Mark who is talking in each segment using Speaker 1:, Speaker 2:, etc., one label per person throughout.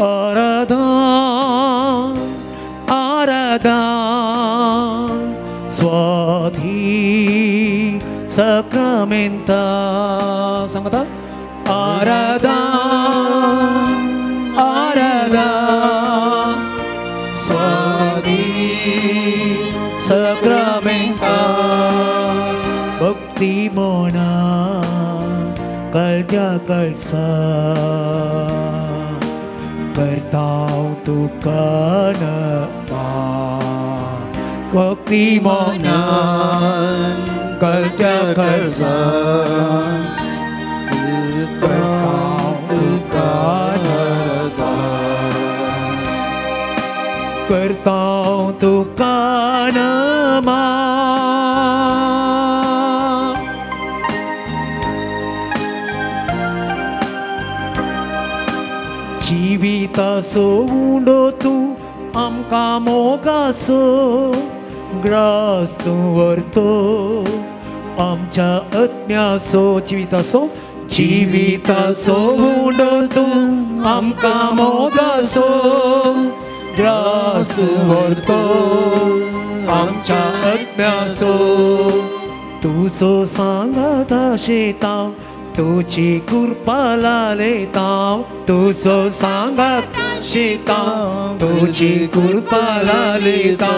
Speaker 1: आराधन आराधन स्वाधी सक्रामेंता सांगता आराधन आराधन स्वाधी सक्रामेंता भक्ती मोना कळजा कळसा करताव तुका नमा भक्ती मोना कळजा कळसा करताव तुका नमा करताव तुका नमा जिविताचो उंडो तूं आमकां मोगाचो ग्रास तूं व्हरतो आमच्या आत्म्याचो जिविताचो जिविताचो उंडो तूं आमकां मोगाचो ग्रास तूं व्हरतो आमच्या आत्म्याचो तुजो सांगाता शेतां तुजी कृपा लालयता तुजो सांगात शेतां तुजी कृपा लालयता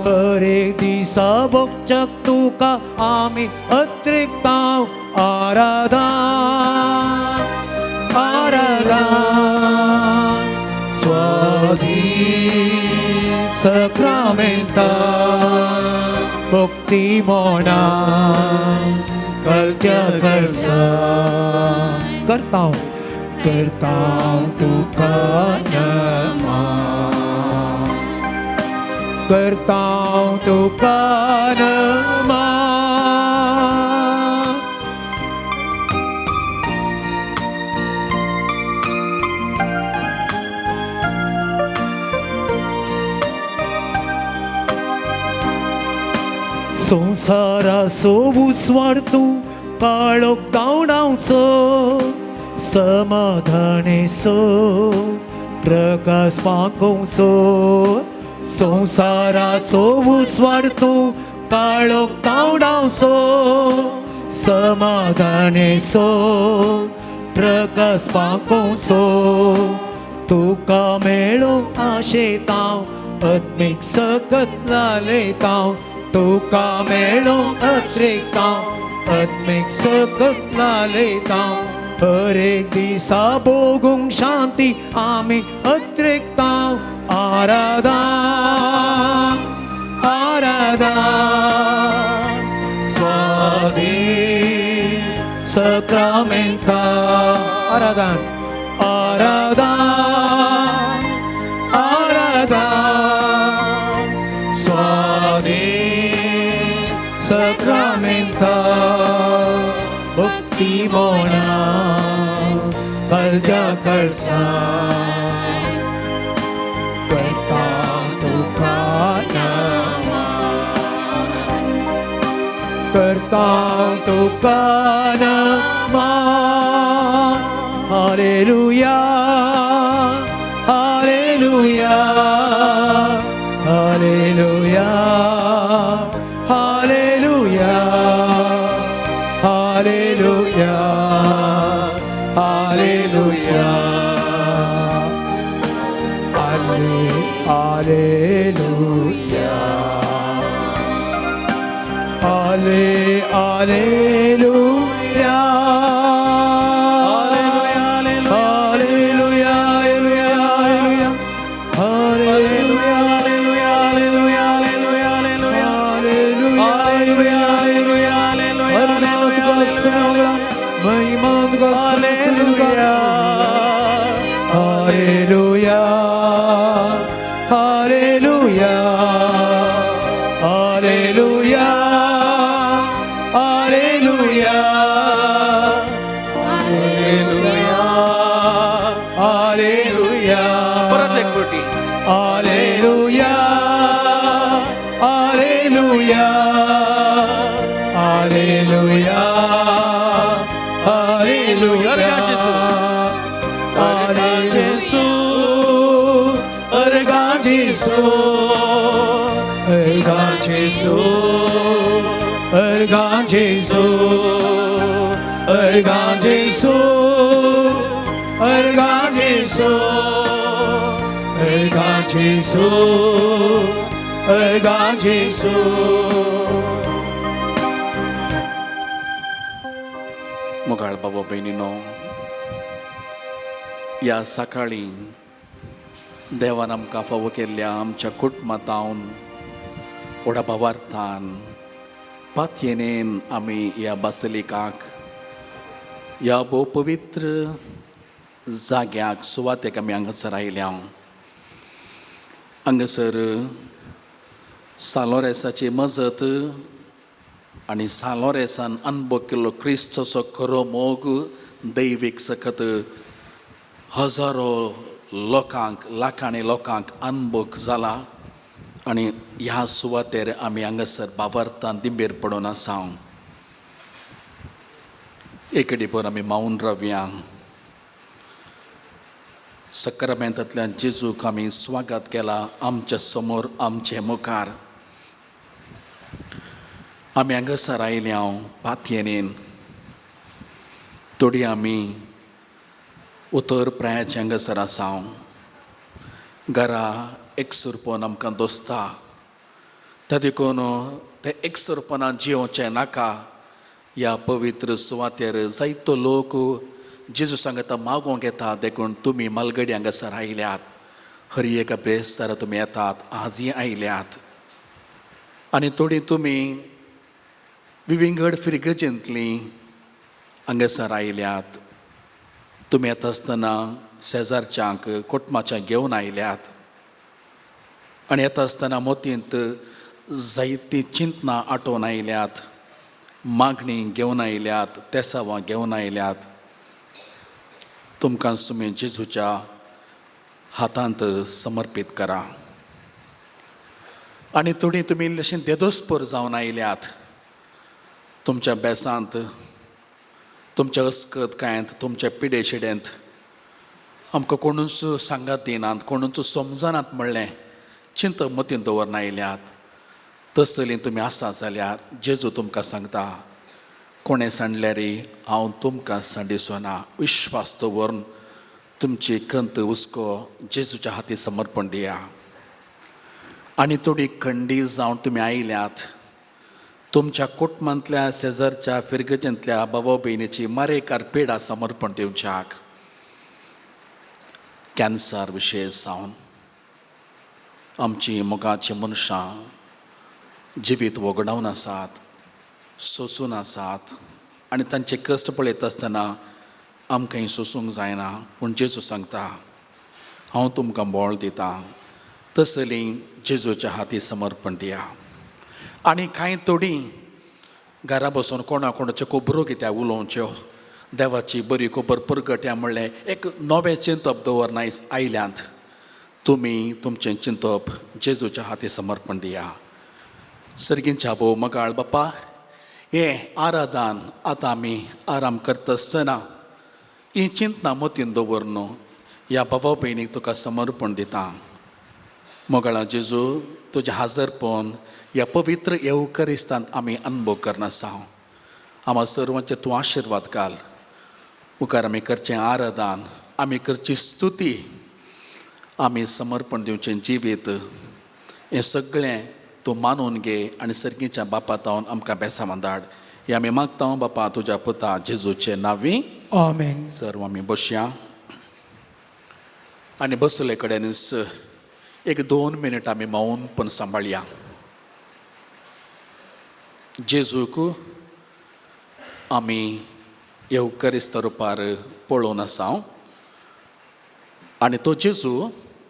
Speaker 1: हरेक दिसा भोगच्याक तुका आमी अत्रिकता आराधन आराधन स्वाधी सक्रामेंता भक्ती मोना कळत्या कळसा करताव करताव तुका नमा करताव तुका नमा संवसाराचो उजवाड तूं काळोख धांवडावचो समाधानेचो प्रकाश पाकोवचो संवसाराचो उजवाड तूं काळोख धांवडावचो समाधानेचो प्रकाश पाकोवचो तुका मेळूंक आशेता आत्मीक सकत लालयता तुका मेळूंक अत्रेकता आत्मीक सकत लालयता हरेक दिसा भोगूंक शांती आमी अत्रेकता आराधन आराधन स्वाधी सक्रामेंता आराधन आराधन आराधन स्वाधी सक्रामेंता भक्ती मोना कळजा कळसा करताव तुका नमा करताव तुका नमा hallelujah hallelujah hallelujah hallelujah hallelujah hallelujah hallelujah हाले hallelujah hallelujah hallelujah hallelujah hallelujah hallelujah hallelujah महिमा hallelujah hallelujah hallelujah hallelujah hallelujah जेजू, अर्गां जेजू, अर्गां जेजू, अर्गां जेजू, अर्गां जेजू, अर्गां जेजू, अर्गां जेजू.
Speaker 2: मोगाळ बाबा भयणीनो, ह्या सकाळीं देवान आमकां फावो केल्ल्या आमच्या कुटुंबांतावन व्हडा भावार्थान पातयेनेन आमी ह्या बासलिकाक, ह्या भोव पवित्र जाग्याक, सुवातेक आमी हांगासर आयल्या. हांगासर सालोरेसाची मजत आनी सालोरेसान अनुभव केल्लो क्रिस्तचो खरो मोग, दैवीक सकत हजारो लोकांक, लाखांनी लोकांक अनुभव जाला आनी ह्या सुवातेर आमी हांगासर बावरतान दिंबेर पडून आसा. एकडे भर आमी मावन रावया. सक्रामेंतांतल्यान जेजूक आमी स्वागत केला आमच्या समोर, आमचे मुखार. आमी हांगासर आयल्या हांव पातयेनेन. थोडी आमी उतर प्रायाचे हांगासर आसा. घरा एकसुरपण आमकां दोसता, त्या देखून तें एकसुरपणान जियोवचें नाका. ह्या पवित्र सुवातेर जायतो लोक जेजू सांगता मागोवंक येता, देखून तुमी मालगडी हांगासर आयल्यात. हर एका ब्रेस्तारा तुमी येतात, आजय आयल्यात. आनी थोडीं तुमी विविंगड फिरगजेंतलीं हांगासर आयल्यात. तुमी येता आसतना शेजारच्यांक, कुटुंबाच्यांक घेवन आयल्यात आनी येता आसतना मोतींत जायतीं चिंतनां आठोवन आयल्यात, मागणी घेवन आयल्यात, तेसावां घेवन आयल्यात. तुमकां तुमी जेजूच्या हातांत समर्पीत करा. आनी थोडीं तुमी इल्लेशें देदोसपर जावन आयल्यात. तुमच्या बेसांत, तुमच्या अस्कत कांयत, तुमच्या पिडे शिडेंत आमकां कोणूच सांगात दिनात, कोणूच समजनात म्हणलें चिंत मतींत दवरना आयल्यात. तसली तुमी आसा जाल्यार जेजू तुमकां सांगता, कोणें सांडल्यार हांव तुमकां सांडिसो ना. विश्वास दवरून तुमची कंत हुस्को जेजूच्या हाती समर्पण दिया. आनी थोडी खंडी जावन तुमी आयल्यात. तुमच्या कुटुंबांतल्या, शेजारच्या, फिरगजेंतल्या बाबा भयणीची मारेकार पेडा समर्पण दिवच्याक, कॅन्सर विशय जावन आमची मोगाची मनशां जिवीत वगडावन आसात, सोसून आसात आनी तांचे कश्ट पळयत आसतना आमकां सोसूंक जायना. पूण जेजू सांगता, हांव तुमकां बळ दितां. तसली जेजूच्या हाती समर्पण दिया. आनी कांय थोडीं घरा बसून कोणा कोणाच्यो खबरो कित्याक उलोवच्यो, देवाची बरी खबर परगट्या म्हणलें एक नवें चिंतप दवरना आयल्यांत. तुमी तुमचें चिंतप जेजूच्या हाती समर्पण दिया. सर्गींच्या भोव मगाळ बापा, हें आराधान आतां आमी आराम करता आसतना ही चिंतना मतीन दवर न्हू ह्या बाबा भयणीक तुका समर्पण दिता. मोगाळा जेजू, तुजें हाजरपण ह्या पवित्र येवकरिस्तान आमी अनुभव करना आसा. आमा सर्वांचे तूं आशिर्वाद घाल. मुखार आमी करचें आराधान, आमी करची स्तुती, आमी समर्पण दिवचें जिवीत, हें सगळें तूं मानून घे आनी सर्गीच्या बापा तावन आमकां बेसावां धाड. हें आमी मागता बापा तुज्या पुता जेजूचे नांवी.
Speaker 1: आमेन.
Speaker 2: सर्व आमी बसया आनी बसले कडेनच एक 2 मिनट आमी मौन पण सांबाळया. जेजूक आमी येवकरिस्त रुपार पळोवन आसा आनी तो जेजू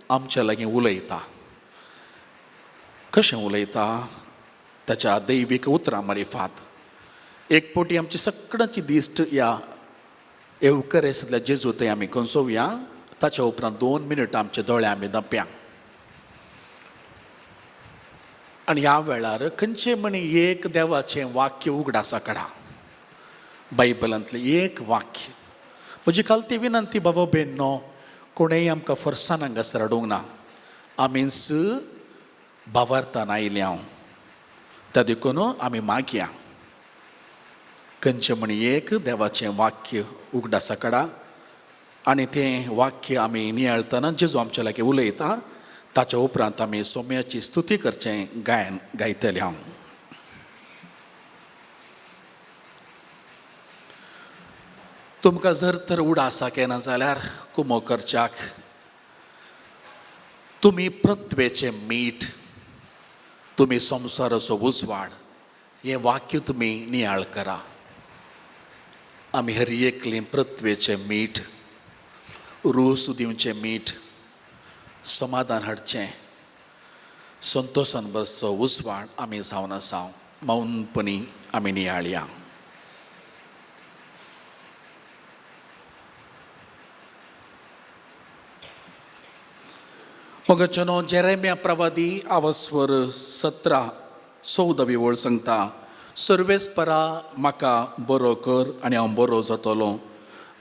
Speaker 2: आमच्या लागीं उलयता. कशें उलयता? ताच्या दैवीक उतरां मारिफात. एक पोटी आमची सगळ्यांची दिश्ट ह्या येवकरेसांतल्या जेजू थंय आमी कंसोवया. ताच्या उपरांत 2 मिनटां आमचे दोळे आमी धांपया आनी ह्या वेळार खंयचें म्हणी एक देवाचें वाक्य उगडासा काडा, बायबलांतलें एक वाक्य. म्हजी काल ती विनंती बाबा बेन न्हू, कोणेय आमकां फोर्सान हांगासर हाडूंक ना. आमीच भावार्थान आयल्या हांव. त्या देखून आमी मागया खंयचें म्हण एक देवाचें वाक्य उगडासा काडा आनी तें वाक्य आमी नियाळतना जेजू आमच्या लागीं उलयता ताच्या उपरांत आमी सोम्याची स्तुती करचें गायन गायतले हांव. तुमकां जर तर उडासा केना जाल्यार कुमो करच्याक तुमी पृथ्वेचें मीठ, तुमी संवसाराचो उजवाड हें वाक्य तुमी नियाळ करा. आमी हर एकलीं पृथ्वेचें मीठ, रूस दिवचें मीठ, समाधान हाडचें, संतोशान बसचो उजवाड आमी जावन आसा. मौनपणी आमी नियाळया. मोगचनो जेरेम्या प्रवादी आवस्वर 17:14 वळ सांगता, सर्वेस्परा म्हाका बरो कर आनी हांव बरो जातलो,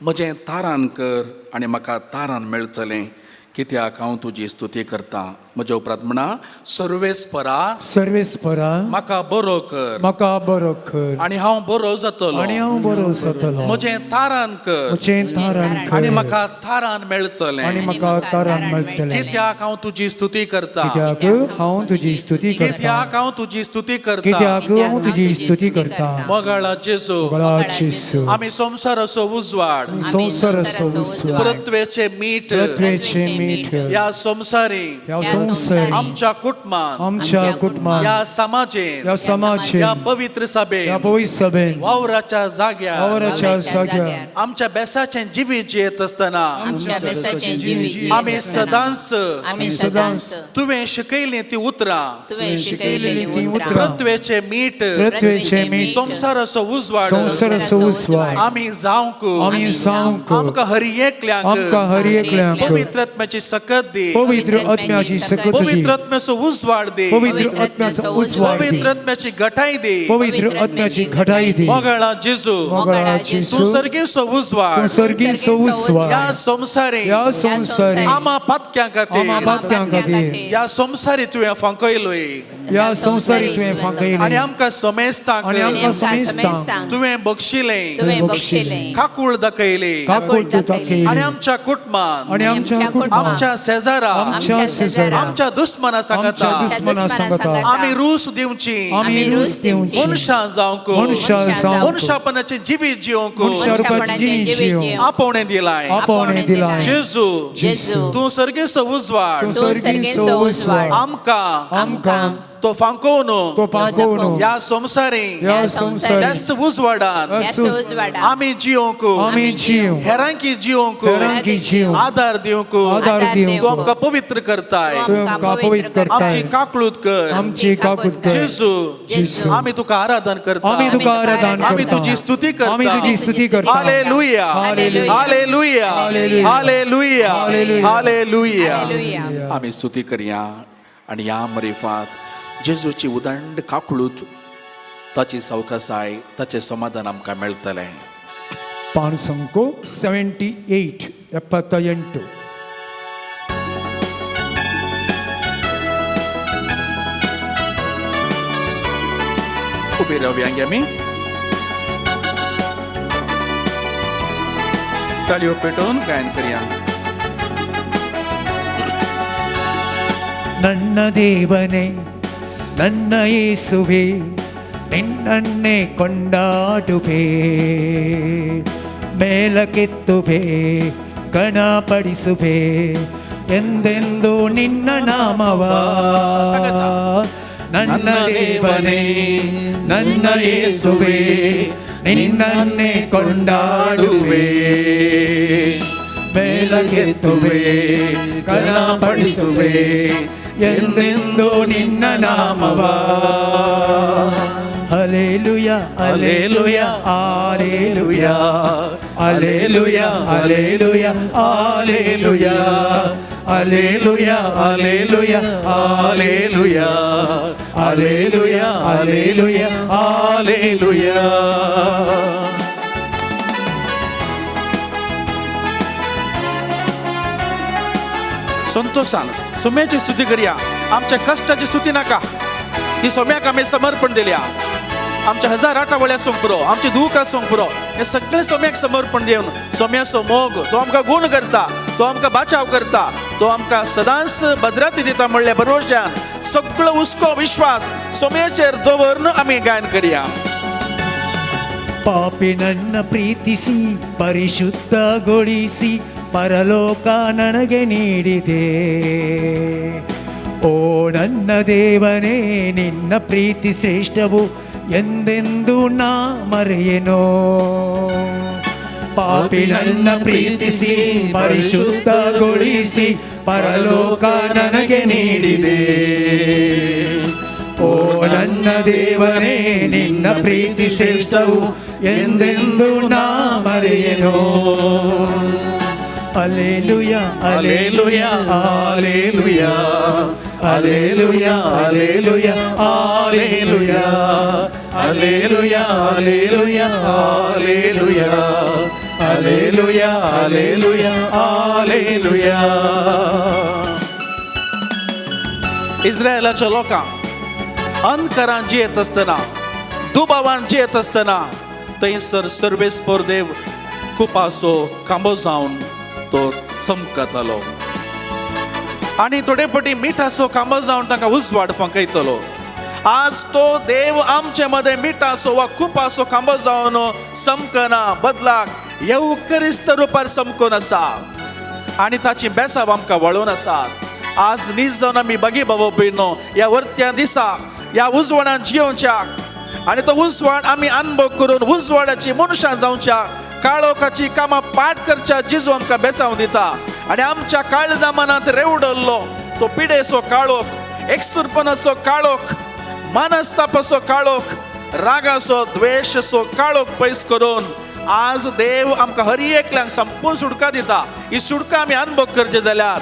Speaker 2: म्हजें तारान कर आनी म्हाका तारान मेळटलें, कित्याक हांव तुजी स्तुती करता. म्हज्या उपरांत म्हणा, सर्वेस्परा
Speaker 1: सर्वेस्परा
Speaker 2: म्हाका बरो कर,
Speaker 1: म्हाका बरो कर
Speaker 2: आनी हांव बरो जातलो,
Speaker 1: आनी हांव बरो जातलो,
Speaker 2: म्हजें तारान कर
Speaker 1: म्हजें तारान कर
Speaker 2: आनी म्हाका तारान मेळटलें,
Speaker 1: आनी म्हाका तारान मेळटलें,
Speaker 2: कित्याक हांव तुजी स्तुती करता,
Speaker 1: कित्याक हांव तुजी स्तुती करता,
Speaker 2: कित्याक हांव तुजी स्तुती करता,
Speaker 1: कित्याक हांव तुजी स्तुती करता.
Speaker 2: मोगाळा जेजू,
Speaker 1: जेजू,
Speaker 2: आमी संवसाराचो उजवाड,
Speaker 1: संवसाराचो उजवाड,
Speaker 2: पृथ्वेचें मीठ,
Speaker 1: पृथ्वेचें मीठ,
Speaker 2: ह्या संवसारी,
Speaker 1: ह्या संवसारी,
Speaker 2: आमच्या कुटुंबान,
Speaker 1: आमच्या कुटुंबान,
Speaker 2: ह्या समाजेन,
Speaker 1: ह्या समाजेन,
Speaker 2: ह्या पवित्र सभेन,
Speaker 1: ह्या पवित्र सभेन,
Speaker 2: वावराच्या जाग्यार,
Speaker 1: वावराच्या जाग्यार,
Speaker 2: आमच्या बेसाचें जिवीत जियेत आसतना,
Speaker 3: आमच्या बेसाचें जिवीत
Speaker 2: आमी सदांच,
Speaker 3: आमी सदांच
Speaker 2: तुवें शिकयलीं ती उतरां,
Speaker 3: तुवें शिकयलेलीं ती उतरां,
Speaker 2: पृथ्वेचें मीठ,
Speaker 1: पृथ्वेचें मीठ,
Speaker 2: संवसाराचो उजवाड,
Speaker 1: संवसाराचो उजवाड,
Speaker 2: आमी जावंक,
Speaker 1: आमी जावंक,
Speaker 2: आमकां हर एकल्यांक,
Speaker 1: आमकां हर एकल्यांक
Speaker 2: पवित्र आत्म्याची सकत दी,
Speaker 1: पवित्र आत्म्याची सकत दी,
Speaker 2: पवित्र आत्म्याचो उजवाड दी,
Speaker 1: पवित्र आत्म्याचो उजवाड दी,
Speaker 2: पवित्र आत्म्याची घटाय दी,
Speaker 1: पवित्र आत्म्याची घटाय दी.
Speaker 2: मोगाळा जेजू,
Speaker 1: मोगाळा
Speaker 2: तूं
Speaker 1: जेजू,
Speaker 2: सर्गेचो उजवाड,
Speaker 1: तूं सर्गीचो उजवाड,
Speaker 2: ह्या संवसारी,
Speaker 1: ह्या संवसारी,
Speaker 2: आमा पातक्यां खातीर,
Speaker 1: आमा पातक्यां खातीर,
Speaker 2: ह्या संवसारी तुवें फांकयलोय
Speaker 1: ह्या संवसारी तुवें फांकयलें,
Speaker 2: आनी आमकां समेस्तांक,
Speaker 1: आनी आमकां समेस्तांक
Speaker 2: तुवें बक्षिलें,
Speaker 3: तुवें बक्षिलें,
Speaker 2: काकूळ दाखयली,
Speaker 1: काकूळ तूं दाखयली,
Speaker 2: आनी आमच्या कुटुंबान,
Speaker 1: आनी आमच्या कुटुंबान,
Speaker 2: आमच्या शेजारा,
Speaker 1: आमच्या शेजारा,
Speaker 2: आमच्या दुस्मना सांगता,
Speaker 1: आमच्या दुस्मना सांगता,
Speaker 2: आमी रूस दिवची,
Speaker 1: आमी रूस दिवची,
Speaker 2: मनशां जावंक,
Speaker 1: मनशां जावंक,
Speaker 2: मनशापणाचें जिवीत जिवंक,
Speaker 1: मनशापणाचें जिवीत जिवंक,
Speaker 2: आपोवणें दिलाय,
Speaker 1: आपोवणें दिलाय.
Speaker 2: जेजू,
Speaker 3: जेजू,
Speaker 2: तूं सर्गेचो उजवाड,
Speaker 1: तूं सर्गेचो उजवाड,
Speaker 2: आमकां
Speaker 1: आमकां
Speaker 2: तो फांकोवन,
Speaker 1: तो फांकोवन,
Speaker 2: ह्या संवसारी,
Speaker 1: ह्या संवसारी,
Speaker 2: ह्याच उजवाडान आमी जिवंक,
Speaker 1: आमी जिवंक,
Speaker 2: हेरांकी जिवंक,
Speaker 1: हेरांकी जिवंक,
Speaker 2: आदार दिवंक,
Speaker 1: आदार दिवंक,
Speaker 2: तूं आमकां पवित्र करताय,
Speaker 1: तूं आमकां पवित्र करताय,
Speaker 2: आमची काकळूत कर,
Speaker 1: आमची काकूत कर.
Speaker 2: जेजू,
Speaker 1: जेजू,
Speaker 2: आमी तुका आराधन करता,
Speaker 1: आमी तुका आराधन करता,
Speaker 2: आमी तुजी स्तुती करता,
Speaker 1: आमी तुजी स्तुती करता.
Speaker 2: Hallelujah,
Speaker 1: hallelujah,
Speaker 2: hallelujah, hallelujah, hallelujah. आमी स्तुती करया आनी ह्या मरिफात जेजूची उदंड काकळूत, ताची सावकासाय, ताचें समाधान आमकां मेळटलें.
Speaker 1: ಪಾಣಸಂಕು 78 78.
Speaker 2: उबी रावया आमी, ताळयो पेटोवन गायन करया.
Speaker 1: ನನ್ನ ದೇವನೇ, ನನ್ನ ಯೇಸುವೆ, ನಿನ್ನನ್ನೇ ಕೊಂಡಾಡುವೆ, ಮೇಲಕ್ಕೆತ್ತುವೆ, ಘನಪಡಿಸುವೆ, ಎಂದೆಂದು ನಿನ್ನ ನಾಮವ. ನನ್ನ ದೇವನೇ, ನನ್ನ ಯೇಸುವೆ, ನಿನ್ನನ್ನೇ ಕೊಂಡಾಡುವೆ, ಮೇಲಕ್ಕೆತ್ತುವೆ, ಘನಪಡಿಸುವೆ, ಎಂದೆಂದು ನಿನ್ನ ನಾಮವ. Hallelujah, hallelujah, hallelujah, hallelujah, hallelujah, hallelujah, hallelujah, hallelujah, hallelujah, hallelujah, hallelujah, hallelujah.
Speaker 2: संतोशान सोम्याची स्तुती करया. आमच्या कश्टाची स्तुती नाका, ही सोम्याक आमी समर्पण दिल्या. आमच्या हजार आठवड्या आसूंक पुरो, आमचे दूख आसूंक पुरो, हे सगळे सोम्याक समर्पण दिवन सोम्याचो मोग तो आमकां गुण करता, तो आमकां बाचाव करता, तो आमकां सदांच भद्राती दिता म्हणल्या भरवश्यान सगळो हुस्को विश्वास सोम्याचेर दवरून आमी गायन करया.
Speaker 1: ಪಾಪಿ ನನ್ನ ಪ್ರೀತಿಸಿ ಪರಿಶುದ್ಧಗೊಳಿಸಿ ಪರಲೋಕ ನನಗೆ ನೀಡಿದೆ. ಓ ನನ್ನ ದೇವನೇ, ನಿನ್ನ ಪ್ರೀತಿ ಶ್ರೇಷ್ಠವು ಎಂದೆಂದು ನಾ ಮರೆಯೆನೋ. ಪಾಪಿ ನನ್ನ ಪ್ರೀತಿಸಿ ಪರಿಶುದ್ಧಗೊಳಿಸಿ ಪರಲೋಕ ನನಗೆ ನೀಡಿದೆ. ಓ ನನ್ನ ದೇವನೇ, ನಿನ್ನ ಪ್ರೀತಿ ಶ್ರೇಷ್ಠವು ಎಂದೆಂದು ನಾ ಮರೆಯೆನೋ. Alleluia,
Speaker 2: alleluia, alleluia, alleluia, alleluia, alleluia, alleluia, alleluia, alleluia, alleluia, alleluia, alleluia. इस्रायलाच्या लोकांक अंधकारान जियेत आसतना, दुबावान जियेत आसतना थंयसर सर्वेस्पर देव कुपासो खांबो जावन तो चमकतालो आनी थोडे पटी मिठाचो खांबो जावन तांकां उजवाड फांकयतलो. आज तो देव आमचे मदें मिठाचो वा कुपाचो खांबो जावन चमकना, बदलाक येवक्रिस्त रुपार चमकून आसा आनी ताची बेसाव आमकां वळोवन आसा. आज नीज जावन आमी बागी बाबा भयणो ह्या वरत्या दिसा ह्या उजवाडान जियोवच्याक आनी तो उजवाड आमी अनुभव करून उजवाडाची मनशां जावच्या, काळोखाची कामां पाठ करच्या जिजू आमकां बेसांव दिता. आनी आमच्या काळजा मनांत रेवडल्लो तो पिडेचो काळोख, एकसुरपणाचो काळोख, मनस्तापाचो काळोख, रागाचो द्वेशाचो काळोख पयस करून आज देव आमकां हर एकल्यांक संपूर्ण सुटका दिता. ही सुटका आमी अनुभव करचे जाल्यार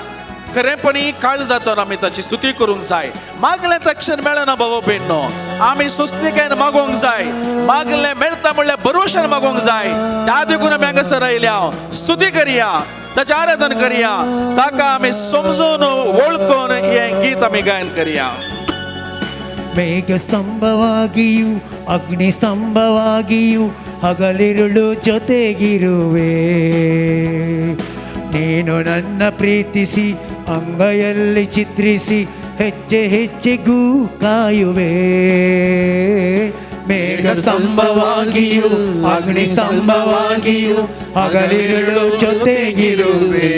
Speaker 2: खरेपणी काळ जातना आमी ताची स्तुती करूंक जाय. मागलें तक्षण मेळना बाबा भयणो, आमी सुस्तिकायेन मागोवंक जाय. मागलें मेळटा म्हणल्यार भरोशान मागोवंक जाय. त्या देखून आमी हांगासर आयल्या, स्तुती करया, ताचें आराधन करया, ताका आमी समजून वळखून हें गीत आमी गायन करया.
Speaker 1: ಮೇಘಸ್ತಂಭವಾಗಿಯೂ ಅಗ್ನಿಸ್ತಂಭವಾಗಿಯೂ ಹಗಲಿರುಳು ಜೊತೆಗಿರುವೆ. ನೀನು ನನ್ನ ಪ್ರೀತಿಸಿ ಅಂಗೈಯಲ್ಲಿ ಚಿತ್ರಿಸಿ ಹೆಜ್ಜೆ ಹೆಜ್ಜೆಗೂ ಕಾಯುವೆ. ಮೇಘಸ್ತಂಭವಾಗಿಯೂ ಅಗ್ನಿಸ್ತಂಭವಾಗಿಯೂ ಹಗಲಿರುಳು ಜೊತೆಗಿರುವೆ.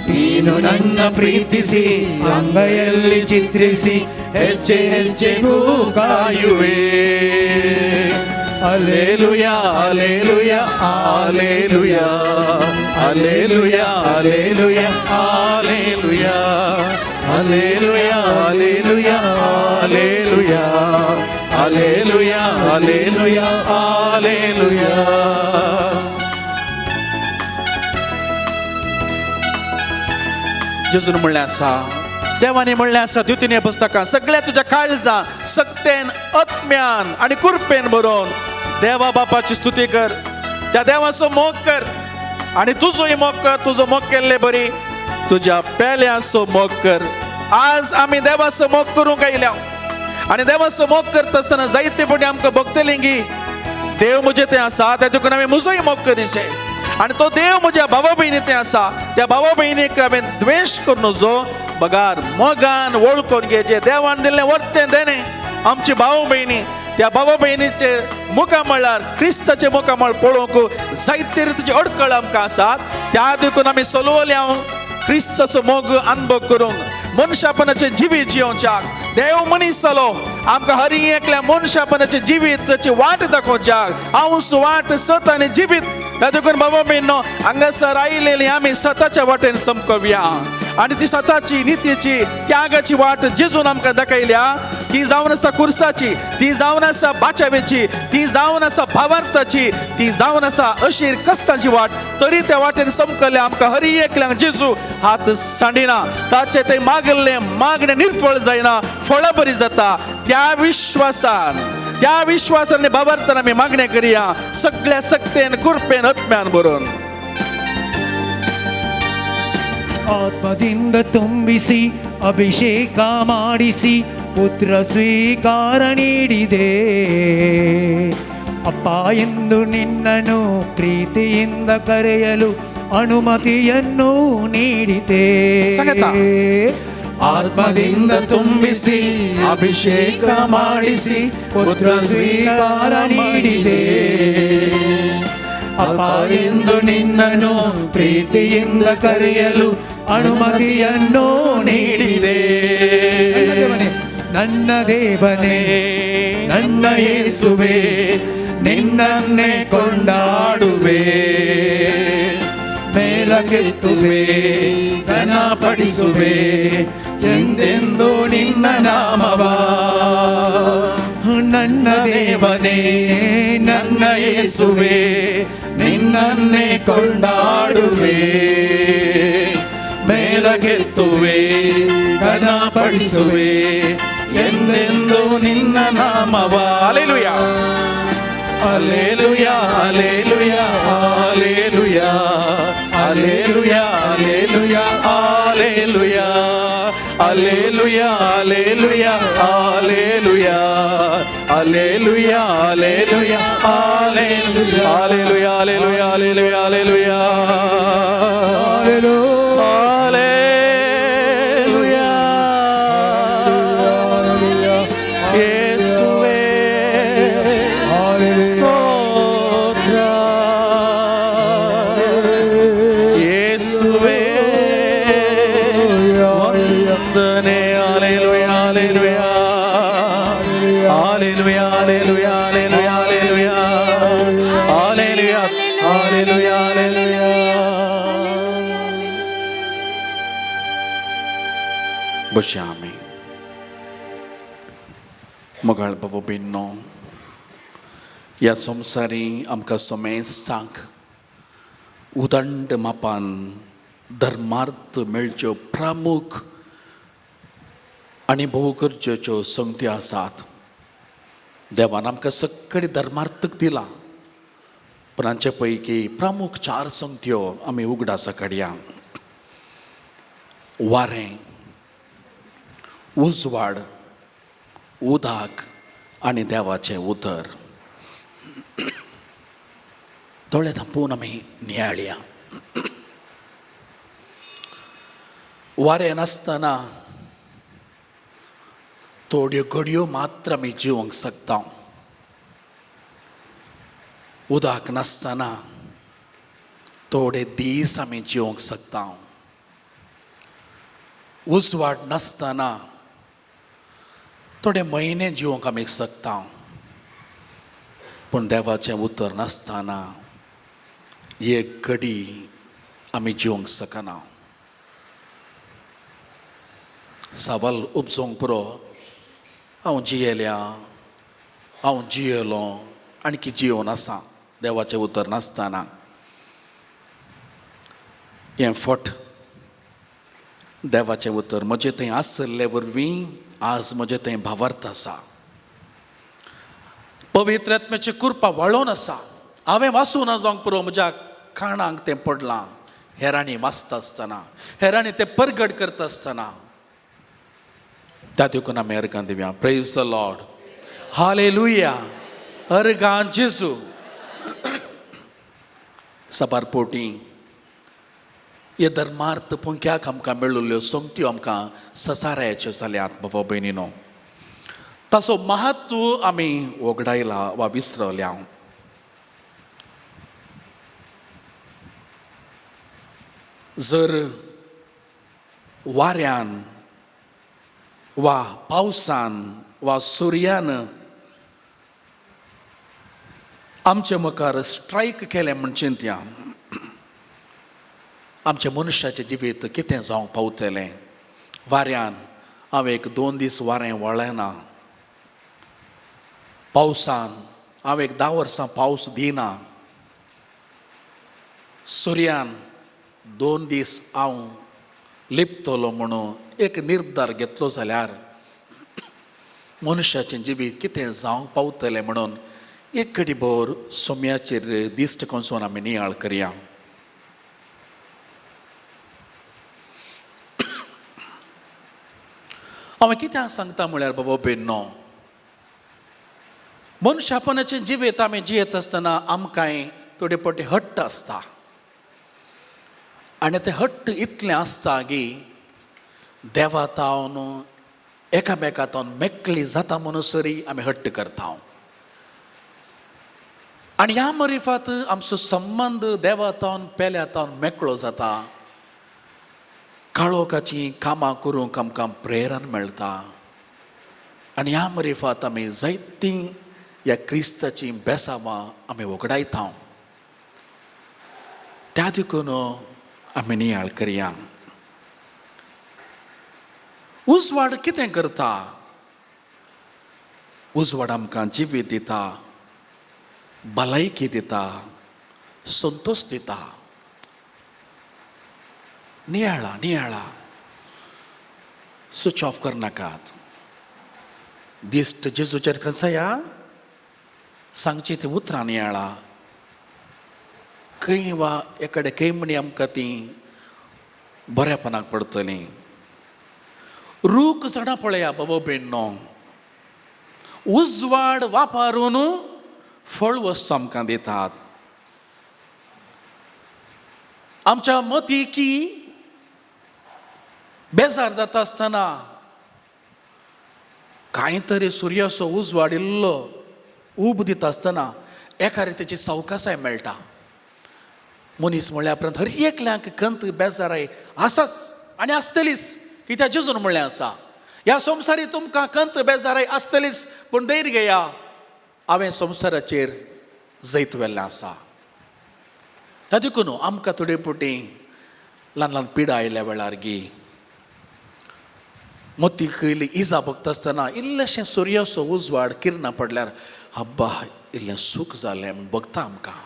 Speaker 1: ನೀನು ನನ್ನ ಪ್ರೀತಿಸಿ ಅಂಗೈಯಲ್ಲಿ ಚಿತ್ರಿಸಿ ಹೆಜ್ಜೆ ಹೆಜ್ಜೆಗೂ ಕಾಯುವೆ.
Speaker 2: Alleluia, alleluia, alleluia, alleluia, alleluia, alleluia, alleluia, alleluia, alleluia, alleluia, alleluia, alleluia. जेजून म्हणलें आसा, देवानी म्हणलें आसा द्युतिने पुस्तकां, सगळ्या तुज्या काळजान सक्तेन आत्म्यान आनी कुरपेन बरोवन देवा बापाची स्तुती कर, त्या देवाचो मोग कर आनी तुजोय मोग कर. तुजो मोग केल्ले बरी तुज्या पेल्याचो मोग कर. आज आमी देवाचो मोग करूंक आयल्या आनी देवाचो मोग करता आसतना जायते फावटी आमकां भोगतलीं की देव म्हजें तें आसा, त्या देखून हांवें म्हजोय मोग करीचे आनी तो देव म्हज्या भावा भयणी तें आसा, त्या भावा भयणीक हांवें द्वेश करून नजो, बगार मोगान वळखून घेवचें. देवान दिल्लें वर्तें देणें आमची भाव भयणी, त्या भावा भयणीचे मुखामळार क्रिस्ताचे मुखामळ पळोवंक जायते रितीची अडकळ आमकां आसात. त्या देखून आमी सलोवल्या क्रिस्ताचो मोग अनुभव करूंक मनशापणाचें जिवीत जियोवच्याक. देव मनीस जालो आमकां हर एकल्या मनशापणाचें जिवीताची वाट दाखोवच्याक. हांव वाट सत आनी जिवीत. त्या देखून बाबा भयणो हांगासर आयलेली आमी सताच्या वाटेन समकवया आनी ती सताची नितीची त्यागाची वाट जेजून आमकां दाखयल्या. ती जावन आसा कुर्साची, ती जावन आसा बाचावेची, ती जावन आसा भावार्थाची, ती जावन आसा अशीर कश्टांची वाट. तरी त्या वाटेन समकल्या आमकां हर एकल्यांक जेजू हात सांडिना. ताचें तें मागल्लें मागणें निर्फळ जायना, फळां बरी जाता. त्या विश्वासान, त्या विश्वासान भावार्थान आमी मागणें करया सगळ्या सक्तेन कुरपेन आत्म्यान भरून.
Speaker 1: ಆತ್ಮದಿಂದ ತುಂಬಿಸಿ ಅಭಿಷೇಕ ಮಾಡಿಸಿ ಪುತ್ರ ಸ್ವೀಕಾರ ನೀಡಿದೆ. ಅಪ್ಪ ಎಂದು ನಿನ್ನನ್ನು ಪ್ರೀತಿಯಿಂದ ಕರೆಯಲು ಅನುಮತಿಯನ್ನು ನೀಡಿದೆ.
Speaker 2: ಸಂಗೀತ.
Speaker 1: ಆತ್ಮದಿಂದ ತುಂಬಿಸಿ ಅಭಿಷೇಕ ಮಾಡಿಸಿ ಪುತ್ರ ಸ್ವೀಕಾರ ನೀಡಿದೆ. ಅಪ್ಪ ಎಂದು ನಿನ್ನನ್ನು ಪ್ರೀತಿಯಿಂದ ಕರೆಯಲು ಅನುಮತಿಯನ್ನು ನೀಡಿದೆ. ನನ್ನ ದೇವನೇ, ನನ್ನ ಯೇಸುವೆ, ನಿನ್ನನ್ನೇ ಕೊಂಡಾಡುವೆ, ಮೇಲಕ್ಕೆತ್ತುವೆ, ಘನಪಡಿಸುವೆ ಎಂದೆಂದು ನಿನ್ನ ನಾಮವ. ನನ್ನ ದೇವನೇ, ನನ್ನ ಯೇಸುವೆ, ನಿನ್ನನ್ನೇ ಕೊಂಡಾಡುವೆ, ಮೇಲಕ್ಕೆತ್ತುವೆ, ಘನಪಡಿಸುವೆ ಎಂದೆಂದು ನಿನ್ನ ನಾಮವ.
Speaker 2: Alleluia.
Speaker 1: Alleluia, alleluia, alleluia, alleluia, alleluia, alleluia, alleluia, alleluia, alleluia, alleluia, alleluia,
Speaker 2: alleluia, alleluia, alleluia, alleluia. Alleluia. ಯೇಸುವೇ ಸ್ತೋತ್ರ. ಯೇಸುವೇ ವಂದನೆ. Alleluia, alleluia, alleluia, alleluia, alleluia, alleluia, alleluia, alleluia, alleluia. बसया आमी. मोगाळ बाबू भिन्नो, ह्या संवसारी आमकां समेस्तांक उदंड मापान धर्मार्थ मेळच्यो प्रमुख आनी भोव गरजेच्यो संगती आसात. देवान आमकां सगळे धर्मार्थक दिला, पूण हांचे पैकी प्रमुख चार संगत्यो आमी उगडासा काडया: वारें, उजवाड, उदक आनी देवाचें उतर. दोळे धांपून आमी नियाळया. वारें नासतना थोड्यो घडयो मात्र आमी जिवंक शकता. उदक नासतना थोडे दीस आमी जिवंक शकता. उजवाड नासतना थोडे म्हयने जिवंक आमी शकता. पूण देवाचें उतर नासतना एक घडी आमी जिवंक शकना. सवाल उपजोंक पुरो, हांव जियेल्या, हांव जियेलो आणखी जियोन आसा देवाचें उतर नासतना. हें फट. देवाचें उतर म्हजें थंय आसल्ले वरवीं आज म्हजें थंय भावार्थ आसा. पवित्र आत्म्याची कृपा वळोवन आसा. हांवें वाचूं ना जावंक पुरो, म्हज्या काणांक तें पडलां. हेरांनी वाचता आसतना, हेरांनी तें परगट करता आसतना, त्या देखून आमी अर्गां दिवया. प्रेज the Lord, hallelujah, अर्गां जेजू. साबार पोटी हे धर्मार्थ पोंक्याक आमकां मेळिल्ल्यो सोंगत्यो आमकां ससारायाच्यो जाल्यात. बाबा भयणीनो, ताचो महत्व आमी वगडायला वा विसरल्या. जर वाऱ्यान वा पावसान वा सुर्यान आमचे मुखार स्ट्रायक केलें म्हण चिंतया, आमच्या मनशाचें जिवीत कितें जावंक पावतलें? वाऱ्यान हांव एक 2 दीस वारें वळना, पावसान हांव एक 10 वर्सां पावस दिना, सुर्यान 2 दीस हांव लिपतलो म्हणून एक निर्धार घेतलो जाल्यार मनशाचें जिवीत कितें जावंक पावतलें म्हणून एक घडी भर सोम्याचेर दिश्ट कोसोन आमी नियाळ करया. हांवें कित्याक सांगता म्हळ्यार बाबा बेन्नो, मनशापणाचें जिवीत आमी जियेत आसतना आमकांय थोडे फावटी हट्ट आसता आनी तें हट्ट इतलें आसता की देवा तावन एकामेका तावन मेकळी जाता म्हणसरी आमी हट्ट करता. आनी ह्या मरिफात आमचो संबंद देवा तावन पेल्या तावन मेकळो जाता. काळोखाचीं कामां करूंक आमकां प्रेरण मेळटा आनी ह्या मरिफात आमी जायतीं ह्या क्रिस्ताचीं बेसावां आमी वगडायता. त्या देखून आमी नियाळ करया. उजवाड कितें करता? उजवाड आमकां जिवीत दिता, भलायकी दिता, संतोश दिता. नियाळा नियाळा, स्विच ऑफ करनाकात. दिश्ट जेजूचेर खंयसया सांगची ती उतरां नियाळा. खंय वा एकडे खंय म्हणी आमकां ती बऱ्यापणाक पडटलीं. रूख झाडां पळया बाबा बेण्णो, उजवाड वापरून फळ वस्तू आमकां दितात. आमच्या मती की बेजार जाता आसतना कांय तरी सुर्याचो उजवाड इल्लो उब दिता आसतना एका रितीची सवकासाय मेळटा. मनीस म्हणल्या उपरांत हर एकल्यांक खंत बेजाराय आसाच आनी आसतलीच. कित्याक जेजून म्हणलें आसा, ह्या संवसारी तुमकां खंत बेजाराय आसतलीच, पूण धैर्य घेया, हांवें संवसाराचेर जैत व्हेल्लें आसा. त्या देखून आमकां थोडे फावटी ल्हान ल्हान पिडा आयल्या वेळार गी मतीक इल्ली इजा भोगता आसतना इल्लेशें सुर्याचो उजवाड किरणां पडल्यार अब्बा इल्लें सूख जालें म्हूण भोगता आमकां.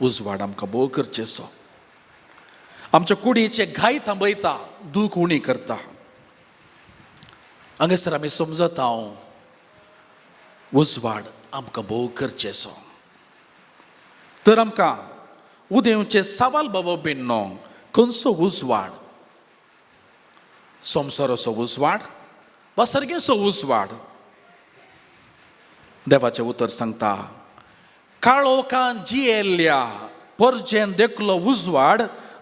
Speaker 2: उजवाड आमकां भोव गरजेचो. आमच्या कुडीचे घाय थांबयता, दूख उणी करता. हांगासर आमी समजता हांव उजवाड आमकां भोव गरजेचो. तर आमकां उदेवचे सवाल बाबा बेन्नो, खंयचो उजवाड? संवसाराचो उजवाड वा सर्गेचो उजवाड? देवाचें उतर सांगता, काळोखान जियेल्ल्या परजेन देखलो उजवाड,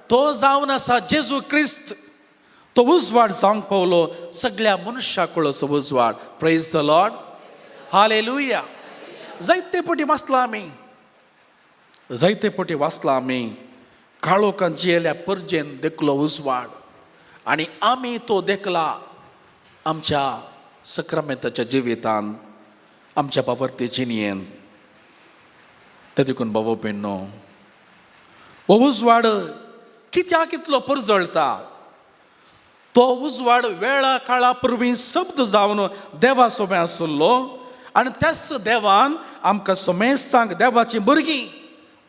Speaker 2: तो जावन आसा जेजू क्रिस्त. तो उजवाड जावंक पावलो सगळ्या मनशा कुळाचो उजवाड. Praise the Lord, hallelujah. जायते पटी वाचला आमी, जायते पटी वाचला आमी, काळोखान जियेल्या परजेन देखलो उजवाड आनी आमी तो देखला आमच्या सक्रामेंताच्या जिवितान, आमच्या बाबरती जिणयेन. ते देखून बाबा भयणो, हो उजवाड कित्याक इतलो परजळटा? तो उजवाड वेळा काळा पुर्वी शब्द जावन देवा सोबे आसलो आनी त्याच देवान आमकां समेस्तांक देवाचीं भुरगीं,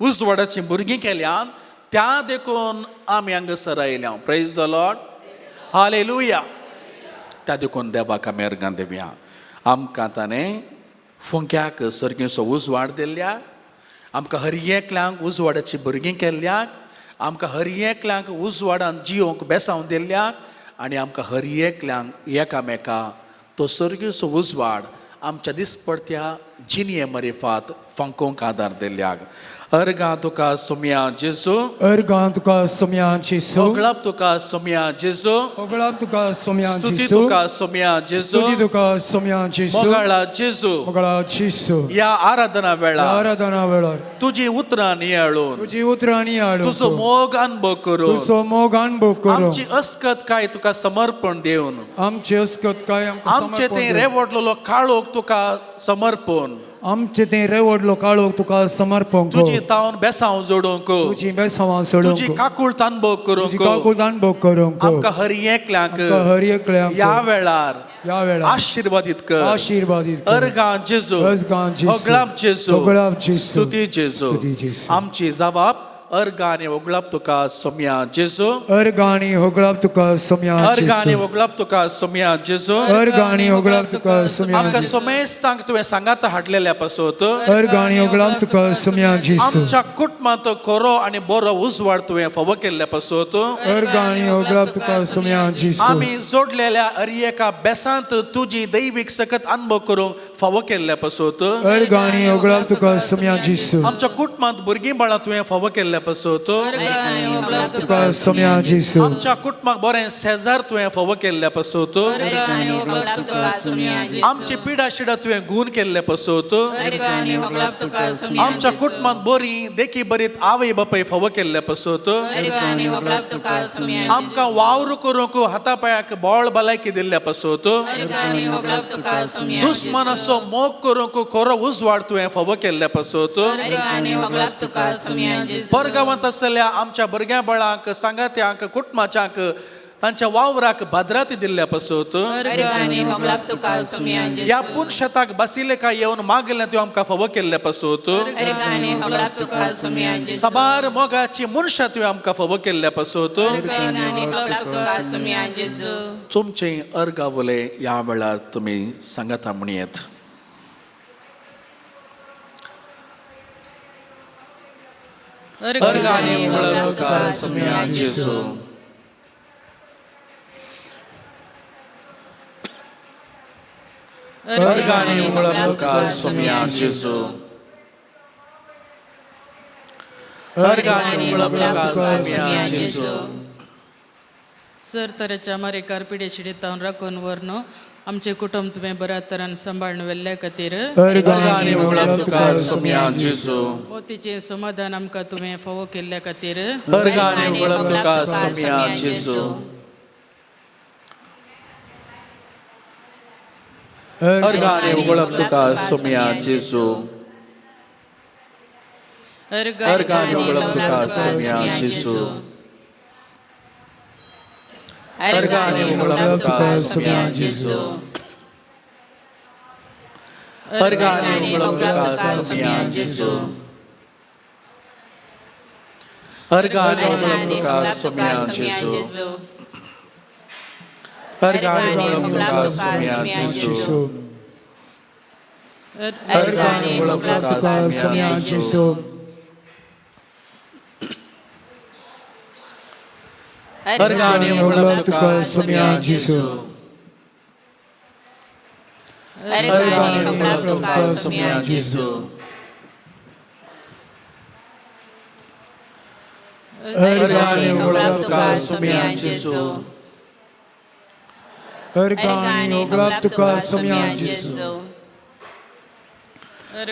Speaker 2: उजवाडाचीं भुरगीं केल्यान. त्या देखून आमी हांगासर आयल्या. Praise the Lord, hallelujah. त्या देखून देवाक आमी अर्गां दिवया. आमकां ताणें फुंक्याक सर्गीचो उजवाड दिल्ल्या, आमकां हर एकल्यांक उजवाडाची भुरगीं केल्ल्याक, आमकां हर एकल्यांक उजवाडान जियोंक बेसावन दिल्ल्याक आनी आमकां हर एकल्यांक एकामेका तो सर्गीचो उजवाड आमच्या दिसपडत्या जिणये मरिफात फांकोवंक आदार दिल्ल्याक. अर्गां तुका सोमया जेजू,
Speaker 1: अर्गां तुका सोमया जेजू,
Speaker 2: होगळाप तुका सोमया जेजू,
Speaker 1: होगळाप तुका सोमया
Speaker 2: स्तुती
Speaker 1: जेजू,
Speaker 2: तुका सोमया जेजू,
Speaker 1: स्तुती तुका सोमया जेजू,
Speaker 2: मोगाळा जेजू.
Speaker 1: मोगळा जेजू.
Speaker 2: ह्या आराधना वेळार
Speaker 1: आराधना वेळार
Speaker 2: तुजी उतरां नियाळून,
Speaker 1: तुजी उतरां नियाळून,
Speaker 2: तुजो मोग अनुभव करून,
Speaker 1: तुजो मोग अनुभव करून,
Speaker 2: आमची अस्कत काय तुका समर्पण दिवन,
Speaker 1: आमची अस्कत काय आमकां
Speaker 2: आमचे
Speaker 1: समर्पण
Speaker 2: ते
Speaker 1: दिवन,
Speaker 2: रेवडलेलो काळोख तुका समर्पण,
Speaker 1: आमचे ते रेवडलो काळोख तुका समर्पण करून,
Speaker 2: तुजी तावन बेसांव जोडूंक,
Speaker 1: तुजी बेसांवां सोडूंक,
Speaker 2: तुजी काकूळ अनुभव
Speaker 1: तुजी
Speaker 2: करूंक,
Speaker 1: काकूळ अनुभव करूंक,
Speaker 2: आमकां हर एकल्यांक
Speaker 1: आमकां हर एकल्यांक
Speaker 2: ह्या वेळार
Speaker 1: ह्या वेळार
Speaker 2: आशिर्वादीत कर.
Speaker 1: आशिर्वादीत कर.
Speaker 2: अर्गां जेजू,
Speaker 1: अर्गां जेजू,
Speaker 2: होगळाप जेजू,
Speaker 1: होगळाप जेजू,
Speaker 2: स्तुती जेजू.
Speaker 1: स्तुती जेजू.
Speaker 2: आमची जबाब अर्गां आनी वगळाप तुका सोम्या जेजू.
Speaker 1: अर्गाणी होगळाप तुका सोम्या
Speaker 2: अर्गां आनी
Speaker 1: जेजू.
Speaker 2: वगळाप तुका सोम्या जेजू.
Speaker 1: अर्गाणी होगळाप तुका सोम्या
Speaker 2: आमकां
Speaker 1: जेजू.
Speaker 2: सोमेस्तांक तुवें सांगाता हाडलेल्या पासत
Speaker 1: अर्गाणी होगळाप तुका सोम्या जेजू.
Speaker 2: आमच्या कुटुंबांत खरो आनी बरो उजवाड तुवें फावो केल्ल्या पासत
Speaker 1: अर्गाणी होगळाप तुका सोम्या जेजू.
Speaker 2: आमी जोडलेल्या हर एका बेसांत तुजी दैवीक सकत अनुभव करूंक फावो केल्ल्या पासत
Speaker 1: अर्गाणी होगळाप तुका सोम्या जेजू.
Speaker 2: आमच्या कुटुंबांत भुरगीं बाळां तुवें फावो केल्ल्या पासत
Speaker 3: अर्गां आनी होगळाप
Speaker 1: तुका सोम्या जेजू.
Speaker 2: आमच्या कुटुंबाक बरें शेजार तुवें फावो केल्ल्या पासत
Speaker 3: अर्गां आनी होगळाप तुका सोम्या जेजू.
Speaker 2: आमची पिडा शिडा तुवें गूण केल्ले पासत
Speaker 3: अर्गां आनी होगळाप तुका सोम्या
Speaker 2: आमच्या
Speaker 3: जेजू.
Speaker 2: कुटुंबांत बरी देखी बरीत आवय बापाय फावो केल्ले पासत
Speaker 3: अर्गां आनी होगळाप तुका सोम्या जेजू.
Speaker 2: आमकां वावर करूंक हाता पांयाक बळ भलायकी दिल्ल्या पासत
Speaker 3: अर्गां आनी होगळाप तुका सोम्या जेजू.
Speaker 2: दुस्मानाचो मोग करूंक खरो उजवाड तुवें फावो केल्ल्या पासत
Speaker 3: अर्गां आनी होगळाप तुका सोम्या जेजू.
Speaker 2: परगांवांत आसलेल्या आमच्या भुरग्यां बाळांक सांगात्यांक कुटुंबाच्यांक तांच्या वावराक भद्राती दिल्ल्या पासत
Speaker 3: अर्गां आनी होगळाप तुका सोम्या जेजू.
Speaker 2: ह्या पुनशेताक बासिलेका येवन मागलें तुवें आमकां फावो केल्ल्या पासत
Speaker 3: अर्गां आनी होगळाप तुका सोम्या जेजू.
Speaker 2: साबार मोगाची मनशां तुवें आमकां फावो केल्ल्या पासत
Speaker 3: अर्गां आनी होगळाप तुका सोम्या जेजू.
Speaker 2: तुमचे अर्गावले ह्या वेळार तुमी सांगाता म्हणयेत. अर्गां आनी होगळाप तुका सोम्या जेजू. अर्गां आनी होगळाप तुका सोम्या जेजू. अर्गां आनी होगळाप तुका सोम्या जेजू.
Speaker 4: सर तरेच्या मारेकार पिडे शिडीतावन राखून व्हरनो आमचे कुटुंब तुवें बऱ्या तरान सांबाळून व्हेल्ल्या खातीर
Speaker 2: अर्गां
Speaker 1: अर्गाणी
Speaker 2: आनी
Speaker 1: होगळाप
Speaker 2: होगळाप
Speaker 1: तुका
Speaker 2: तुका
Speaker 1: सोम्या
Speaker 2: सोम्या जेजू.
Speaker 4: मोतीचें समाधान आमकां तुवें फावो केल्ल्या खातीर
Speaker 2: अर्गां आनी होगळाप तुका सोम्या जेजू. अर्गां आनी होगळाप तुका सोम्या जेजू. अर्गां आनी होगळाप तुका सोम्या जेजू. अर्गां आनी होगळाप तुका सोम्या जेजू. अर्गां आनी होगळाप तुका सोम्या जेजू. अर्गां आनी होगळाप तुका सोम्या जेजू. अर्गां आनी होगळाप तुका सोम्या जेजू.
Speaker 1: जेजू.
Speaker 2: अर्गां आनी होगळाप तुका
Speaker 1: तुका
Speaker 2: सोम्या
Speaker 1: सोम्या
Speaker 2: जेजू.
Speaker 1: जेजू.
Speaker 2: अर्गां आनी होगळाप तुका सोम्या जेजू. अर्गां आनी होगळाप तुका सोम्या जेजू. अर्गां आनी होगळाप तुका सोम्या जेजू.
Speaker 1: अर्गाणी होगळाप तुका सोम्या जेजू.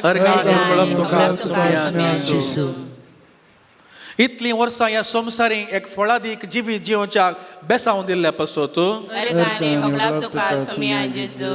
Speaker 2: अर्गां आनी होगळाप तुका सोम्या जेजू.
Speaker 1: जेजू.
Speaker 2: इतलीं वर्सां ह्या संवसारी एक फळादीक जिवीत जिवच्याक बेसावन दिल्ल्या पासत
Speaker 3: अर्गां आनी होगळाप तुका सोम्या जेजू.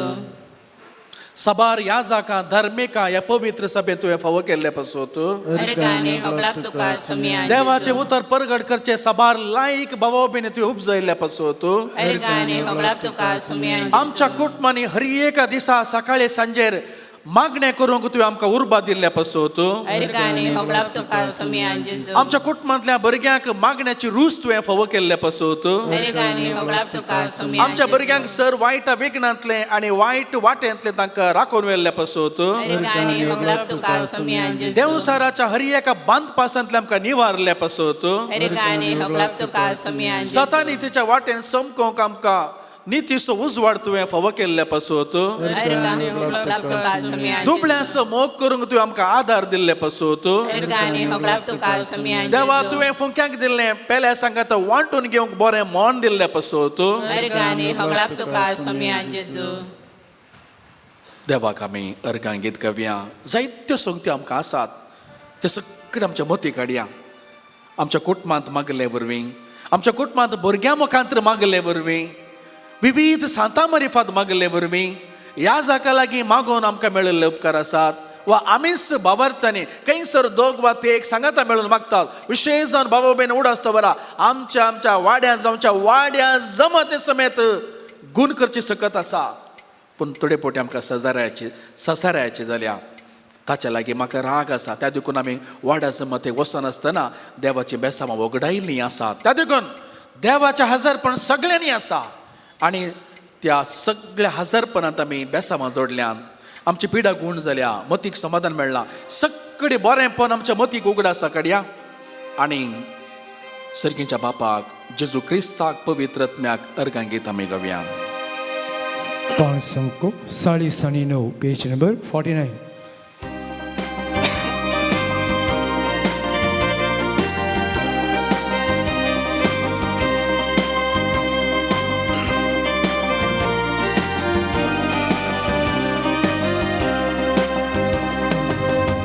Speaker 2: साबार ह्या जाकां धार्मिकां ह्या पवित्र सभेंत तुवें फावो केल्ल्या पासत
Speaker 3: अर्गां आनी होगळाप तुका सोम्या
Speaker 2: देवाचें
Speaker 3: जेजू.
Speaker 2: उतर परगट करचें साबार लायक बाबा बेनी तुवें उपजयल्ल्या पासत
Speaker 3: अर्गां आनी होगळाप तुका सोम्या जेजू.
Speaker 2: आमच्या कुटुंबांनी हर एका दिसा सकाळी सांजेर मागणें करूंक तुवें आमकां उर्बा दिल्ल्या पासत
Speaker 3: अर्गां आनी होगळाप तुका सोम्या जेजू.
Speaker 2: आमच्या कुटुंबांतल्या भुरग्यांक मागण्याची रूच तुवें फावो केल्ल्या पासत
Speaker 3: अर्गां आनी होगळाप तुका सोम्या
Speaker 2: आमच्या
Speaker 3: जेजू.
Speaker 2: भुरग्यांक सर वायट विघ्नांतलें आनी वायट वाटेंतलें तांकां राखून व्हेल्ल्या पासत
Speaker 3: अर्गां आनी होगळाप तुका सोम्या जेजू.
Speaker 2: देवसाराच्या हर एका बांदपासांतलें आमकां निवारल्या पासत
Speaker 3: अर्गां आनी होगळाप तुका सोम्या जेजू.
Speaker 2: सतानितीच्या वाटेन समकोंक आमकां नितीचो उजवाड तुवें फावो केल्ल्या पासत
Speaker 3: अर्गां आनी होगळाप तुका सोम्या जेजू.
Speaker 2: दुबळ्यांचो मोग करूंक तुवें आमकां आदार दिल्ले पासत
Speaker 3: अर्गां आनी होगळाप तुका सोम्या जेजू.
Speaker 2: देवा तुवें फुंक्यांक दिल्लें पेल्या सांगात वांटून घेवंक बरें मन दिल्लें पासत
Speaker 3: अर्गां आनी होगळाप तुका सोम्या जेजू.
Speaker 2: देवाक आमी अर्गां गीत गावया. जायत्यो संगत्यो आमकां आसात ते सगळे आमच्या मती काडया. आमच्या कुटुंबांत मागले वरवीं, आमच्या कुटुंबांत भुरग्यां मुखांत मागले वरवीं, विविध सांतां मारिफात मागले वरवीं ह्या जाका लागीं मागोवन आमकां मेळिल्ले उपकार आसात वा आमीच बाबार्थांनी खंयसर दोग वा ते एक सांगाता मेळून मागतात. विशेश जावन बाबा बेन उडासतो बरा आमच्या आमच्या वाड्या जावच्या वाड्या जमते समेत गुण करची सकत आसा. पूण थोडे पोटी आमकां सजारायची ससारायची जाल्या. ताच्या लागीं म्हाका राग आसा. त्या देखून आमी वाडा मते वचनासतना देवाची बेसांवां वगडायिल्लीं आसात. त्या देखून देवाचें हजारपण सगळ्यांनी आसा आनी त्या सगळ्या हजारपणांत आमी बेसांवां जोडल्यान आमची पिडा गूण जाल्या, मतीक समाधान मेळ्ळां, सगळे बरेंपण आमच्या मतीक उगड आसा कडया. आनी सर्गीच्या बापाक जेजू क्रिस्ताक पवित्र आत्म्याक अर्गां गीत आमी गावया.
Speaker 5: पांच 49, पेज नंबर 49.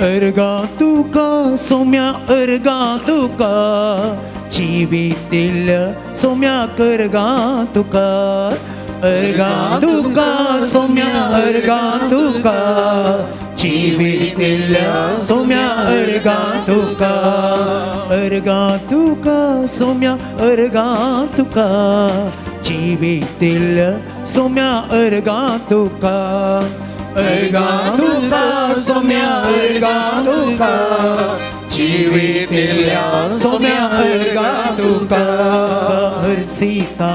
Speaker 5: अर्गा तुका सोम्या अर्गा तुका जिवितिल्ल्या सोम्या करगा तुका अर्गा तुका सोम्या अर्गा तुका जिवितिल्ल्या सोम्या अर्गा तुका अर्गा तुका सोम्या अर्गा तुका जिवितिल्ल्या सोम्या अर्गा तुका अर्गा तुका सोम्या अर्गा तुका जिवितिल्ल्या सोम्या अर्गा तुका हरसीता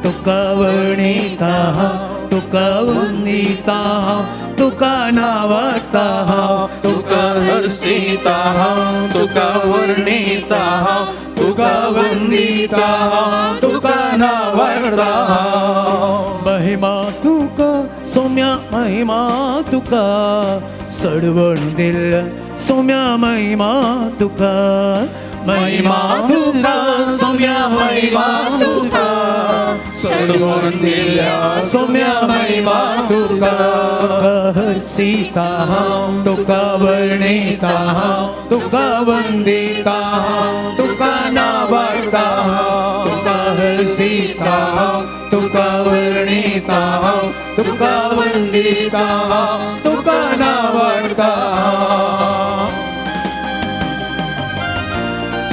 Speaker 5: तुका वर्णिता तुका वंदिता तुका नावाडता
Speaker 2: तुका हरसीता तुका वर्णिता तुका वंदिता तुका नावाडता.
Speaker 5: महिमा तुका सोम्या महिमा तुका सडवण दिल्ल्या सोम्या महिमा तुका
Speaker 2: महिमा तुका सोम्या महिमा तुका सडवण दिल्ल्या सोम्या महिमा तुका
Speaker 5: हरसीता तुका वर्णिता तुका वंदिता तुका नावाडता तुका हरसीता तुका वर्णिता तुका वंदिता तुका नावाडता.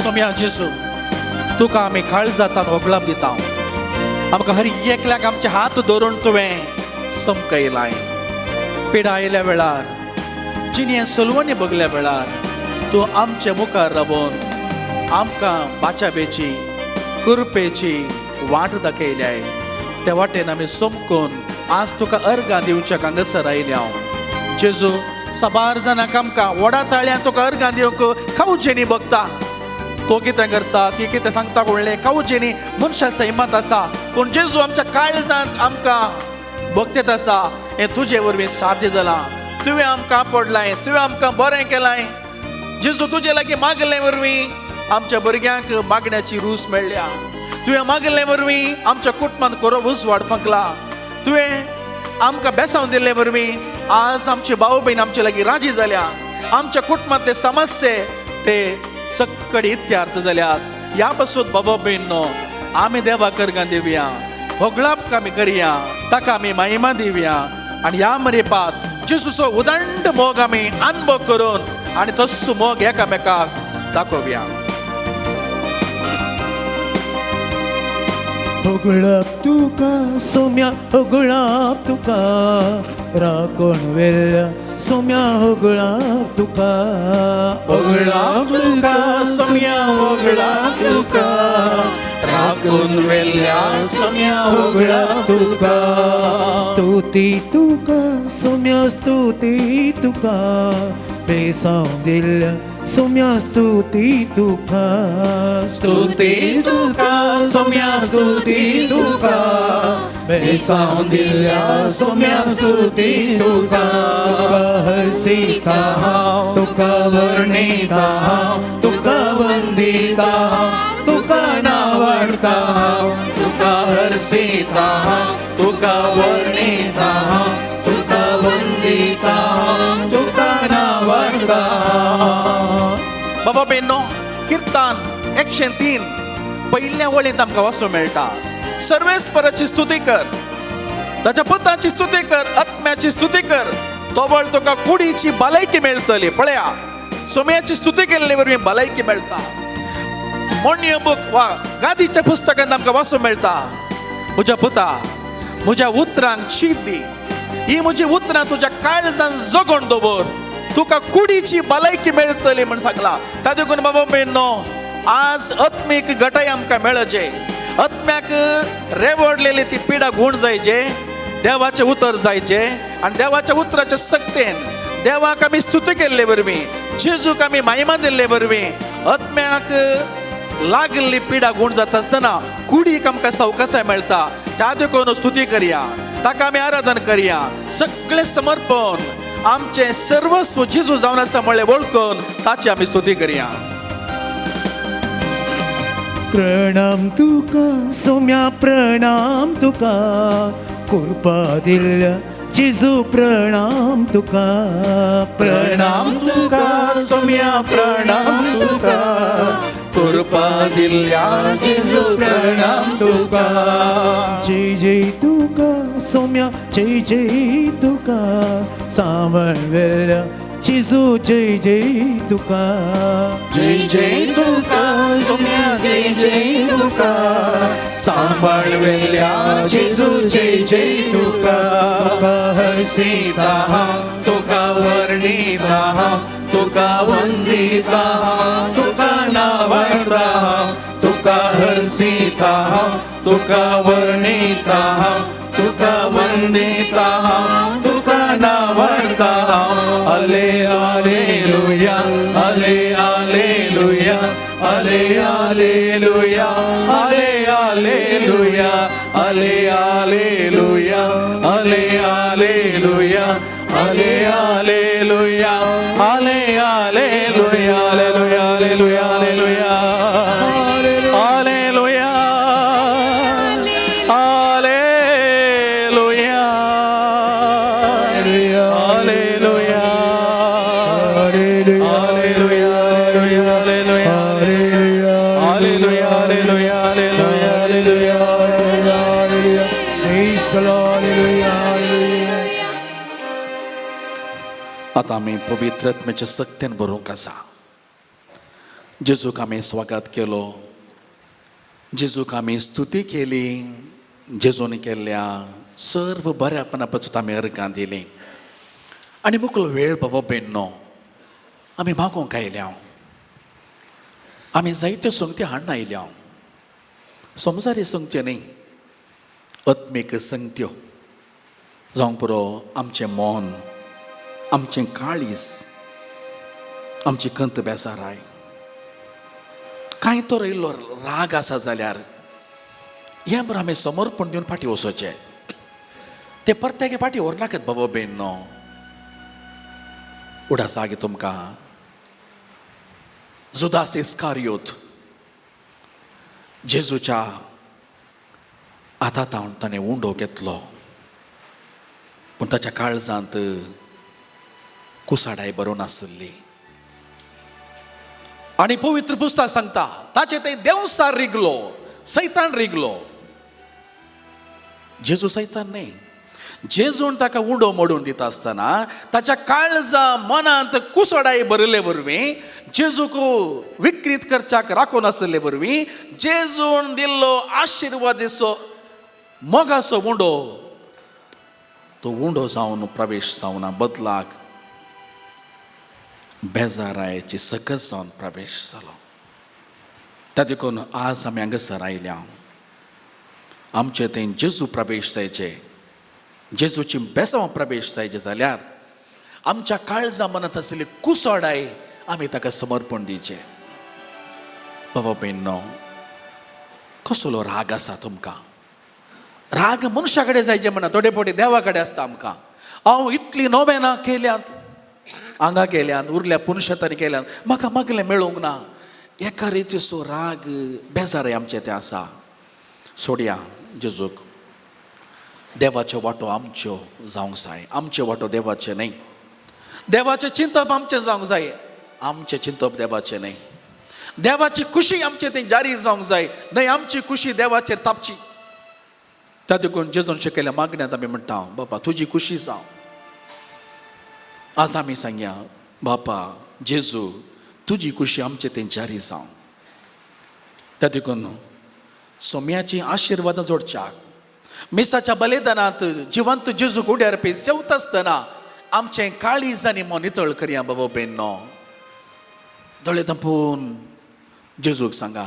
Speaker 2: सोम्या जेजू तुका आमी काळजातान वगळाप दिता. आमकां हर एकल्याक आमचे हात धरून तुवें समकयलाय. पिडा आयल्या वेळार जिणें सलवणी बगल्या वेळार तूं आमचे मुखार रावून आमकां बाचाबेची कृपेची वाट दाखयल्याय. त्या वाटेन आमी समकून आज तुका अर्गां दिवच्याक हांगासर आयल्या हांव. जेजू साबार जाणांक आमकां व्हडा ताळ्यान तुका अर्गां दिवंक खावचेनी बगता. तो कितें करता ती कितें सांगता व्हडलें खावचेनी मनशा सैमांत आसा, पूण जेजू आमच्या काळजांत आमकां भक्तेत आसा. हें तुजे वरवीं साध्य जालां. तुवें आमकां पडलाय, तुवें आमकां बरें केलाय. जेजू तुजे लागीं मागले वरवीं आमच्या भुरग्यांक मागण्याची रूच मेळ्ळ्या. तुवें मागले वरवीं आमच्या कुटुंबांत कोरो उजवाड फांकला. तुवें आमकां बेसांव दिल्ले वरवीं आज आमचे भाव भयण आमचे लागीं राजी जाल्या. आमच्या कुटुंबांतले समस्ये ते सक्कडी इत्यार्थ जाल्यात. ह्या पासून बाबा भयणो आमी देवाक अर्गां दिवया, होगळाप आमी करया, ताका आमी महिमा दिवया. आनी ह्या मरेपात जेजूचो उदंड मोग आमी अनुभव करून आनी तस्सो मोग एकामेकाक दाखोवया.
Speaker 5: होगळाप तुका सोम्या होगळाप तुका राखण वेल्ल्या सोम्या होगळाप तुका
Speaker 2: होगळाप तुका सोम्या होगळाप तुका राखून वेल्ल्या सोम्या होगळाप तुका
Speaker 5: स्तुती तुका सोम्या स्तुती तुका बेसांव दिल्ल्या सोम्या स्तुती तुका
Speaker 2: स्तुती तुका सोम्या स्तुती तुका बेसांव दिल्ल्या सोम्या स्तुती तुका
Speaker 5: हरसीता तुका वर्णिता तुका वंदिता तुका नावाडता
Speaker 2: तुका हरसीता तुका वर्णिता तुका वंदिता तुका नावाडता. बाबा बेनो किर्तन 103 पयल्या वळींत आमकां वाचूंक मेळटा. सर्वेस्पराची स्तुती कर, ताच्या पुताची स्तुती कर, आत्म्याची स्तुती कर, तोवळ तुका कुडीची भलायकी मेळटली. पळया सोम्याची स्तुती केल्ले वरवीं भलायकी मेळटा. मोण्य बूक वा गादीच्या पुस्तकांत आमकां वाचूंक मेळटा, म्हज्या पुता म्हज्या उतरांक शीत दी, ही म्हजी उतरां तुज्या काळजान जगोवन दवर,
Speaker 6: तुका कुडीची भलायकी मेळटली म्हण सांगला. त्या देखून बाबा भयणो, आज आत्मीक घटाय आमकां मेळचे, आत्म्याक रेवडलेली ती पिडा गूण जायचे, देवाचें उतर जायचे आनी देवाच्या उतराच्या सक्तेन देवाक आमी स्तुती केल्ले वरवीं, जेजूक आमी महिमा दिल्ले वरवीं आत्म्याक लागिल्ली पिडा गूण जाता आसतना कुडीक आमकां सवकासाय मेळटा. त्या देखून स्तुती करया, ताका आमी आराधन करया. सगळें समर्पण आमचें सर्वस्व जेजू जावन आसा म्हळ्ळें वळखून ताची आमी स्तुती करया.
Speaker 5: प्रणाम तुका सोम्या, प्रणाम तुका, कृपा दिल्ल्या जेजू प्रणाम तुका.
Speaker 6: प्रणाम तुका सोम्या, प्रणाम तुका, कृपा दिल्ल्या जेजू प्रणाम तुका.
Speaker 5: जय जय तुका सोम्या, जय जय तुका, सांवळ वेल्या जेजू जय जय तुका.
Speaker 6: जय जय तुका सोम्या, जय जय तुका, सांबाळ वेल्या जेजू जय जय तुका.
Speaker 5: तुका
Speaker 6: हसीता हांव, तुका वर्णिता हांव, तुका वंदिता हांव, तुका नावाडता हांव, तुका हर्षिता हांव, तुका वर्णिता हांव, तुका वंदिता हांव, तुका नावाडता हांव. अले आलेलुया, अले आलेलुया, अले आलेलुया, अले आलेलुया, अले आलेलुया, अले आलेलुया, अले आलेलुया, अले आलेलुया, आलेलुया, आलेलुया, आलेलुया, आलेलुया, आलेलुया, आलेलुया, आलेलुया, आलेलुया, आलेलुया, आलेलुया, आलेलुया, आलेलुया.
Speaker 5: Praise the Lord, hallelujah, hallelujah.
Speaker 2: आतां आमी पवित्र आत्म्याच्या सक्तेन भरूंक आसा. जेजूक आमी स्वागत केलो, जेजूक आमी स्तुती केली, जेजून केल्ल्या सर्व बऱ्यापणा पासून आमी अर्गां दिलीं आनी मुकलो वेळ बाबा बेण्णो आमी मागोंक आयल्या. आमी जायत्यो संगती हाडून आयल्या, संवसारी संगत्यो न्ही, आत्मीक संगत्यो जावंक पुरो. आमचें मन, आमचें काळीज, आमची कंत बेजाराय, कांय तर इल्लो राग आसा जाल्यार हें बरें आमी समर्पण दिवन फाटीं वचोचें. ते परत्याक फाटीं व्हरनाकात बाबा बेण्णो. उडास आगे तुमकां जुदास इस्कारियोत जेजूच्या हाता तावन ताणें उंडो घेतलो, पूण ताच्या काळजांत कुसाडाय बरोवन आसली. आनी पवित्र पुस्तक सांगता ताचे ते देवसार रिगलो, सैतान रिगलो. जेजू सैतान न्ही. जेजून ताका उंडो मोडून दिता आसतना ताच्या काळजा मनांत कुसडाय भरिल्ले वरवीं, जेजूक विक्रीत करच्याक राखून आशिल्ले वरवीं, जेजून दिल्लो आशिर्वादीचो मोगाचो उंडो तो उंडो जावन प्रवेश जावना, बदलाक बेजारायची सकत जावन प्रवेश जालो. त्या देखून आज आमी हांगासर आयल्या, आमचे थंय जेजू प्रवेश जायचे, जेजूची बेसांव प्रवेश जायचे जाल्यार आमच्या काळजा मनांत आशिल्ली कुसडाय आमी ताका समर्पण दिवचें. बाबा भयणो, कसलो राग आसा तुमकां? राग मनशा कडेन जायचे म्हणा, थोडे फावटी देवा कडेन आसता आमकां. हांव इतली नोवेनां केल्यांत, हांगा केल्यान, उरल्या पुनशतांनी केल्यान, म्हाका मागलें मेळूंक ना. एका रितीचो राग बेजारय आमचें तें आसा. सोडया जेजूक. देवाच्यो वाटो आमच्यो जावंक जाय, आमच्यो वाटो देवाचे न्हय. देवाचें चिंतप आमचें जावंक जाय, आमचें चिंतप देवाचें न्हय. देवाची खुशी आमचे थंय जारी जावंक जाय, न्हय आमची खुशी देवाचेर तापची. त्या देखून जेजून शिकयल्या मागण्यांत आमी म्हणटा, बापा तुजी खुशी जावं. आज आमी सांगया, बापा जेजू तुजी खुशी आमचे थंय जारी जावं. त्या देखून सोम्याची आशिर्वादां जोडच्याक मिसाच्या बलिदानांत जिवंत जेजूक उड्यार पी सेवता आसतना
Speaker 6: आमचें काळीज आनी मन नितळ करया बाबा बेन्नो. दोळे धांपून जेजूक सांगा,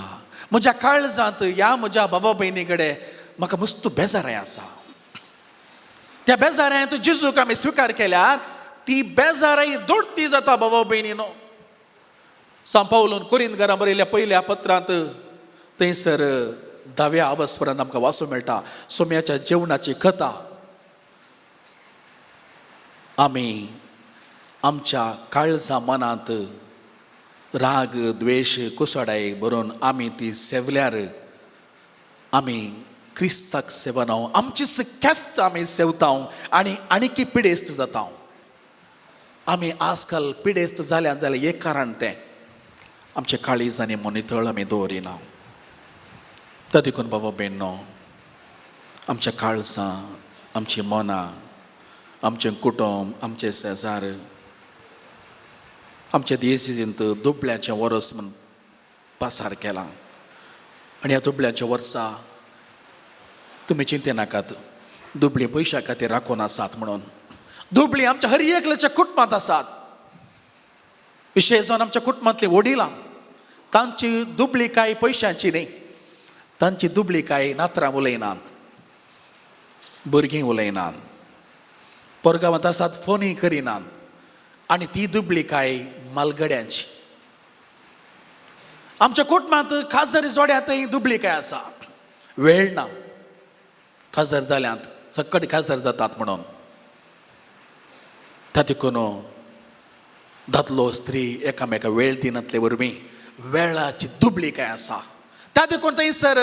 Speaker 6: म्हज्या काळजांत ह्या म्हज्या बाबा भयणी कडेन म्हाका मस्त बेजाराय आसा. त्या बेजारांत जेजूक आमी स्विकार केल्यार ती बेजाराय दोडती जाता बाबा भयणीनो. सांपावलून कोरिंद घरां बरयल्या पयल्या पत्रांत थंयसर 10व्या आवसपर्यंत आमकां वाचूंक मेळटा सोम्याच्या जेवणाची कथा. आमी आमच्या काळजा मनांत राग द्वेश कुसडाय भरून आमी ती सेवल्यार आमी क्रिस्ताक सेवना, आमची ख्यास्त आमी सेवता आनी आनीकी पिडेस्त जाता. आमी आजकाल पिडेस्त जाल्यान जाल्यार एक कारण तें आमचें काळीज आनी मन नितळ आमी दवरिना. त्या देखून बाबा बेण्णो, आमच्या काळजां, आमची मनां, आमचें कुटुंब, आमचें शेजार, आमच्या देसींत दुबळ्याचें वर्स म्हूण पासार केलां आनी ह्या दुबळ्याच्या वर्सा तुमी चिंते नाकात, दुबळी पयशा खातीर राखून आसात म्हणून. दुबळी आमच्या हर एकल्याच्या कुटुंबांत आसात, विशेश जावन आमच्या कुटुंबांतली वडिलां, तांची दुबळी कांय पयशांची न्ही, तांची दुबळी कांय नातरां उलयनात, भुरगीं उलयनात, परगांवांत आसात फोनूय करिनात, आनी ती दुबळी काय मालगड्यांची. आमच्या कुटुंबांत खाजर जोड्यांतय दुबळी काय आसा, वेळ ना, खाजर जाल्यांत सकट खाजर जातात म्हणून. त्या देखून दादलो स्त्री एकामेका वेळ दिनातले वरवीं वेळाची दुबळी काय आसा, त्या देखून थंयसर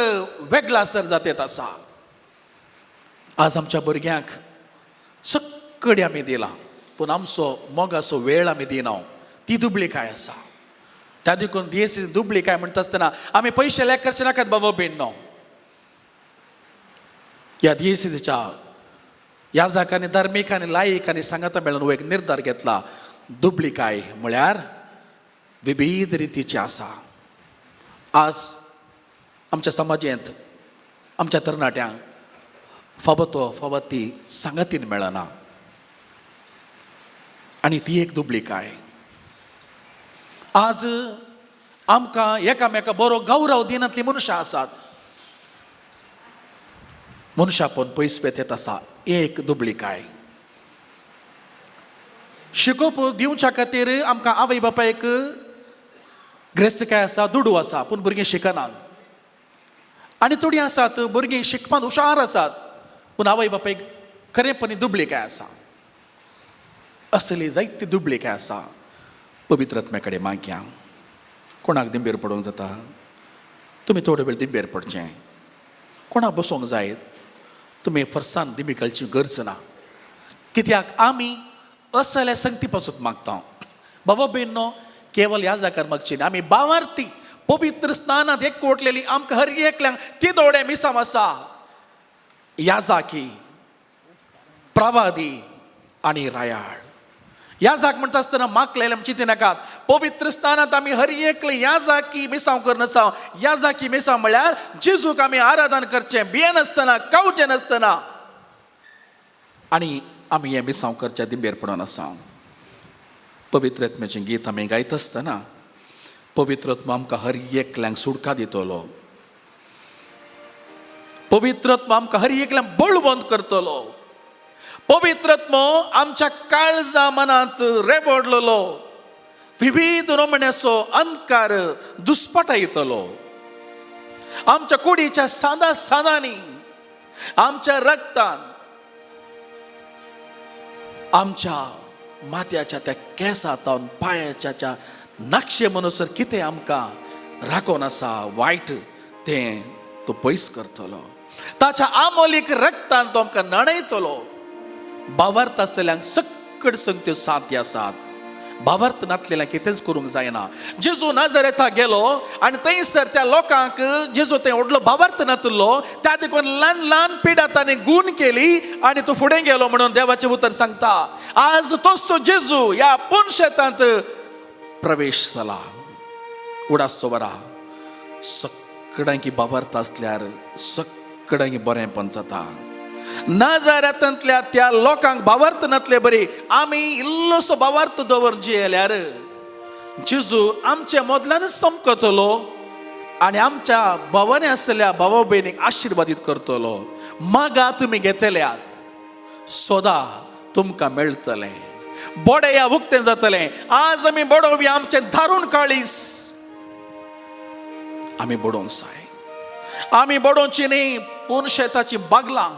Speaker 6: वेगळा सर जातेत आसा. आज आमच्या भुरग्यांक सकड आमी दिला, पूण आमचो मोगाचो वेळ आमी दिना, ती दुबळी काय आसा. त्या देखून देश दुबळी काय म्हणटा आसतना आमी पयशे लेख करचे नाकात बाबा बेण्णो. ह्या देशीच्या याजकांनी, धार्मिकांनी, लायकांनी सांगाता मेळून एक निर्धार घेतला, दुबळी काय म्हळ्यार विविध रितीची आसा. आज आमच्या समाजेंत आमच्या तरणाट्यांक फावो तो फावो ती सांगातीन मेळना आनी ती एक दुबळी काय. आज आमकां एकामेका बरो गौरव दिनांतली मनशां आसात, मनशां पण पयस पेत आसा, एक दुबळी काय. शिकोवप दिवच्या खातीर आमकां आवय बापायक ग्रेस्तकाय आसा, दुडू आसा, पूण भुरगीं शिकनात. आनी थोडीं आसात भुरगीं शिकपांत हुशार आसात, पूण आवय बापायक खरेपणी दुबळी काय आसा. असली जायती दुबळी काय आसा. पवित्र आत्म्या कडेन मागया. कोणाक दिंबेर पडोवंक जाता, तुमी थोडो वेळ दिंबेर पडचें. कोणाक बसोंक जाय, तुमी फर्सान दिंबी घालची गरज ना, कित्याक आमी असल्या संगती पासून मागता. बाबा भयणो, केवल ह्या जाग्यार मागची न्ही, आमी बावार्थी पवित्र स्नानांत एकवटलेली आमकां हर एकल्यांक ती दोडे मिसांव आसा. याजाकी, प्रवादी आनी रायाळ. याजाक म्हणटा आसतना मागलेले आमची चिंती नाकात. पवित्र स्नानांत आमी हर एकले याजाकी मिसांव करनासांव. याजाकी मिसांव म्हळ्यार जेजूक आमी आराधन करचें, भियेनासतना, कावचें नासतना, आनी आमी हें मिसांव करच्या दिंबेर पडोन आसा. पवित्र आत्म्याचें गीत आमी गायत आसतना पवित्र आत्मा आमकां हर एकल्यांक सुडका दितलो, पवित्र आत्मा आमकां हर एकल्यांक बळवंत करतलो, पवित्र आत्मो आमच्या काळजा मनांत रेबडलेलो विविध नमुन्याचो अंधकार दुस्पटायतलो, आमच्या कुडीच्या सादा सादांनी, आमच्या रक्तान, आमच्या माथ्याच्या त्या केंसांत पांयाच्या त्या नक्षे म्हणसर कितें आमकां राखून आसा वायट तें तो पयस करतलो. ताच्या आमोलीक रक्तान तो आमकां न्हाणयतलो. भावार्थ आसलेल्यांक सकड संगत्यो साध्य आसात, भावार्थ नातलेल्यांक कितेंच करूंक जायना. जेजू नाजरेथा गेलो आनी थंयसर त्या लोकांक जेजू थंय व्हडलो भावार्थ नातलो, त्या देखून ल्हान ल्हान पिडा ताणें गूण केली आनी तो फुडें गेलो म्हणून देवाचें उतर सांगता. आज तसो जेजू ह्या पुनशेतांत प्रवेश जाला. उडासचो बरा सगळ्यांकी भावार्थ आसल्यार सगळ्यांकी बरेंपण जाता. नाजारातांतल्या त्या लोकांक भावार्थ नातले बरी आमी इल्लोसो भावार्थ दवर जियेल्यार जेजू आमच्या मोदल्यानच समकतलो आनी आमच्या भावांनी आसलेल्या भावा भयणीक आशिर्वादीत करतलो. मागा तुमी घेतल्यात, सोदा तुमकां मेळटलें, बोडया उक्तें जातलें. आज आमी बडोवया आमचें धारून काळीस आमी बडोवंक जाय. आमी बडोवची न्ही पूण शेताची बागलां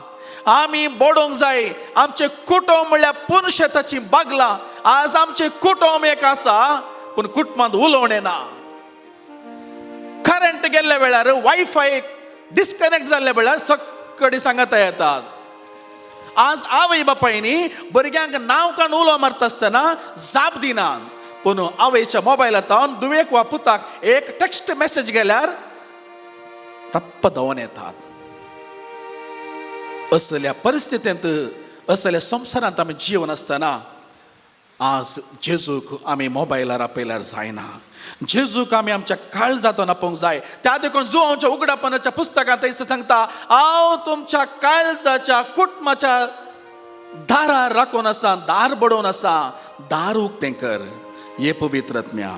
Speaker 6: आमी बडोवंक जाय. आमचें कुटुंब म्हणल्यार पूण शेताची बागलां. आज आमचें कुटुंब एक आसा पूण कुटुंबांत उलोवणें ना. करंट गेल्ल्या वेळार वायफाय डिस्कनेक्ट जाल्ल्या वेळार सगळी सांगता येतात. आज आवय बापायनी भुरग्यांक नांव काडून उलो मारता आसतना जाप दिनात, पूण आवयच्या मोबायलांत दुवेक वा पुताक एक टेक्स्ट मॅसेज गेल्यार रप्प धांवन येतात. असल्या परिस्थितींत असल्या संवसारांत आमी जिवन आसतना आज जेजूक आमी मोबायलार आपयल्यार जायना. जेजूक आमी आमच्या काळजांत आपोवंक जाय. त्या देखून जुवांच्या उगडापणाच्या पुस्तकांत थंयसर सांगता, हांव तुमच्या काळजाच्या कुटुंबाच्या दारार राखून आसा, दार बडोवन आसा, दार उक्तें कर. हे पवित्र आत्म्या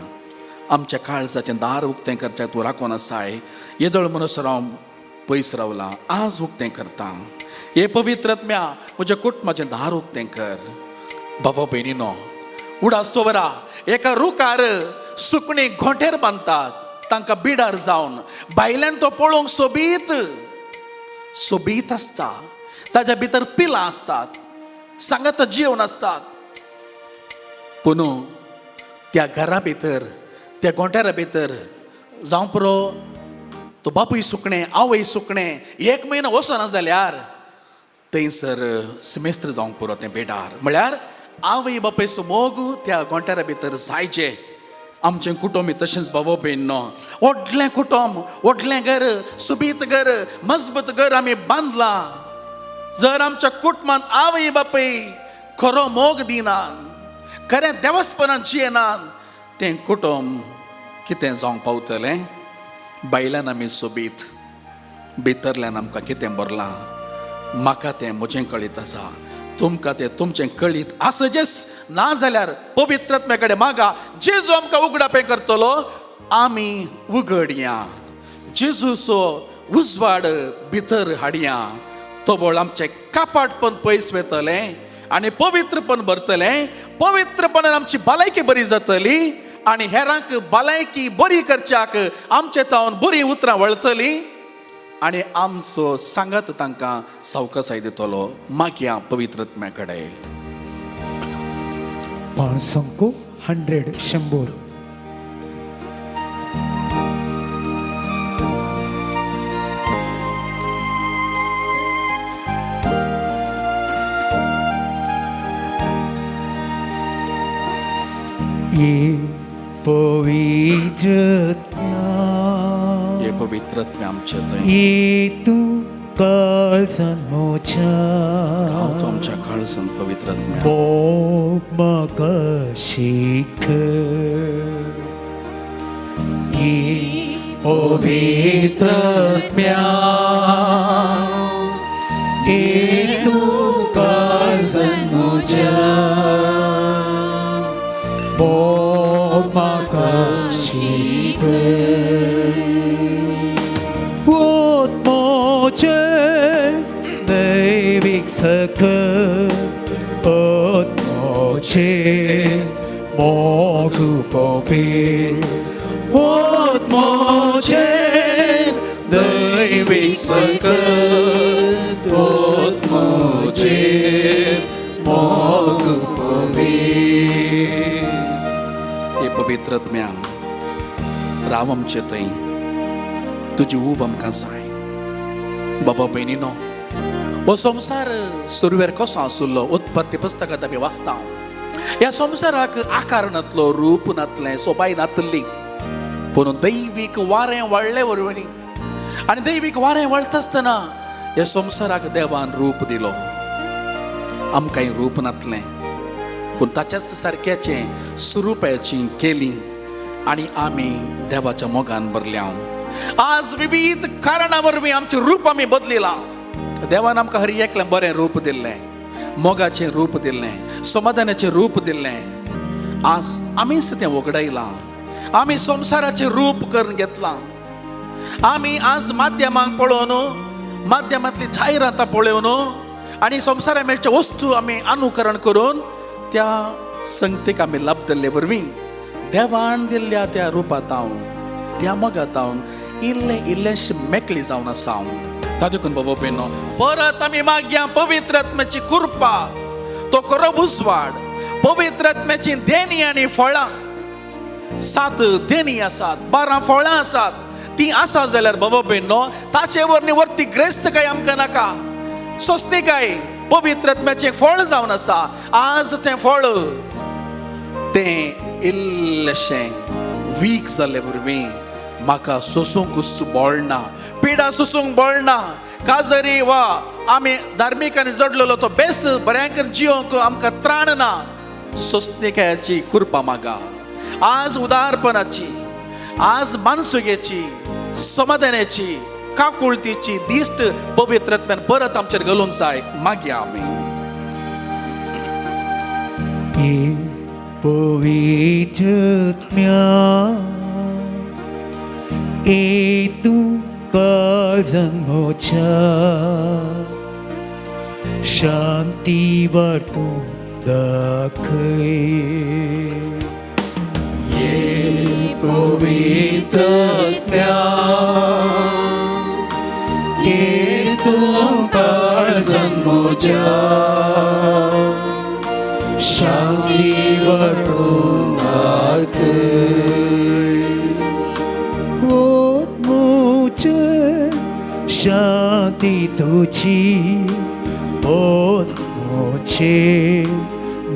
Speaker 6: आमच्या काळजाचें दार उक्तें करच्या तूं राखून आसाय. येदोळ म्हणसर हांव पयस रावलां, आज उक्तें करता. हे पवित्र आत्म्या म्हज्या कुटुंबाचें दार उक्तें कर. बाबा भयणीनो, उडास दवरा, एका रुखार सुकणीं घोंटेर बांदतात, तांकां बिडार जावन भायल्यान तो पळोवंक सोबीत सोबीत आसता, ताज्या भितर पिलां आसतात, सांगात जेवण आसतात. पूण त्या घरा भितर त्या गोंट्यारा भितर जावं पुरो तो बापूय सुकणें आवय सुकणें एक म्हयनो वचना जाल्यार थंयसर सिमेस्त्र जावंक पुरो तें बेडार. म्हळ्यार आवय बापायचो मोग त्या गोंट्यारा भितर जायचे. आमचें कुटुंब तशेंच बाबा भयण, व्हडलें कुटुंब, व्हडलें घर, सोबीत घर, मजबूत घर आमी बांदलां. जर आमच्या कुटुंबांत आवय बापूय खरो मोग दिनात, खरें देवस्पणान जियेनात, तें कुटुंब कितें जावंक पावतलें? बायल्यान आमी सोबीत, भितरल्यान आमकां कितें भरलां, म्हाका तें म्हजें कळीत आसा, तुमकां तें तुमचें कळीत आसजेच. ना जाल्यार पवित्र आत्म्या कडेन मागा, जेजू आमकां उगडापें करतलो. आमी उगडया, जेजूचो उजवाड भितर हाडया, तबळ आमचें कापाटपण पयस वतलें आनी पवित्रपण भरतलें. पवित्रपणान आमची भलायकी बरी जातली आनी हेरांक भलायकी बरी करच्याक आमचे तावन बरीं उतरां वळतलीं आनी आमचो सांगात तांकां सावकासाय दितलो. मागया पवित्र आत्म्या कडेन.
Speaker 5: पांचसंको 100 100. ये पवित्र
Speaker 2: हे पवित्र आत्म्या आमचे थंय
Speaker 5: ये तूं काळजान म्हज्या,
Speaker 2: हांव तूं आमच्या काळजान पवित्र आत्म्या,
Speaker 5: मोग म्हाका शिक. ये पवित्र आत्म्या ये तूं काळजान म्हज्या, मोग म्हाका शिक. दैविक सख ओतमोचे मोग पोपे, ओतमोचे दैविक सख ओतमोचे मोग पोपे.
Speaker 2: हे पवित्र आत्म्या राव आमचे थंय, तुजी ऊब आमकां जाय. बाबा भयणीनो, हो संवसार सुरवेर कसो आसुल्लो उत्पत्ती पुस्तकांत आमी वाचता. ह्या संवसाराक आकार नातलो, रूप नातलें, सोबाय नातली, पूण दैवीक वारें वळ्ळें वरवीं आनी दैवीक वारें वळटा आसतना ह्या संवसाराक देवान रूप दिलो. आमकांय रूप नातलें, पूण ताच्याच सारक्याचें स्वरुपाचीं केलीं आनी आमी देवाच्या मोगान भरल्या. आज विविध कारणां वरवीं आमचें रूप आमी बदलिलां.
Speaker 6: देवान आमकां हर एकलें बरें रूप दिल्लें, मोगाचें रूप दिल्लें, समाधानाचें रूप दिल्लें. आज आमीच तें वगडायलां, आमी संवसाराचें रूप करून घेतलां. आमी आज माध्यमांक पळोवन, माध्यमांतली जायरातां पळोवन आनी संवसारा मेळचे वस्तू आमी अनुकरण करून त्या संगतीक आमी लाभदिल्ले वरवीं देवान दिल्ल्या त्या रुपांत हांव, त्या मोगांत हांव इल्लें इल्लेंशें मेकळी जावन आसा हांव. तातूंत बाबा भयणो परत आमी मागया पवित्र आत्म्याची कृपा, तो खरो उजवाड, पवित्र आत्म्याची देणी आनी फळां. 7 देणी आसात, 12 फळां आसात, ती आसा जाल्यार बाबा भयणो ताचे वरनी वरती ग्रेस्त काय आमकां नाका, सोंसणीकाय पवित्र आत्म्याचें फळ जावन आसा. आज तें फळ तें इल्लेशें वीक जाल्ले वरवीं म्हाका सोसूंक बळ ना, पिडा सोसूंक बळ ना. काजरी वा आमी धार्मिकांनी जडलेलो तो बेस बऱ्यांक जियोंक आमकां त्राण ना. सोंसणीकायाची कृपा मागा आज, उदारपणाची, आज मानसुगेची, समाधानाची, काकुळतीची दिश्ट पवित्र आत्म्यान परत आमचेर घालूंक जाय. मागया आमी.
Speaker 5: पवित्र आत्म्या तूं काळजान म्हज्या शांती वाटूं दाखय.
Speaker 1: पवित्र आत्म्या तूं काळजान म्हज्या शांती वाटूं दाखय.
Speaker 5: मुझे शांती तुझी, मुझे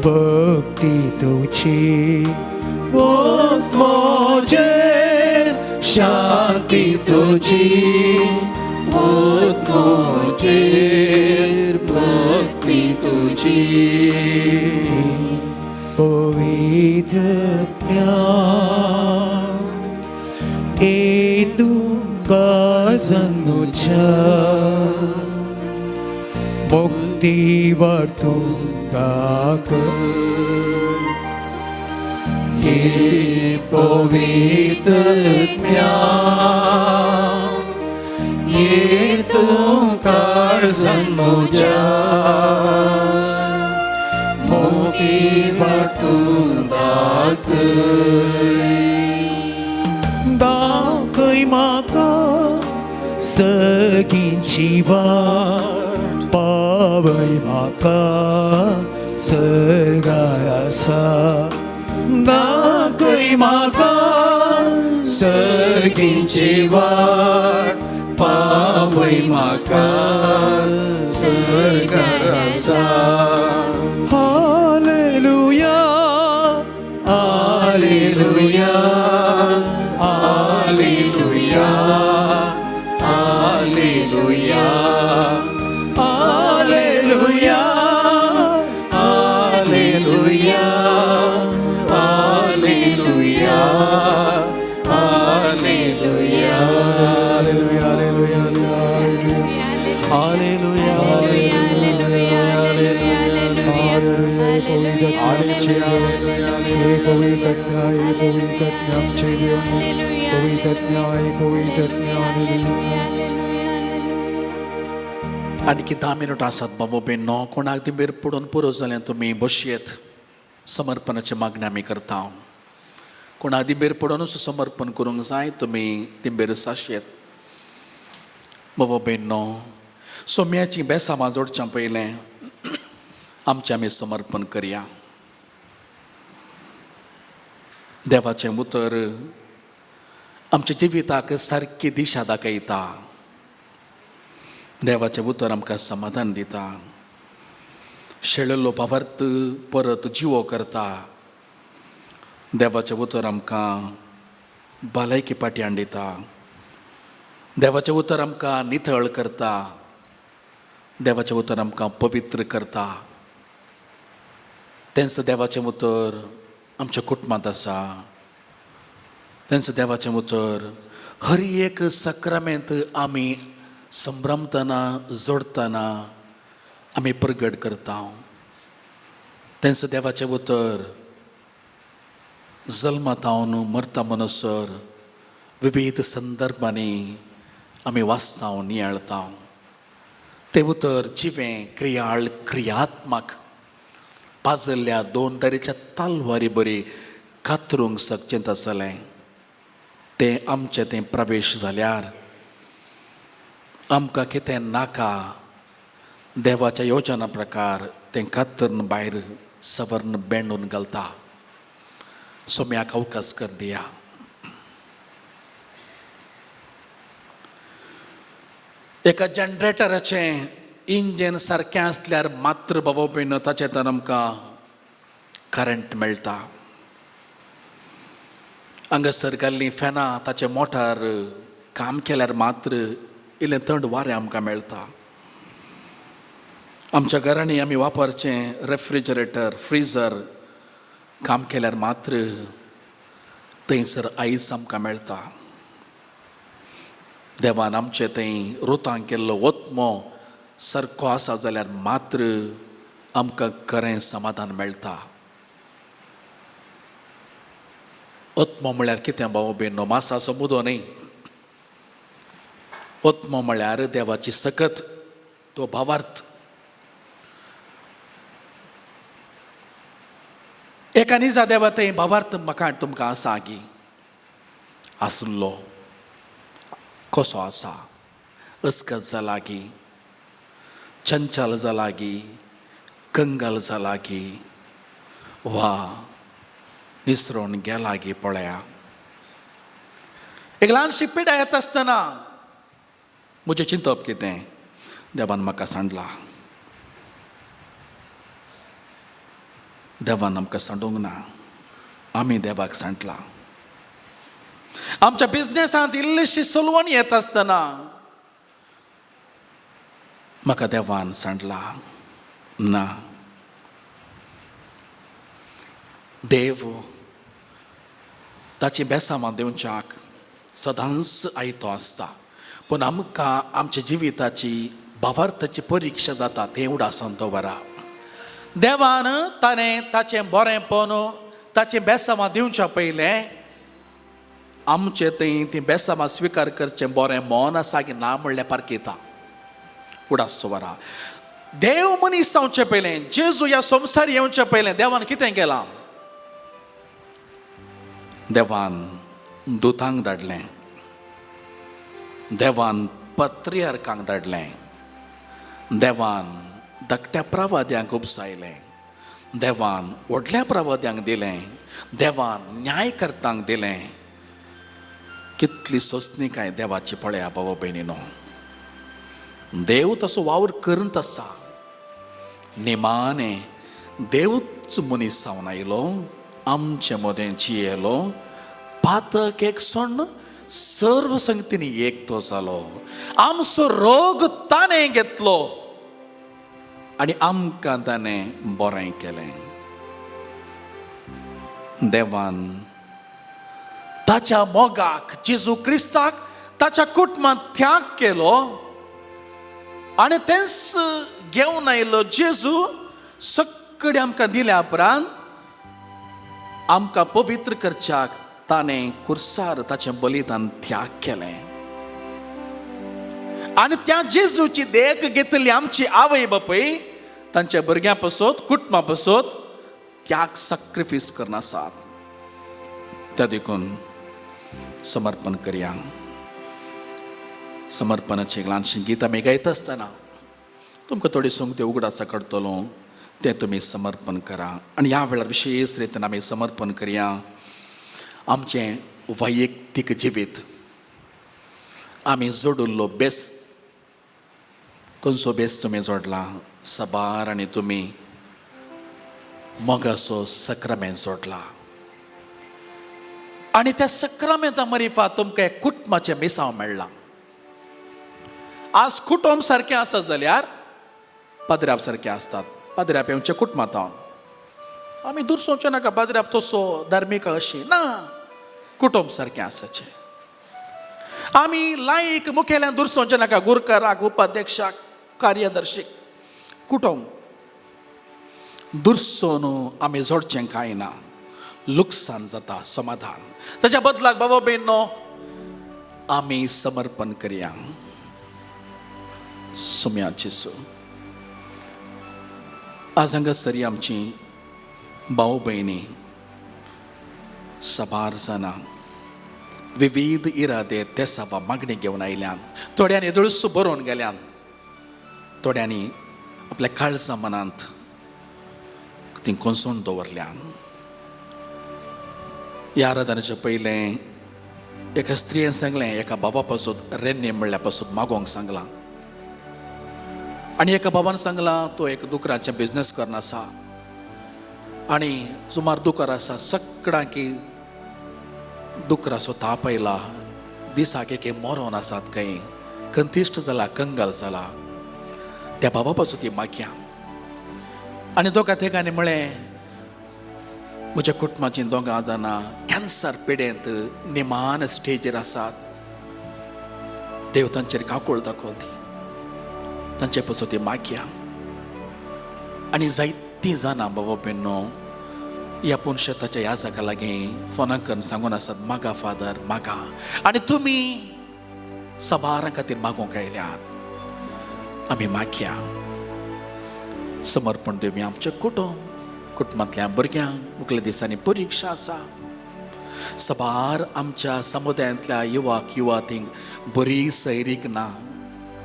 Speaker 5: भक्ती तुझी,
Speaker 1: मुझे शांती तुझी, मुझे भक्ती तुझी.
Speaker 5: पवित्र आत्म्या तूं काळजान म्हज्या मुक्ती वाटूं दाखय.
Speaker 1: पवित्र आत्म्या तूं काळजान म्हज्या मुक्ती वाटूं दाखय.
Speaker 5: दाखय म्हाका सगींची वाट, पावय म्हाका सर्गार आसा.
Speaker 1: दाखय म्हाका सर्गींची वाट, पावय म्हाका सर्गार आसा.
Speaker 5: Hallelujah,
Speaker 1: hallelujah, hallelujah, hallelujah, hallelujah, hallelujah, hallelujah, hallelujah.
Speaker 6: Hallelujah, आणखी 10 मिनट आसात बाबा भयणो, कोणाक दिंबेर पडून पुरो जालें तुमी बसयेत. समर्पणाची मागणी आमी करता. कोणाक दिंबेर पडूनच समर्पण करूंक जाय तुमी दिंबेर साशयेत. बाबा भयणो सोम्याची बेसामां जोडच्या पयलें आमचें आमी समर्पण करया. देवाचें उतर आमच्या जिविताक सारकी दिशा दाखयता. देवाचें उतर आमकां समाधान दिता. शेळिल्लो भावार्थ परत जिवो करता. देवाचें उतर आमकां भलायकी पाटयान दिता. देवाचें उतर आमकां नितळ करता. देवाचें उतर आमकां पवित्र करता. तेंच देवाचें उतर आमच्या कुटुंबांत आसा. तेंच देवाचें उतर हर एक सक्रामेंत आमी
Speaker 2: संभ्रमतना जोडतना आमी प्रगट करता. तेंच देवाचें उतर जल्मातावन मरता म्हणसर विविध संदर्भांनी आमी वाचता नियाळता. तें उतर जिवें, क्रियाळ, क्रियात्मक, पाजल्ल्या दोन तरेच्या तालवारी बरी कातरूंक सकचें आसलें. तें आमचें तें प्रवेश जाल्यार आमकां कितें नाका देवाच्या योजना प्रकार तें कातरून भायर सवर्ण बेंडून घालता. सोम्याक अवकाश कर दिया. एका जनरेटराचें इंजन सारकें आसल्यार मात्र बाबा भयण ताचें तर आमकां करंट मेळटा. हांगासर घाल्लीं फॅनां ताचें मोटार काम केल्यार मात्र इल्लें थंड वारें आमकां मेळटा. आमच्या घरांनी आमी वापरचें रेफ्रिजरेटर, फ्रिजर काम केल्यार मात्र थंयसर आयस आमकां मेळटा. देवान आमचे थंय रुतांक केल्लो ओत्मो सारको आसा जाल्यार मात्र आमकां खरें समाधान मेळटा. ओत्मो म्हळ्यार कितें भाव भयणो? मासाचो मुदो न्हय. ओत्मो म्हळ्यार देवाची सकत, तो भावार्थ. एका निजा देवा थंय भावार्थ म्हाका तुमकां आसा गी आसलो कसो आसा? अस्कत जाला गी, चंचल जाला गी, कंगाल जाला गी, वा निसरोन गेला गी? पळया, एक ल्हानशी पिडा येता आसतना म्हजें चिंतप कितें? देवान म्हाका सांडला. देवान आमकां सांडूंक ना, आमी देवाक सांडला. आमच्या बिजनेसांत इल्लीशी सोलवण येत आसतना म्हाका देवान सांडला ना. देव ताची बेसामां दिवच्याक सदांच आयतो आसता, पूण आमकां आमच्या जिविताची भावार्थाची परिक्षा जाता तें उडासान दवरा. देवान ताणें ताचें बरेंपण, ताचें बेसामां दिवच्या पयलें आमचें थंय ती बेसामां स्विकार करचें बरें मन आसा की ना म्हणल्यार पारखिता. उडास दवरा. देव मनीस जावचे पयलें, जेजू ह्या संवसार येवचे पयलें देवान कितें केलां? देवान दुतांक धाडलें, देवान पत्रियार्कांक धाडलें, देवान धाकट्या प्रवाद्यांक उपसायलें, देवान व्हडल्या प्रवाद्यांक दिलें, देवान न्यायकर्तांक दिलें. कितली सोंसणीकाय देवाची पळया बाबा भयणीनो. देव तसो वावर करत आसा. निमाणे देवूच मनीस जावन आयलो, आमचे मदें जियेलो, पातक एक सोण्ण सर्व संगतींनी एक तो जालो. आमचो रोग ताणें घेतलो आनी आमकां ताणें बरें केलें. देवान ताच्या मोगाक, जेजू क्रिस्ताक ताच्या कुटुंबांत त्याग केलो आनी तेंच घेवन आयलो जेजू. सगळे आमकां दिल्या उपरांत आमकां पवित्र करच्याक ताणें कुर्सार ताचें बलिदान त्याग केलें. आनी त्या जेजूची देख घेतली आमची आवय बापूय तांच्या भुरग्यां पसत, कुटुंबा पसत त्याग सॅक्रिफायस करनासात. त्या देखून समर्पण करया. समर्पणाचें एक ल्हानशें गीत आमी गायता आसतना तुमकां थोडी सोंगते उगडासा काडटलो, तें तुमी समर्पण करा. आनी ह्या वेळार विशेश रितीन आमी समर्पण करया आमचें वैयक्तीक जिवीत. आमी जोडिल्लो बेस, खंयचो बेस तुमी जोडला? सबार आनी तुमी मोगाचो सक्रामेंत जोडला आनी त्या सक्रामेंता मरिफा तुमकां एक कुटुंबाचें मिसांव मेळ्ळां. आज कुटुंब सारकें आसा जाल्यार पाद्र्याप सारकें आसतात. पाद्र्याप येवचें कुटुंबांत आमी दुरसोवचें नाका पाद्र्याप तसो धार्मीक अशी ना, कुटुंब सारकें आसाचें.
Speaker 6: आमी लायक मुखेल्यान दुरसोवचें नाका, गुरकाराक, उपाध्यक्षाक, कार्यदर्शीक, कुटुंब दुरसोन आमी जोडचें कांय ना, लुकसाण जाता समाधान. ताच्या बदलाक बाबा भयणो आमी समर्पण करया सुम्या जेजू. आज हांगासर आमची भाव भयणी साबार जाणां विविध इरादे तेसावा मागणी घेवन आयल्यान, थोड्यांनी दुळसो बरोवन गेल्यान, थोड्यांनी आपल्या काळजा मनांत ती कोसळून दवरल्यान. ह्या आराधनेच्या पयलें एका स्त्रियेन सांगलें, एका बाबा पासून रेन्ने म्हणल्या पासून मागोवंक सांगलां, आनी एका बाबान सांगलां तो एक दुकरांचें बिजनेस करना आसा आनी सुमार दुकर आसा, सगळ्यांकी दुकराचो ताप आयला, दिसाक एक मरोन आसात, खंय कंतिश्ट जाला, कंगाल जाला. त्या बाबा पासून ती मागया. आनी दोगां तेगांनी म्हळें म्हज्या कुटुंबाचीं दोगां जाणां कॅन्सर पिडेंत निमान स्टेजीर आसात, देव तांचेर काकूळ दाखोवन ती तांचे पासून ती मागया. आनी जायतीं जाणां बाबा भयणो ह्या पुनशेताच्या ह्या जागा लागीं फोनां करून सांगून आसात, मागा फादर मागा. आनी तुमी सबारां खातीर मागूंक आयल्यात, आमी मागया. समर्पण दिवया आमचें कुटुंब, कुटुंबांतल्या भुरग्यांक. मुखल्या दिसांनी परिक्षा आसा, सबार आमच्या समुदायांतल्या युवाक युवातींक बरी सैरीक ना.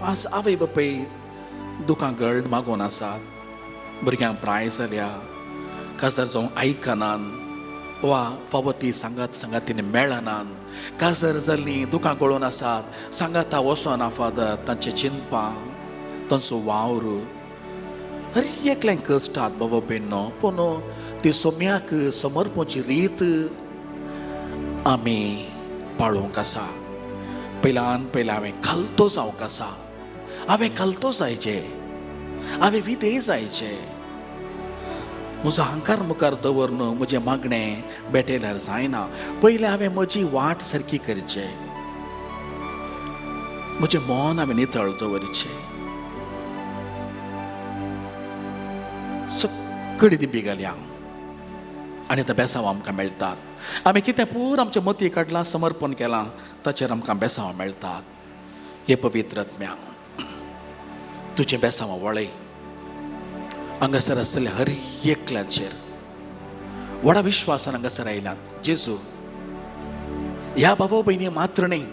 Speaker 6: आज आवय बापूय दुकां गळ मागून आसात, भुरग्यांक प्राय जाल्या, काजार जावं आयकनान वा फावो ती सांगात सांगातीन मेळनान, काजार जाल्लीं दुकां गळोवन आसात, सांगाता वचना फादर, तांचें चिंतपां, तांचो वावर हर एकल्याक कश्टात बाबा भयणो. पूण ती सोम्याक समर्पणची रीत आमी पाळोवंक आसा. पयल्यान पयलें हांवें खालतो जावंक आसा, हांवें खालतो जायचें, हांवें विधेय जायचें, म्हजो अहंकार मुखार दवरून म्हजें मागणें भेटयल्यार जायना. पयलें हांवें म्हजी वाट सारकी करचें, म्हजें मन हांवें नितळ दवरचें. सगळी दिंबी घालया आनी आतां बेसांव आमकां मेळटात. आमी कितें पूर आमच्या मती काडलां, समर्पण केलां, ताचेर आमकां बेसांव मेळटात. हे पवित्र आत्म्या तुजें बेसांव वळय हांगासर आसतले हर एकल्याचेर व्हडा विश्वासान हांगासर आयल्यात. जेजू ह्या बाबा भयणी मात्र न्ही,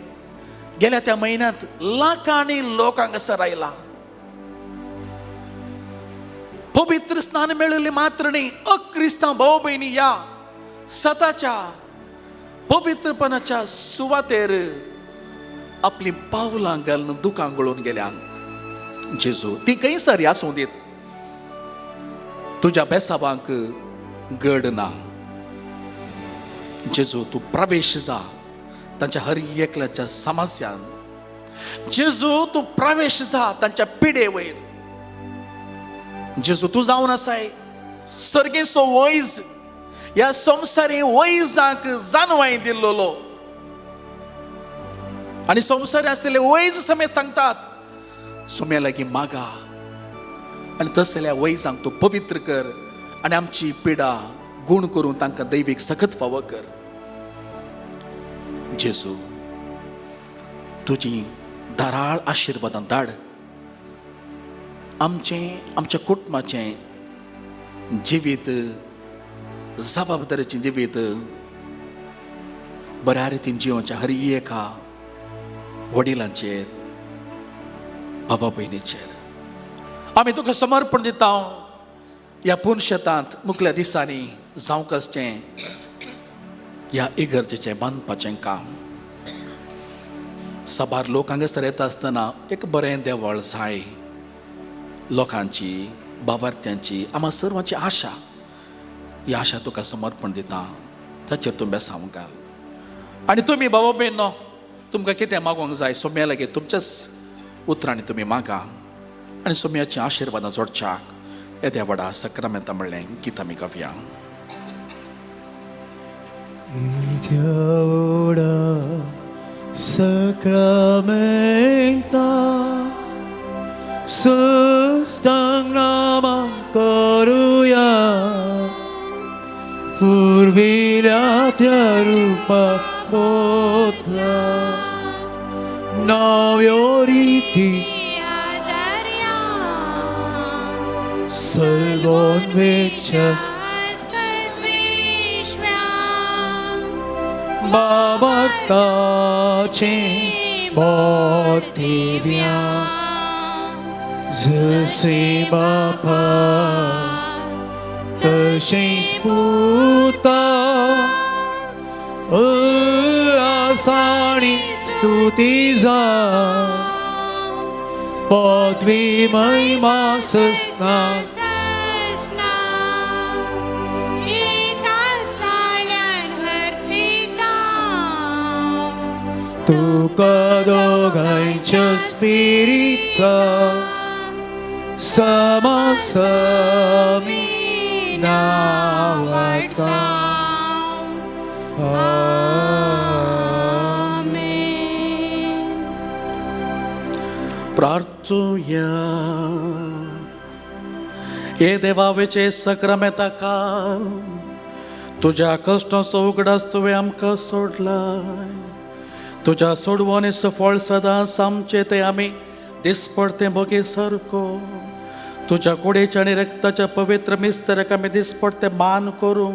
Speaker 6: गेल्या त्या म्हयन्यांत लाखांनी लोक हांगासर आयला. पवित्र स्नान मेळिल्ली मात्र न्ही, अक्रिस्तांव भाव भयणी ह्या सताच्या पवित्रपणाच्या सुवातेर आपली पावलां घालून दुकां गळून गेल्यान. जेजू ती खंयसर आसूं दीत, तुज्या बेसाबांक गड ना. जेजू तूं प्रवेश जा तांच्या हर एकल्याच्या समस्यान. जेजू तूं प्रवेश जा तांच्या पिडे वयर. जेजू तूं जावन आसाय सर्गेचो वैज, ह्या संवसारी वैजांक जानवाय दिल्लो. आनी संवसारी आशिल्ले वैज समेत सांगतात सोम्या लागीं मागा आनी तसल्या वैजांक तूं पवित्र कर आनी आमची पिडा गूण करून तांकां दैवीक सखत फावो कर. जेजू तुजी धाराळ आशिर्वादां धाड आमचें, आमच्या कुटुंबाचें जिवीत, जबाबदारीचें जिवीत बऱ्या रितीन जिवनच्या हर एका वडिलांचेर, बाबा भयणीचेर आमी तुका समर्पण दिता. ह्या पुनशेतांत मुखल्या दिसांनी जावंक आसचें ह्या इगर्जेचें बांदपाचें काम. साबार लोक हांगासर येता आसतना एक बरें देवळ जाय, लोकांची, बावार्थ्यांची, आमा सर्वांची आशा, ही आशा तुका समर्पण दिता. ताचेर तूं बेसांव घाल. आनी तुमी बाबा भयणो तुमकां कितें मागोवंक जाय सोम्या लागीं तुमच्याच उतरांनी तुमी मागा आनी सोम्याची आशिर्वादां जोडच्याक येद्या व्हडा सक्रामेंता म्हणलें गीत आमी गावया.
Speaker 5: येद्या व्हडा Sacramenta सुस्तांगनामा करूया पुर्विल्या त्या रूपा बोतला नव्यो रिती सलगोन वेच्या बाबार्ताचे बोतिव्या जसे बापा तशेंच पुता उल्हासाणी स्तुती जा पदवी महिमा सस्ना तुका दोगांयच्या स्पिरिता समासमी नावाडटा.
Speaker 2: प्रार्थुया. हे देवावेचे सक्रामेता काल तुज्या कश्टांचो उगडास तुवें आमकां सोडलाय. तुज्या सोडवणेचो फळ सदांच आमचें तें आमी दिसपडतें भोगे सारको तुज्या कुडेच्या आनी रक्ताच्या पवित्र मिस्तराक आमी दिसपडतें मान करूं.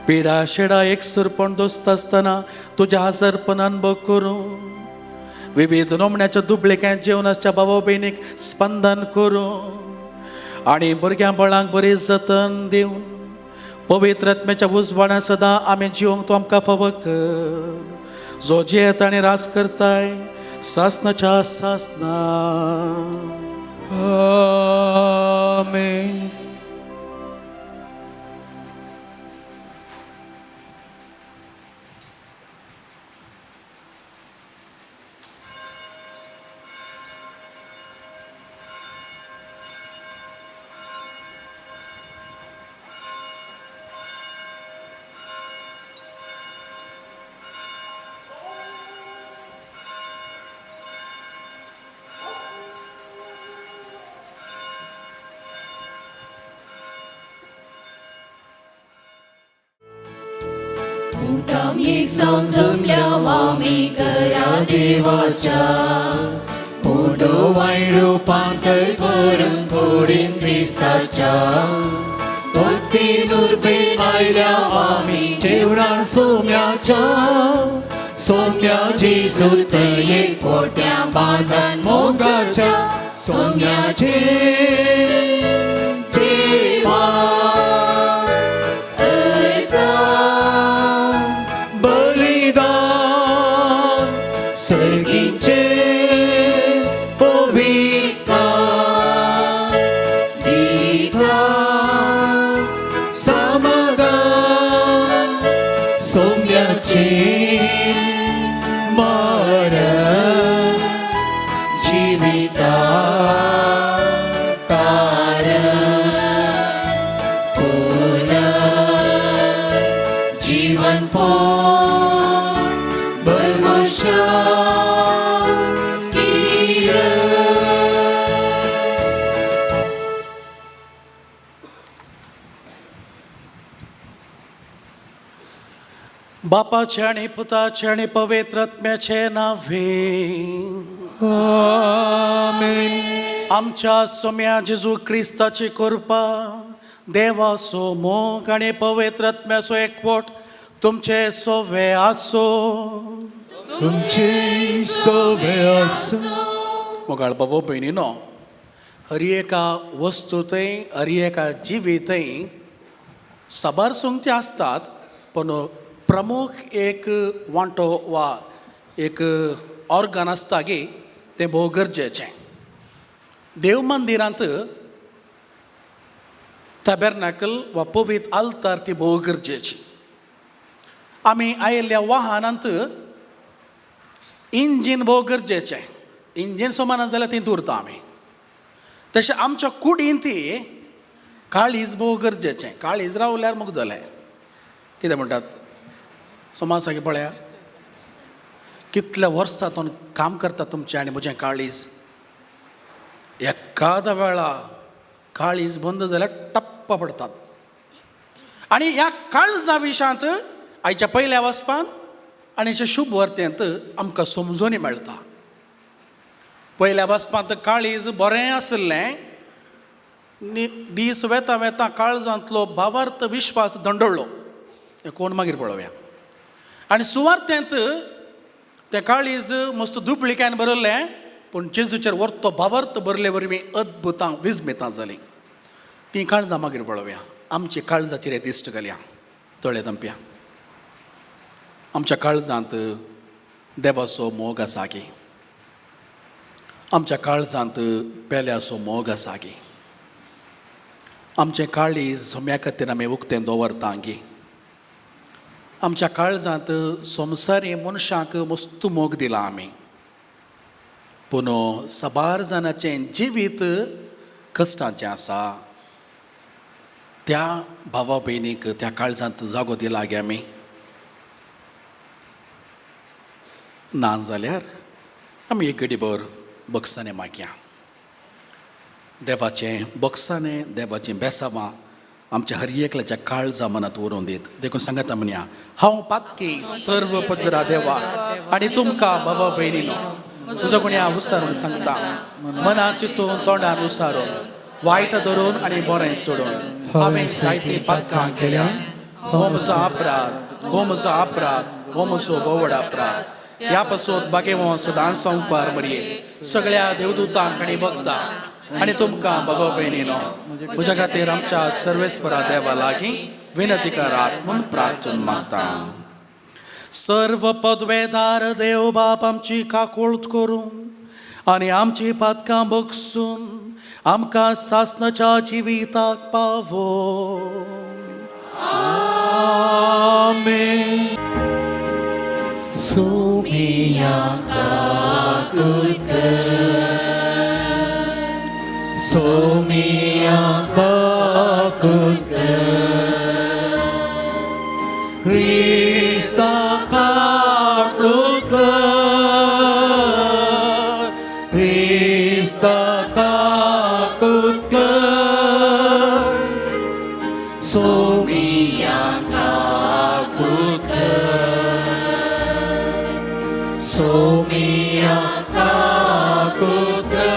Speaker 2: पिडा शेडा एकसुरपण दोस्त आसतना तुज्या हजरपण अनुभव करूं. विविध नमण्याच्या दुबळेक्यांत जेवन आसच्या बाबा भयणीक स्पंदन करूं आनी भुरग्यां बळांक बरी जतन दिवन पवित्र आत्म्याच्या उजवाडान सदां आमी जिवंक तूं आमकां फावो कर. जो जियेत आनी राज करताय सासनाच्या सासना.
Speaker 5: आमेन.
Speaker 1: एक जावन जमल्या आमी घरा देवाच्या उडो वायन रुपांतर करून कुडीन क्रिस्ताच्या भक्तीन उर्बेन आयल्या आमी
Speaker 5: जेवणान सोम्याच्या सोम्या जेजू
Speaker 1: तये कोट्या बांदान मोगाच्या सोम्याचे जेवण
Speaker 5: बलिदान सर्गीचे पवित्र
Speaker 1: दिता
Speaker 5: समाधान सोम्याचे मरण
Speaker 1: जिविता तारण पुनर् जीवन पोण भरवशा किरण.
Speaker 2: बापाचे आनी पुताचे आनी पवित्र आत्म्याचे नावे.
Speaker 5: आमेन.
Speaker 2: आमच्या सोम्या जेजू क्रिस्ताची कृपा, देवाचो मोग आनी पवित्र आत्म्याचो एकवट तुमचे सोवे आसो.
Speaker 5: तुमचे सोवे आसूं.
Speaker 2: मोगाळ बाबा भयणीनो, हर एका वस्तूंतय हर एका जिवीतय साबार संगती आसतात, पूण प्रमुख एक वांटो वा एक ऑर्गन आसता गी तें भोव गरजेचें. देव मंदिरांत टॅबेरनॅकल वा पवित्र आल्तार ती भोव गरजेची. आमी आयिल्ल्या वाहनांत इंजीन भोव गरजेचें. इंजीन समान जाल्यार ती दवरता आमी. तशें आमच्या कुडीन ती काळीज भोव गरजेचें. काळीज रावल्यार मुगदलें. कितें म्हणटात समाज सारकें पळया, कितल्या वर्सां तो काम करता तुमचें आनी म्हजें काळीज. एकादा वेळा काळीज बंद जाल्यार टप्प पडतात. आनी ह्या काळजा विशांत आयच्या पयल्या वचपान आनी हेच्या शुभ वर्तेंत आमकां समजून मेळटा. पयल्या वचपांत काळीज बरें आशिल्लें, दीस वेता वेता काळजांतलो भावार्थ विश्वास दंडळ्ळो. हें कोण मागीर पळोवया. आनी सुवार्थेंत तें काळीज मस्त दुबळिकायन बरयल्लें, पूण जेजूचेर वर्तो भावार्थ बरले वरवीं अद्भुतां विस्मितां जालीं. तीं काळजां मागीर पळोवया. आमच्या काळजाचेर दिश्ट घालया. दोळे धांपया. आमच्या काळजांत देवाचो मोग आसा की, आमच्या काळजांत पेल्याचो मोग आसा की, आमचें काळीज सोम्या खातीर आमी उक्तें दवरता की, आमच्या काळजांत संवसारी मनशांक मस्त मोग दिला आमी, पूण साबार जाणाचें जिवीत कश्टांचें आसा. त्या भावा भयणीक त्या काळजांत जागो दिला गे आमी? ना जाल्यार आमी एक घडीभर बक्षाने मागया. देवाचें बक्षाने, देवाचें बेसावां आमच्या हर एकल्याच्या काळजा मनांत उरोवन दीत. देखून सांगता म्हणया, हांव पातकी सर्व पदरा देवा आनी तुमकां बाबा भयणीनो तुजो कोणी हांव उसारून सांगता, मनात चितून तोंडान उसारून वायट धरून आनी बरें सोडून हांवें जायतीं पातकां केल्या. हो म्हजो अपराध, हो म्हजो अपराध, हो म्हजो भोवड अपराध. ह्या पासून बागेवो सदांच संवपार मरये सगळ्या देवदूतांक आनी भक्तां आनी तुमकां बाबा भयणीनो म्हज्या खातीर आमच्या सर्वेस्परा देवा लागीं विनंती करात म्हूण प्रार्थना मागता. सर्व पदवेदार देव बाप आमची काकूळत करून आनी आमची पातकां बगसून आमकां सासणाच्या जिविताक पावो.
Speaker 5: आमेन. सोमिया काकूत कर, सोमिया काकूत कर, क्रिस्ता काकूत कर, क्रिस्ता काकूत कर, सोमिया काकूत कर, सोमिया काकूत कर.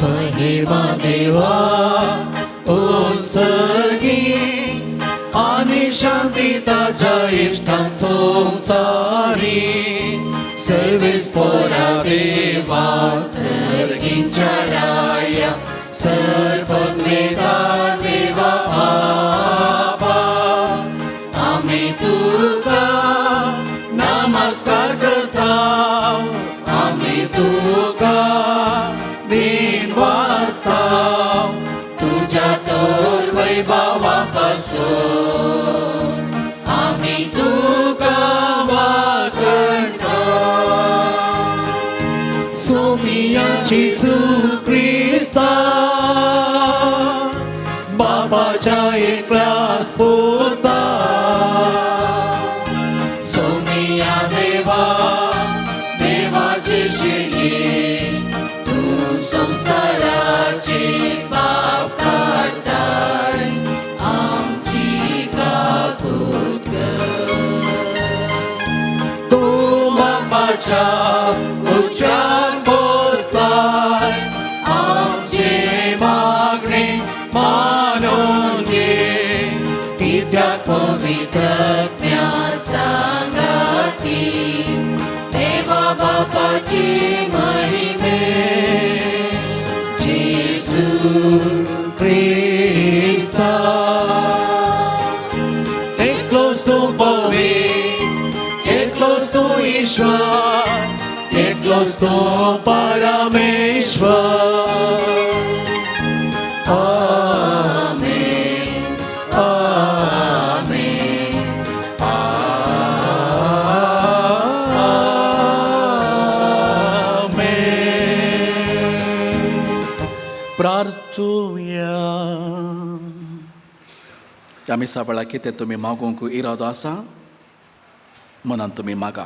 Speaker 5: महिमा देवा उत्सर्गी आनी शांती ताज्या इश्टां संवसारी सर्वीस पोरा देवा सर्गींच्या राया सर्पद्वेदार देवा बाबा आमी तुका नमस्कार करता, आमी तुका दिन वाजता तुज्या तोर वैभवा पासून आमी तुका वागणता. सोमिया जेजू क्रिस्ता बाबाच्या एकल्यास पुता, सोमिया देवा देवाचे शिळये तूं संवसाराचे पाप काडताय आमची काकूत कर. तूं बापाच्या उच्चान बसलाय आमचे मागणे मानून घे, कित्याक पवित्रज्ञा सांगाती देवा बापाची महिमे जेजू क्रिस्ता. एकलोच तूं पवित्र, एकलोच तूं ईश्वर, एकलोच तूं परमेश्वर. आमेन, आमेन, आमेन.
Speaker 6: प्रार्थुया.
Speaker 2: ह्या मिसा वेळार कितें तुमी मागूंक इरादो आसा मनान तुमी मागा.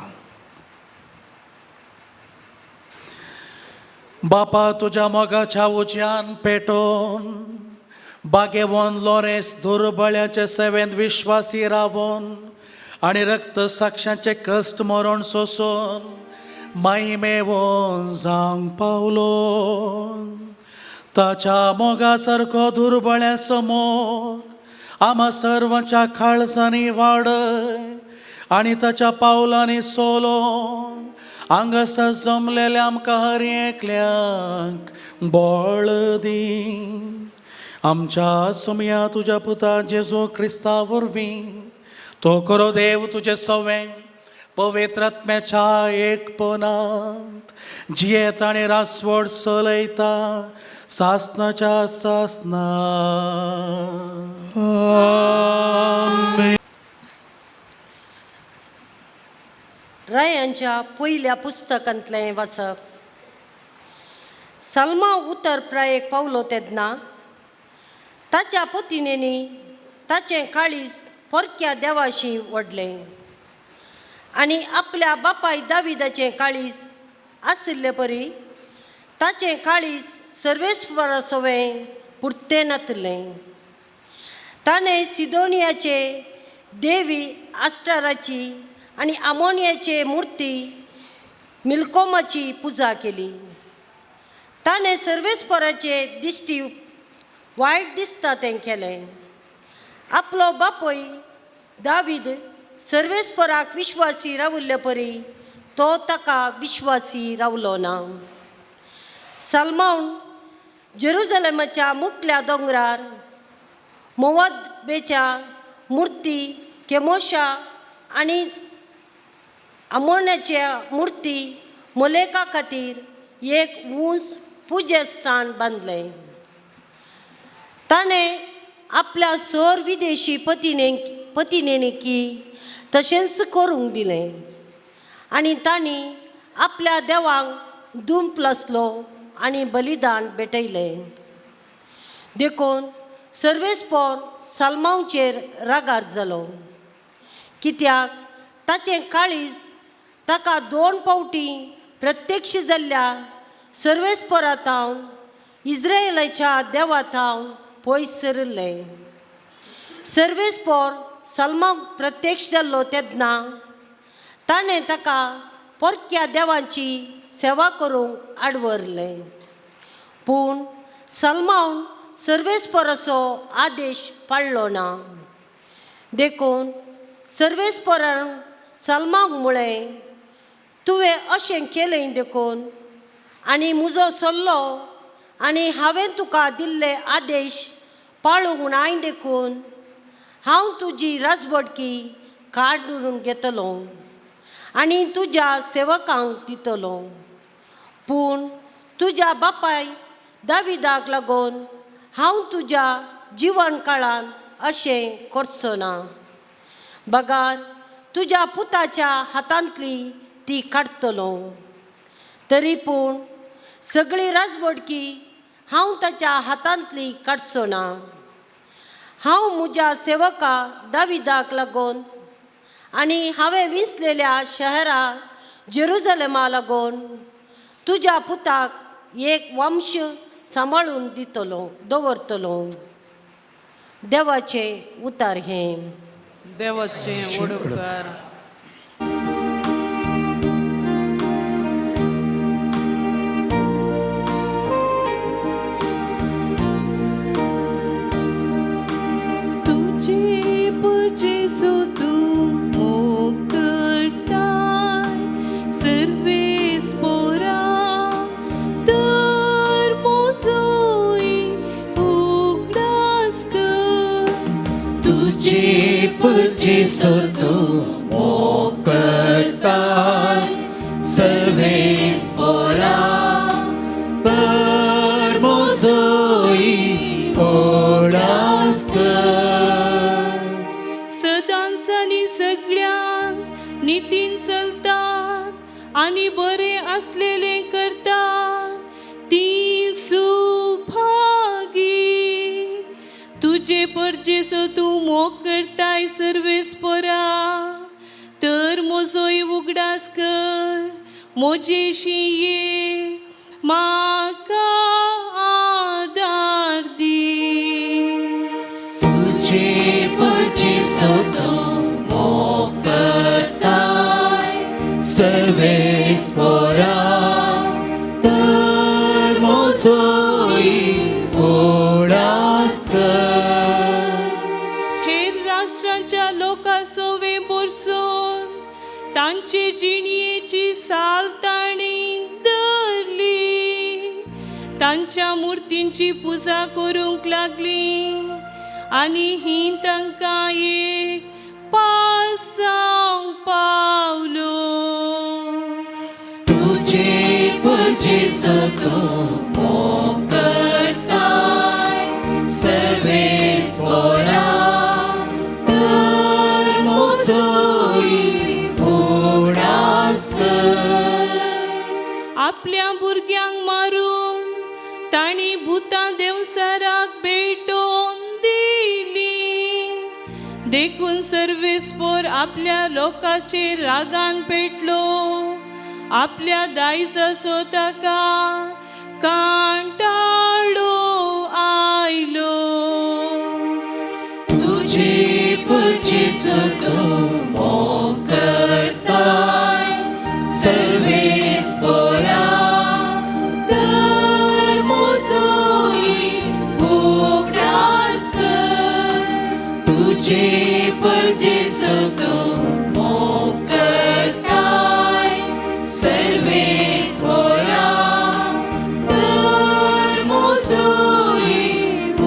Speaker 6: बापा तुज्या मोगाच्या उज्यान पेटोवन बागेवन लोरेंस दुर्बळ्याचे सेवेंत विश्वासी रावोन आनी रक्त साक्षांचे कश्ट मरण सोसून माईमेवोन जावंक पावलो. ताच्या मोगा सारको दुर्बळ्या समोर आमा सर्वांच्या काळजांनी वाडय आनी ताच्या पावलांनी सोलो हांगासर जमलेल्या आमकां हर एकल्यांक बळ दी. आमच्या सोमया तुज्या पुता जेजू क्रिस्ता वरवीं तो करो देव तुजें सवें पवित्र आत्म्याच्या एकपणांत जियेत आनी रासवड चलयता सासनाच्या सासना.
Speaker 7: रायांच्या पयल्या पुस्तकांतलें वाचप. सलमा उतर प्रायेक पावलो तेन्ना ताच्या पतिनेनी ताचें काळीज परक्या देवाशी ओडलें आनी आपल्या बापाय दाविदाचें काळीज आशिल्ले परी ताचें काळीज सर्वेस्वरा सवें पुरतें नातलें. ताणें सिदोनियाचे देवी आस्टाराची आनी आमोनियाचे मुर्ती मिल्कोमाची पुजा केली. ताणें सर्वेस्पराचे दिश्टी वायट दिसता तें केलें. आपलो बापूय दावीद सर्वेस्पराक विश्वासी राविल्ले परी तो ताका विश्वासी रावलो ना. सलमावन जेरुजलेमाच्या मुकल्या दोंगरार मोवाबेच्या मुर्ती केमोशा आनी आमोण्याच्या मुर्ती मोलेका खातीर एक ऊंच पुजेस्थान बांदलें. ताणें आपल्या सर विदेशी पतिनेकी तशेंच करूंक दिलें आनी तांणी आपल्या देवांक दुंप लासलो आनी बलिदान भेटयलें. देखून सर्वेस्पोर साल्मांवचेर रागार जालो कित्याक ताचें काळीज ताका दोन पावटी प्रत्यक्ष जाल्ल्या सर्वेस्पोरा थावन इस्रायलाच्या देवा थावन पयस सरिल्लें. सर्वेस्पोर सलमाक प्रत्यक्ष जाल्लो तेन्ना ताणें ताका परक्या देवांची सेवा करूंक आडवरलें. पूण सलमान सर्वेस्पोराचो आदेश पाळ्ळो ना. देखून सर्वेस्पोरान सलमाक म्हळें, तुवें अशें केलें देखून आनी म्हजो सल्लो आनी हांवें तुका दिल्ले आदेश पाळूंक नाय देखून हांव तुजी राजवटकी काडून घेतलो आनी तुज्या सेवकांक दितलो. पूण तुज्या बापाय दाविदाक लागून हांव तुज्या जिवन काळान अशें करचो ना, बगार तुज्या पुताच्या हातांतली ती काडटलो. तरी पूण सगळी राजवटकी हांव ताच्या हातांतली काडचो ना. हांव म्हज्या सेवका दाविदाक लागून आनी हांवें विंचलेल्या शहरा जेरुजलेमा लागून तुज्या पुताक एक वंश सांबाळून दितलो दवरतलो. देवाचें उतार हें.
Speaker 4: देवाचे वडुपकार.
Speaker 1: तुझे जेसू तूं मोग करताय सर्वेस्पोरा तर मोजोय उगडास कर.
Speaker 5: तुझे जेसू तूं मोग करताय सर्वेस्पोरा तर मोजोय उगडास कर.
Speaker 1: सदांच आनी सगळ्यांक नितीन चलतात आनी बरें आसलेलें करतात ती सुभागी. तुजे परजेचो तूं मोग करताय सर्वेस्परा, तर म्हजोय उगडास कर, म्हजेशी ये, म्हाका आदार दी.
Speaker 5: तुझे परजेचो तूं मोग करताय सर्वेस्परा, तर म्हजोय उगडास कर.
Speaker 1: हेर राष्ट्रांच्या लोकां सवे बरसून तांचे जिणयेची साल तांणी धरली, तांच्या मुर्तींची पुजा करूंक लागली आनी ही तांकां एक पासांक पावलो.
Speaker 5: तुझे परजेचो तूं मोग करताय सर्वेस्परा, तर म्हजोय उगडास कर.
Speaker 1: आपल्या भुरग्यांक मारून तांणी भुतां देवसाराक भेटोवन दिली, देखून सर्वेस्पोर आपल्या लोकाचेर रागान पेटलो, आपल्या दायजाचो ताका कांटाळो आयलो.
Speaker 5: तुझे परजेचो तूं मोग करताय सर्वेस्परा, तर म्हजोय उगडास कर. तुझे परजेचो तूं मोग करताय सर्वेस्परा, तर म्हजोय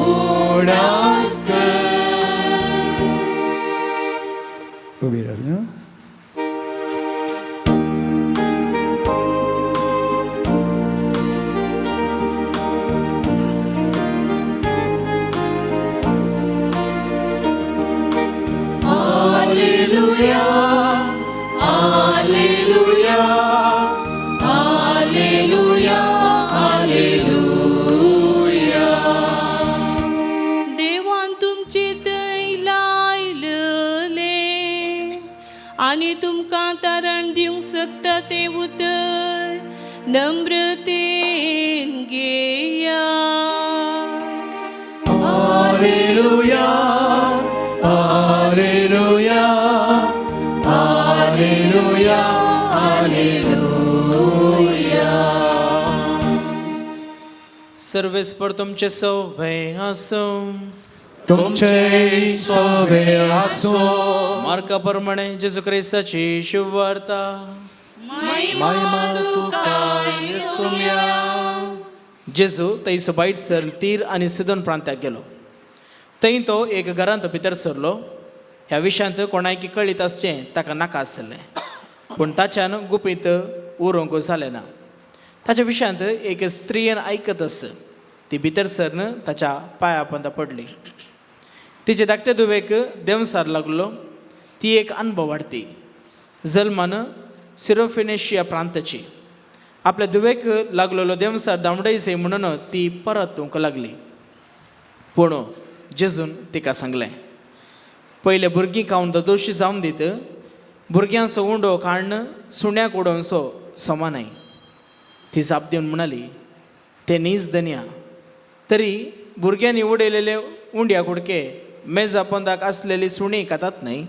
Speaker 5: उगडास कर.
Speaker 8: उबी रावया.
Speaker 5: Alleluia, Alleluia, Alleluia, Alleluia.
Speaker 1: देवान तुमचे थंय लायलले आनी तुमकां तारण दिवंक शकता तें उतर नम्रतेन घेया.
Speaker 5: Alleluia, Alleluia, Alleluia, Alleluia.
Speaker 9: सर्वेस्पर तुमचे सवे आसूं.
Speaker 5: तुमचे सोबे आसूं.
Speaker 9: मार्का प्रमाणे जेजू क्रिस्ताची शुभवार्ता.
Speaker 5: महिमा तुका येसुम्या.
Speaker 9: जेजू थंयसो भायर सर तीर आनी सिदोन प्रांत्याक गेलो. थंय तो एक घरांत भितर सरलो. ह्या विशयांत कोणायकी कळीत आसचें ताका नाका आसलें, पूण ताच्यान गुपीत उरोवंक जालें ना. ताच्या विशयांत एक स्त्रियेन आयकत आस. ती भितर सरन ताच्या पांया पोंदा पडली. तिचे धाकटे धुवेक देंवसार लागलो. ती एक अनुभव वाडती जल्मान सिरोफिनेशिया प्रांताची. आपल्या धुवेक लागलेलो देंवसार दामडायचे म्हणून ती परतूंक लागली. पूण जेजून तिका सांगलें, पयले भुरगीं खावन दोशी जावन दीत, भुरग्यांचो उंडो काडून सुण्याक उडोवचो समा न्हय. ती जाप दिवन म्हणाली, ते नीज धनया, तरी भुरग्यांनी उडयलेले उंड्या कुडके मेजा पोंदाक आसलेली सुणी खातात न्हय.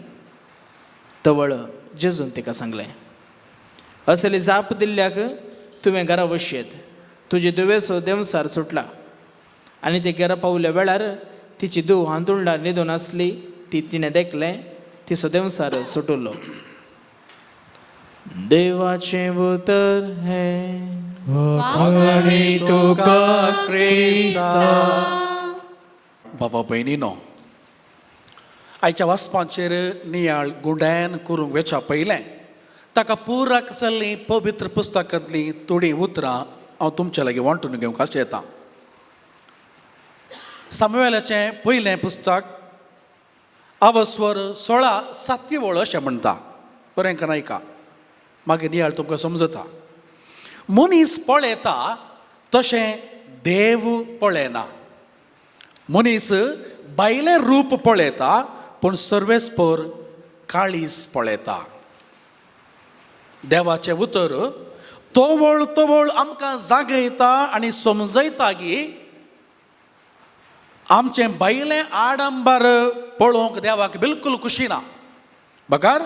Speaker 9: तवळ जेजून तिका सांगलें, असली जाप दिल्ल्याक तुवें घरा वशयेत, तुजे धुवेचो देंवसार सुटला. आनी ती घरा पावल्या वेळार तिची धूव हांतुळणार न्हिदून आसली. ती तिणें देखलें, तिचो देंवसार सुटुल्लो. देवाचें उतर हें.
Speaker 5: वाखाणी तुका क्रिस्ता.
Speaker 2: बाबा भयणीनो, आयच्या वाचपांचेर नियाळ गुंडायन करूंक वेच्या पयलें ताका पुराक जाल्लीं पवित्र पुस्तकांतलीं थोडीं उतरां हांव तुमच्या लागीं वांटून घेवंक अशें येता. सामुवेलाचें पयलें पुस्तक अवस्वर 16 सातवी वळ अशें म्हणटा. बरें करून आयका, मागीर नियाळ तुमकां समजता. मनीस पळयता तशें देव पळयना. मनीस
Speaker 6: भायलें रूप पळयता पूण सर्वेस्पर काळीज पळयता. देवाचें उतर तवळ तवळ आमकां जागयता आनी समजयता की आमचें भायलें आडंबर पळोवंक देवाक बिलकूल खुशी ना, बगर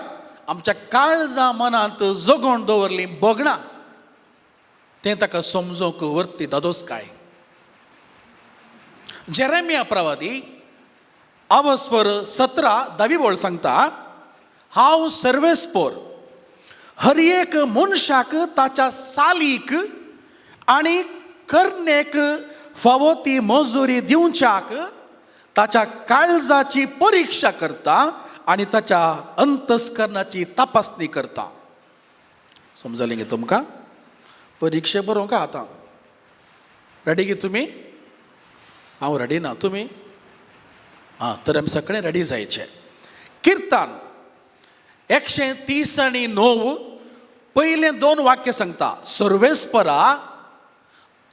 Speaker 6: आमच्या काळजा मनांत जगोवन दवरली भोगणां तें ताका समजूंक वर्ती दादोसकाय. जेरेमिया प्रवादी अवस्वर 17 धावी वळ सांगता, हांव सर्वेस्पोर हर एक मनशाक ताच्या सालीक आनी करणेक फावो ती मजुरी दिवच्याक ताच्या काळजाची परिक्षा करता आनी ताच्या अंतस्करणाची तपासणी करता. समजलें गे तुमकां? परिक्षा बरोवंक आतां रेडी गे तुमी? हांव रेडी ना, तुमी? आं, तर आमी सगळे रेडी जायचे. किर्तन 139 पयलें 2 वाक्य सांगता, सर्वेस्परा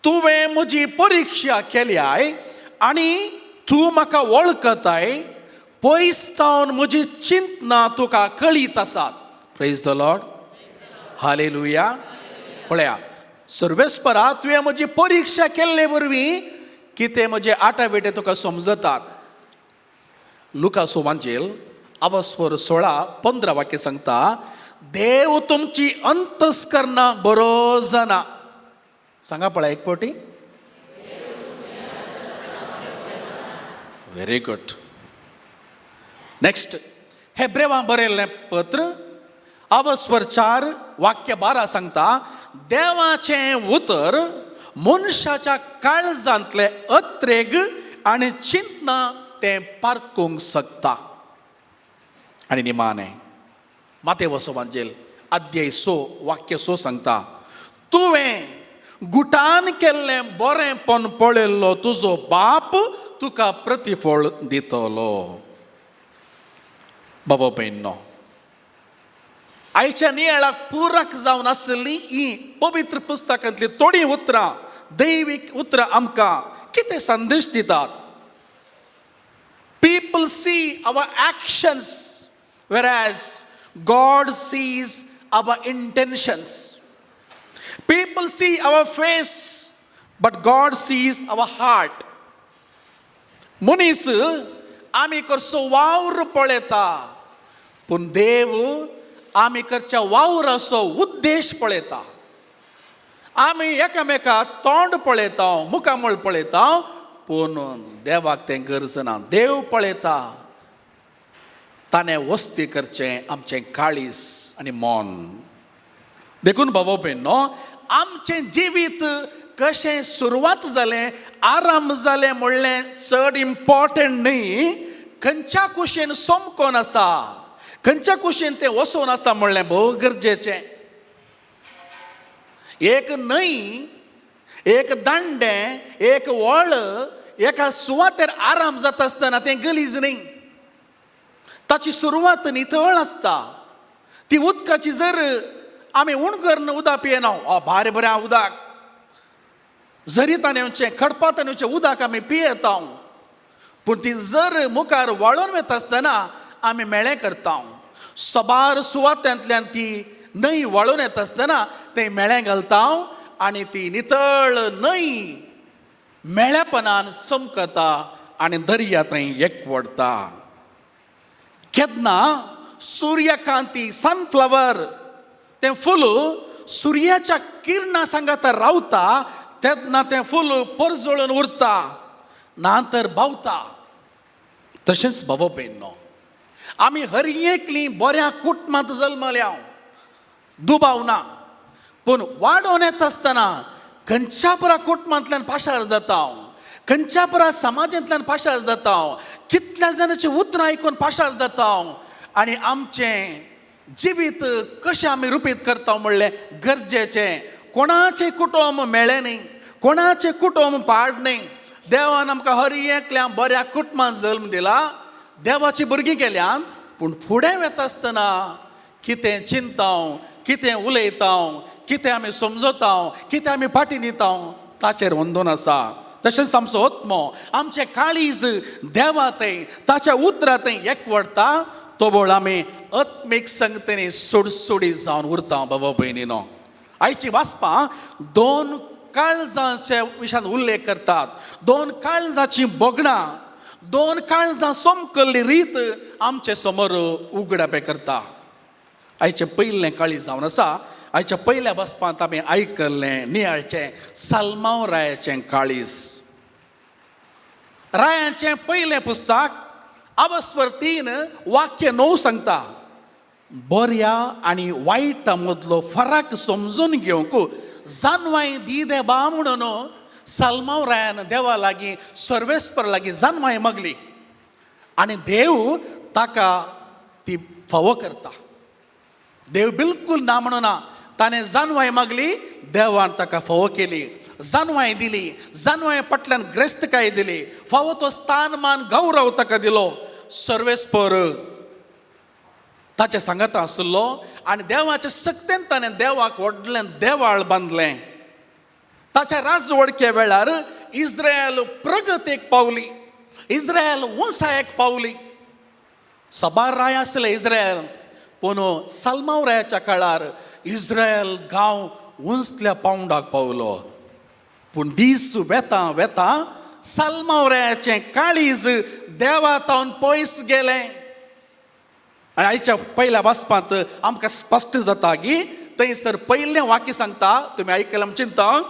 Speaker 6: तुवें म्हजी परिक्षा केल्याय आनी तूं म्हाका वळखताय, पयस सावन म्हजी चिंतना तुका कळीत आसात. Praise the Lord, hallelujah. पळया, सर्वेस्परा तुवें म्हजी परिक्षा केल्ले वरवीं कितें म्हजे आटाविटे तुका समजतात. लुकास वांजेल अवस्वर 16:15 वाक्य सांगता, देव तुमची अंतस्करणां बरो जाणा. सांगा पळया एक पावटी. Very good. Next, हेब्रेवां बरयल्लें पत्र अवस्वर 4 वाक्य 12 सांगता, देवाचें उतर मनशाच्या काळजांतले अत्रेग आनी चिंतना तें पारकूंक शकता. आनी निमाणें मातेव वांजेल अध्याय 6 वाक्य 6 सांगता, तुवें गुटान केल्लें बरेंपण पळयल्लो तुजो बाप तुका प्रतिफळ दितलो. बाबा भयणो, आयच्या नियाळाक पुरक जावन आशिल्ली ही पवित्र पुस्तकांतली थोडीं उतरां, दैवीक उतरां आमकां कितें संदेश दितात? People see our actions, whereas God sees our intentions. People see our face, but God sees our heart. मनीस आमी करचो वावर पळयता, पूण देव आमी करच्या वावराचो उद्देश पळयता. आमी एकामेका तोंड पळयता, मुखामळ पळयता, पूण देवाक तें गरज ना. देव पळयता ताणें वस्ती करचें आमचें काळीज आनी मन. देखून बाबा भयणो, आमचें जिवीत कशें सुरवात जालें, आराम जालें म्हणलें चड इम्पॉर्टंट न्ही, खंयच्या कुशेन सोमकोन आसा, खंयच्या कुशेन तें वसोवन आसा म्हणलें भोव गरजेचें. एक न्हंय, एक दांडें, एक वळ एका सुवातेर आराम जाता आसतना तें गलीज न्ही, ताची सुरवात नितळ आसता. ती उदकाची जर आमी उणकरून उदक पियेना, भारी बरें उदक, जरी येवचें खडपांत येवचें उदक आमी पियेता, पूण ती जर मुखार वाळोन वता आसतना आमी मेळें करता. सबार सुवातांतल्यान ती न्हंय वाळून येता आसतना तें मेळें घालता आनी ती नितळ न्हंय मेळेपणान चमकता आनी दर्या थंय एकवडटा. केन्ना सुर्यकांती सनफ्लावर तें फूल सुर्याच्या किरणां सांगाता रावता तेन्ना तें फूल परजळून उरता, ना तर बावता. तशेंच बाबा भयणो, आमी हर एकली बऱ्या कुटुंबांत जल्मल्या, दुबाव ना, पूण वाडोवन येता आसतना खंयच्या परा कुटुंबांतल्यान पाशार जाता, खंयच्या परा समाजांतल्यान पाशार जाता, कितल्या जाणांची उतरां आयकून पाशार जाता आनी आमचें जिवीत कशें आमी रुपीत करता म्हणलें गरजेचें. कोणाचें कुटुंब मेळ्ळें न्ही, कोणाचें कुटुंब पाड न्ही. देवान आमकां हर एकल्या बऱ्या कुटुंबान जल्म दिला, देवाची भुरगीं केल्यान, पूण फुडें वता आसतना कितें चिंता, कितें उलयता, कितें आमी समजता, कितें आमी फाटीं दिता, ताचेर अंदून आसा. तशेंच आमचो आत्मो, आमचें काळीज देवा थंय, ताच्या उतरा थंय एकवडटा, तोबळ आमी आत्मीक संगतेनी सुडसुडीत जावन उरता. बाबा भयणीनो, आयची वाचपां दोन काळजाच्या विशयान उल्लेख करतात. दोन काळजाची भोगणां, दोन काळजां सोमकल्ली रीत आमचे समोर उगडापें करता. आयचें पयलें काळीज जावन आसा. आयच्या पयल्या बसपांत आमी आयकल्लें नियाळचें साल्मांव रायाचें काळीज. रायाचें पयलें पुस्तक अवस्वर 3:9 सांगता, बऱ्या आनी वायटा मदलो फरक समजून घेवंक जानवाय दी देवा म्हणून साल्मांव रायान देवा लागीं, सर्वेस्पर लागीं जानवाय मागली आनी देव ताका ती फावो करता. देव बिलकुल ना म्हणूना, ताणें जानवाय मागली, देवान ताका फावो केली, जानवाय दिली, जानवाय फाटल्यान ग्रेस्तकाय दिली, फावो तो स्थान मान गौरव ताका दिलो. सर्वेस्पर ताच्या सांगाता आशिल्लो आनी देवाच्या सक्तेन ताणें देवाक व्हडलें देवाळ बांदलें. ताच्या राजवडके वेळार इस्रायल प्रगतीक पावली, इस्रायल उंचायेक पावली. साबार राय आसले इस्रायलांत, पूण साल्मांव रायाच्या काळार इस्रायल गांव उंचल्या पावंडाक पावलो. पूण दीस वेता वेता साल्मांव रायाचें काळीज देवा तावन पयस गेलें. आनी आयच्या पयल्या वाचपांत आमकां स्पश्ट जाता की थंयसर पयलें वाक्य सांगता, तुमी आयकलें म्हूण चिंता,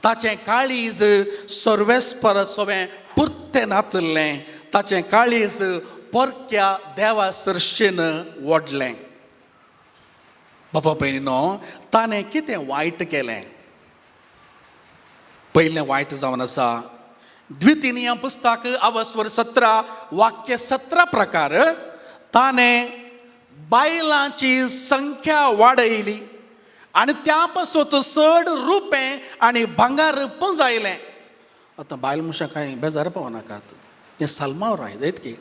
Speaker 6: ताचें काळीज सर्वेस्पर सवें पुरतें नातलें, ताचें काळीज परक्या देवा सरशेन ओडलें. बाबा भयणीनो, ताणें कितें वायट केलें? पयलें वायट जावन आसा द्वितीय पुस्तक अवस्वर 17:17 प्रकार, ताणें बायलांची संख्या वाडयली आनी त्या पासून चड रुपें आनी भांगर पुंजायलें. आतां बायल मनशां कांय बेजार पावनाकात, हें साल्मांव राय जायत की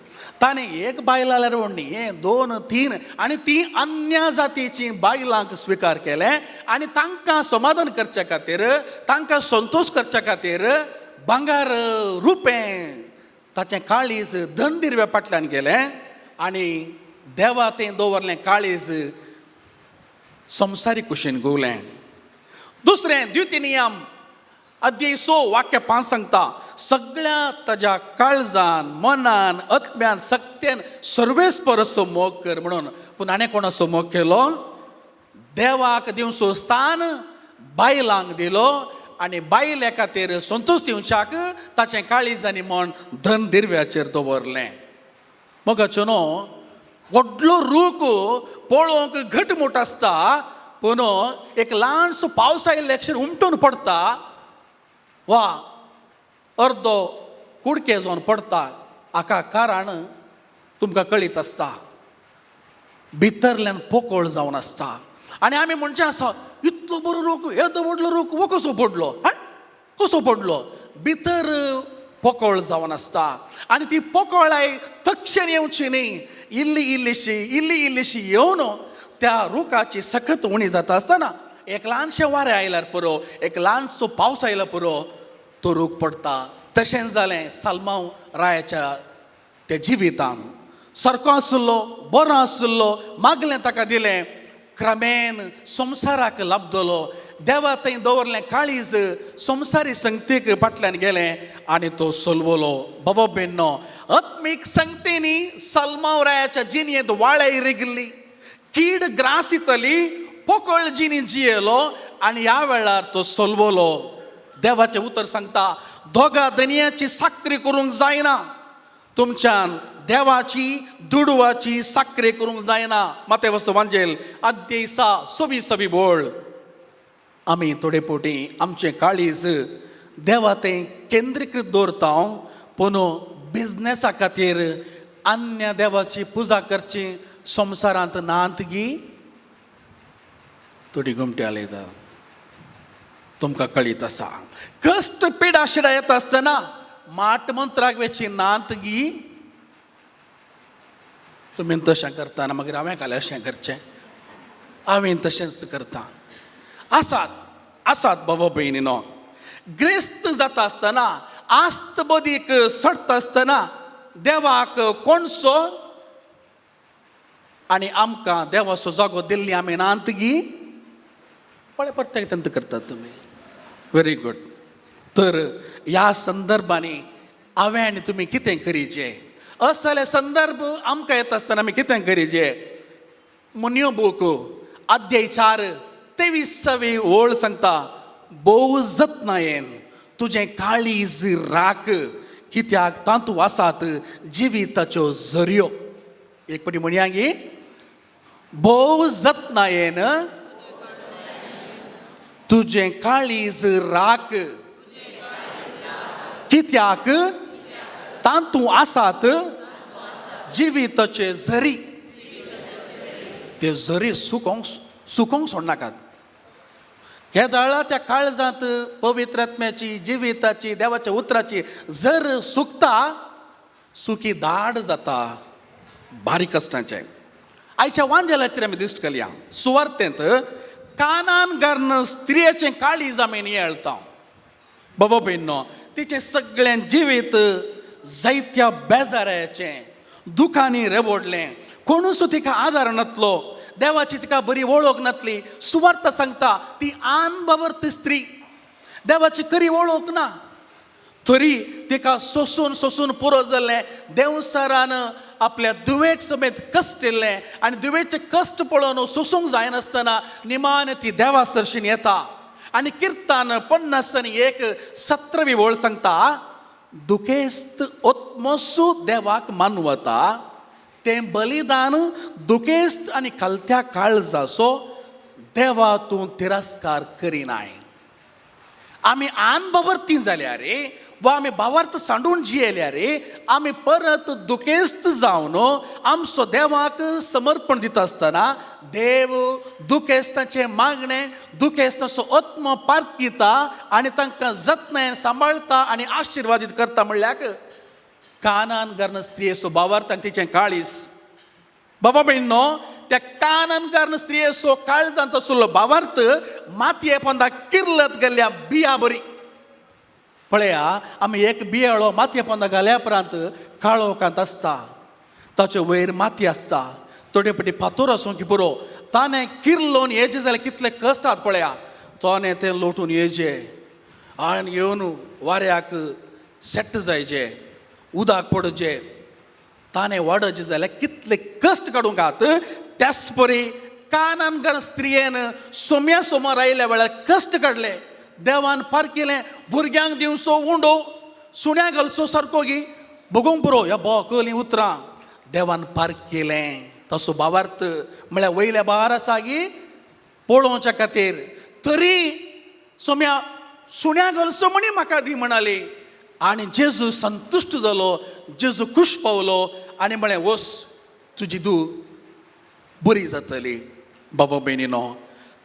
Speaker 6: ताणें एक बायल जाल्यार व्हडली, हें 2 3 आनी ती अन्य जातीची बायलांक स्विकार केलें आनी तांकां समाधान करच्या खातीर, तांकां संतोश करच्या खातीर भांगर रुपें ताचें काळीज धन दिरव्या फाटल्यान गेलें आनी देवा तें दवरलें काळीज संवसारी कुशीन घुंवलें. दुसरें द्वितीय नियम अध्याय 6:5 सांगता, सगळ्या ताज्या काळजान, मनान, आत्म्यान, सक्त्यान सर्वेस्पर मोग कर म्हणून. पूण आनी कोणाचो मोग केलो? देवाक दिवचो स्थान बायलांक दिलो आनी बायले खातीर संतोश दिवच्याक ताचें काळीज आनी मन धन दिरव्याचेर दवरलें. मोगाचो न्हू, व्हडलो रूख पळोवंक घटमूट आसता, पूण एक ल्हानसो पावस आयिल्ले क्षण उमटून पडटा वा अर्दो कुडके जावन पडटा. हाका कारण तुमकां कळीत आसता, भितरल्यान पोकळ जावन आसता. आनी आमी म्हणचें आसा, इतलो बरो रूख, येदो व्हडलो रूख, हो कसो पडलो, कसो पडलो? भितर पोकळ जावन आसता आनी ती पोकळाय तक्षण येवची न्ही, इल्ली इल्लीशी इल्ली इल्लीशी येवन त्या रुखाची सकत उणी जाता आसतना एक ल्हानशें वारें आयल्यार पुरो, एक ल्हानसो पावस आयल्यार पुरो, तो रूख पडटा. तशेंच जालें साल्मांव रायाच्या त्या जिवितान. सारको आशिल्लो, बरो आशिल्लो, मागलें ताका दिलें, क्रमेन संवसाराक लाबदलो, देवा थंय दवरलें काळीज संवसारी संगतीक फाटल्यान गेलें आनी तो सोलवलो. बाबा बेन्नो, आत्मीक संगतींनी साल्मांव रायाच्या जिणेंत वाळय रिगिल्ली, कीड ग्रासितली, पोकळ जिणी जियेलो आनी ह्या वेळार तो सोलवलो. देवाचें उतर सांगता, दोगा दनयाची साकरी करूंक जायना, तुमच्यान देवाची दुडवाची साकरी करूंक जायना. माते वस्तू वांजेल अध्याय 6:26 बोळ. आमी थोडे पोटी आमचें काळीज देवा तें केंद्रीकृत दवरता, पूण बिजनेसा खातीर अन्य देवाची पुजा करची संवसारांत नात गी. थोडी गुमटी आलयता, तुमकां कळीत आसा, कश्ट पिडा शिडा येता आसतना माट मंत्राक वेची नात गी. तुमी तशें करता, मागीर हांवें खालें अशें करचें, हांवें तशेंच करता. आसात आसात बाबा भयणीनो, ग्रेस्त जाता आसतना, आस्त बदीक सडटा आसतना देवाक कोणसो आनी आमकां देवाचो जागो दिल्ली आमी नात गी. पळय प्रत्येक तंत्र करतात तुमी. Very good. तर ह्या संदर्भांनी हांवें आनी तुमी कितें करीचे? असले संदर्भ आमकां येता आसतना आमी कितें करीचे? मुन्यो बूक अध्याय 4 23वी ओळ सांगता, भोव जतनायेन तुजें काळीज राख, कित्याक तातूंत आसात जिविताच्यो झरयो. एक पटी म्हणया गी, भोव जतनायेन तुजें काळीज राख, कित्याक तातूंत आसात जिविताचे झरी. ते झरी सुकोंक सुकोंक सोडनाकात. केदाळा त्या काळजांत पवित्र आत्म्याची, जिविताची, देवाच्या उतराची जर सुकता, सुकी दाड जाता, बारीक कश्टांचें. आयच्या वांजेलाचेर आमी दिश्ट घालया. सुवार्तेंत कानान घालून स्त्रियेचें काळीज आमी नियाळता. बाबा भयणो, तिचें सगळें जिवीत जायत्या बेजाराचें, दुखांनी रेवडलें. कोणूच तिका आदार नातलो, देवाची तिका बरी वळख नातली. सुवार्थ सांगता ती आनबाबर स्त्री, देवाची खरी वळख ना, तरी तिका सोसून सोसून पुरो जाल्लें. देंवसारान आपल्या दुवेक समेत कश्ट येयल्लें आनी दुवेचे कश्ट पळोवन सोसूंक जायनासतना निमान ती देवा सरशीन येता. आनी किर्तान 51 17वी ओळ सांगता, दुखेस्त ओत्मोसू देवाक मानवता, तें बलिदान दुखेस्त आनी खालत्या काळजाचो देवा तूं तिरस्कार करिनाय. आमी आनबाबर ती जाल्या रे, वा आमी भावार्थ सांडून जियेल्या रे, आमी परत दुखेस्त जावन आमचो देवाक समर्पण दिता आसतना देव दुखेस्ताचें मागणें, दुखेस्ताचो आत्मो पारखिता आनी तांकां जतनायेन सांबाळटा आनी आशिर्वादीत करता. म्हणल्यार कानान घालून स्त्रियेचो भावार्थ आनी तिचें काळीज. बाबा भयणो, त्या कानान घालून स्त्रियेचो काळजांत आशिल्लो भावार्थ मातये पोंदा किर्लत गेल्ल्या बिया बरी. पळया, आमी एक बियाळो मातये पोंदा घाल्या उपरांत काळोखांत आसता, ताचे वयर माती आसता, थोडे पटी फातोर आसूं की पुरो, ताणें किर्लोन येजे जाल्यार कितले कश्ट आसात पळया. तोणें तें लोटून येजे आनी येवन वाऱ्याक सेट जायचे, उदक पडचे, ताणें वाडोवचें जाल्यार कितले कश्ट काडूंक आहात. त्याच परी कानान घालून स्त्रियेन सोम्या सोमार आयल्या वेळार कश्ट काडले, देवान पारकिलें, भुरग्यांक दिवचो उंडो, सुण्या घालचो सारको गी बगोवंक पुरो ह्या बोकलीं उतरां देवान पारकिलें. तसो भावार्थ म्हळ्यार वयल्या बार आसा गी पळोवच्या खातीर, तरी सोम्या सुण्या घालचो म्हणी म्हाका दी म्हणाली. आनी जेजू संतुश्ट जालो, जेजू खूश पावलो आनी म्हळें, वस तुजी धूव बरी जातली. बाबा भयणीनो,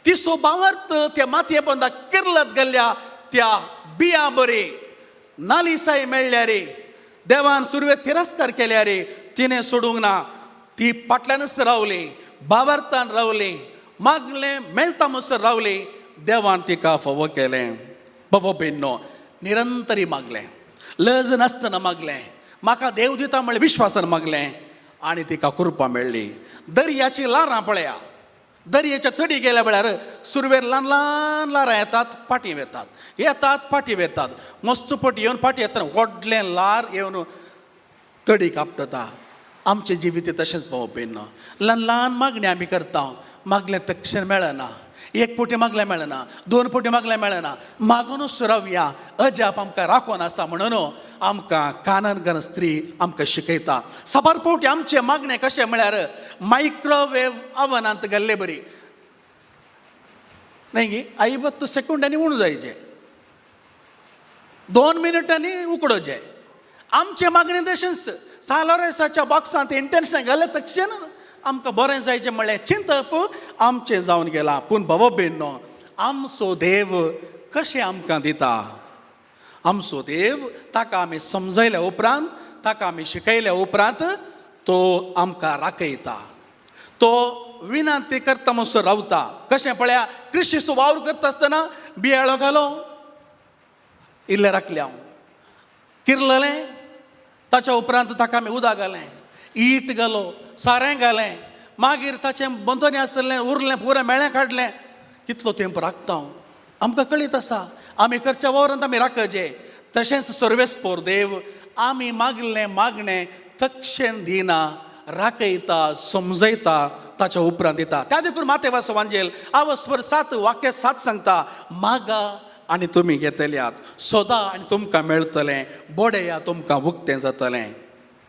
Speaker 6: तिचो भावार्थ त्या मातये पोंदा किर्लत गेल्ल्या त्या बियां बरी नालिसाय मेळ्ळ्या रे, देवान सुरवेक तिरस्कार केल्या रे, तिणें सोडूंक ना, ती फाटल्यानच रावली, भावार्थान रावली, मागलें मेळटा म्हणसर रावली, देवान तिका फावो केलें. बाबा भयणीनो, निरंतरी मागलें, लज नासतना मागलें, म्हाका देव दिता म्हळ्यार विश्वासान मागलें आनी तिका कृपा मेळ्ळी. दर्याची ल्हारां पळया, दर्याच्या तडी गेल्या वेळार सुरवेर ल्हान ल्हान ल्हारां येतात, फाटीं वेतात, येतात फाटीं वेतात, मस्त पटी येवन फाटीं येतना व्हडलें ल्हार येवन तडीक आपटता. आमचें जिवीत तशेंच भाव भयणो, ल्हान ल्हान मागणी आमी करता, मागलें तक्षण मेळना, एक पोटी मागलें मेळना, दोन पोटी मागलें मेळना, मागुनूच रावया, अजाप आमकां राखून आसा म्हणून आमकां कानन गन स्त्री आमकां शिकयता. साबार पावटी आमचें मागणें कशें म्हळ्यार मायक्रोवेव अवनांत गेल्ले बरी न्हय गी, 50 सेकंडांनी उण जायचें, 2 मिनटांनी उकडोचें. आमचें मागणें तशेंच सालोरेसाच्या बॉक्सांत इंटेन्शन घालें तक्षण आमकां बरें जायचें म्हणलें चिंतप आमचें जावन गेलां. पूण बाबा भयणो, आमचो देव कशें आमकां दिता, आमचो देव ताका आमी समजयल्या उपरांत, ताका आमी शिकयल्या उपरांत तो आमकां राखयता, तो विनंती करता म्हणसर रावता. कशें पळया, कृशीचो वावर करता आसतना बियाळो घालो, इल्लें राखलें हांव किरलें. ताच्या उपरांत ताका आमी उदक घालें, ईट घालो, सारें घालें, मागीर ताचें बंदोनी आसलें उरलें पुरें मेळें काडलें. कितलो तेंप राखता हांव आमकां कळीत आसा. आमी करच्या वावरांत आमी राखचे. तशेंच सर्वेस्पोर देव आमी मागलें मागणें तक्षण दिना, राखयता, समजयता, ताच्या उपरांत दिता. त्या देखून मातेवास वांजेल आवस्वर 7 वाक्य 7 सांगता, मागा आनी तुमी घेतल्यात, सोदा आनी तुमकां मेळटलें, बोडेया तुमकां उक्तें जातलें.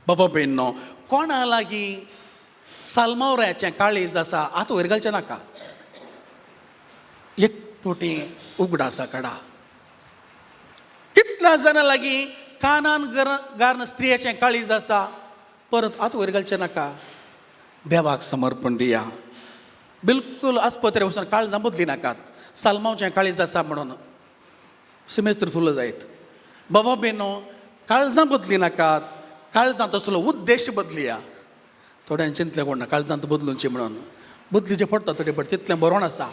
Speaker 6: बाबा भयणो, कोणा लागीं सालमावऱ्याचें काळीज आसा आतां वयर घालचें नाका, एक पोटी उगडासा काडा. कितल्या जाणां लागीं कानान गार्न स्त्रियेचें काळीज आसा, परत आतां वयर घालचें नाका, देवाक समर्पण दिया. बिलकुल आस्पत्रे वचून काळजां बदली नाकात. सालमावचें काळीज आसा म्हणून सिमेस्त्र फुल जायत. बाबा बेनो, काळजां बदली नाकात, काळजांत असलो उद्देश बदलिया. थोड्यांनी चिंतलें कोण ना काळजांत बदलुची म्हणून, बदलीचें पडटा थोडे पड तितलें बरोवन आसा.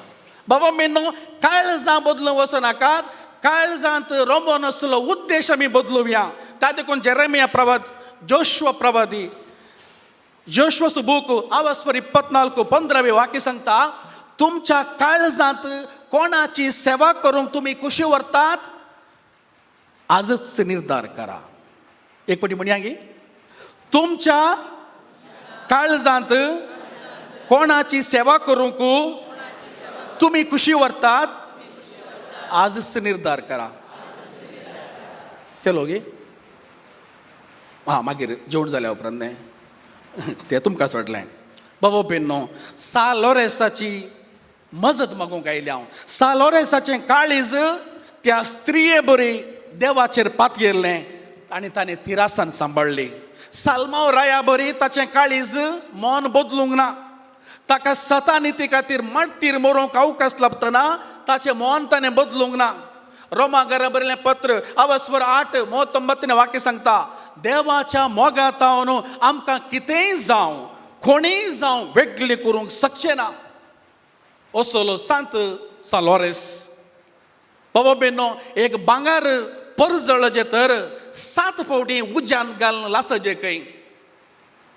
Speaker 6: बाबा बेनो, काळजां बदलूंक वचो नाकात, काळजांत रोमोन असलो उद्देश आमी बदलुया. त्या देखून जेरेमिया प्रवाद, जोश्व प्रवादी, जोश्वस बूक आवस्वर 24 15 वाक्य सांगता, तुमच्या काळजांत कोणाची सेवा करूंक तुमी खुशी व्हरतात आजच निर्धार करा. एक पटी म्हणया गी, तुमच्या काळजांत कोणाची सेवा करूंक तुमी खुशी व्हरतात आजच निर्धार करा. केलो गी? हां, मागीर जेवण जाल्या उपरांत न्ही तें तुमकां सोडलें. बाबा बेन्नो, सा लोरेसाची मजत मागूंक आयल्या हांव. सा लोरेसाचें काळीज त्या स्त्रिये बरी देवाचेर पातयेल्लें आनी ताणें तिरासान सांबाळ्ळी. सालमाव राया बरी ताचें काळीज मन बदलूंक ना. ताका सतानिती खातीर मार्तीर मरोवंक अवकाश लाबतना ताचें मन ताणें बदलूंक ना. रोमा घरा बरयलें पत्र आवस्वर 8 39 वाक्य सांगता, देवाच्या मोगातावन आमकां कितेंय जावं कोणीय जावं वेगळें करूंक शकचें ना. असलो सांत सालोरेस. बाबा बेनो, एक भांगर परजळजें तर 7 फावटी उज्यान घालून लासजें खंय.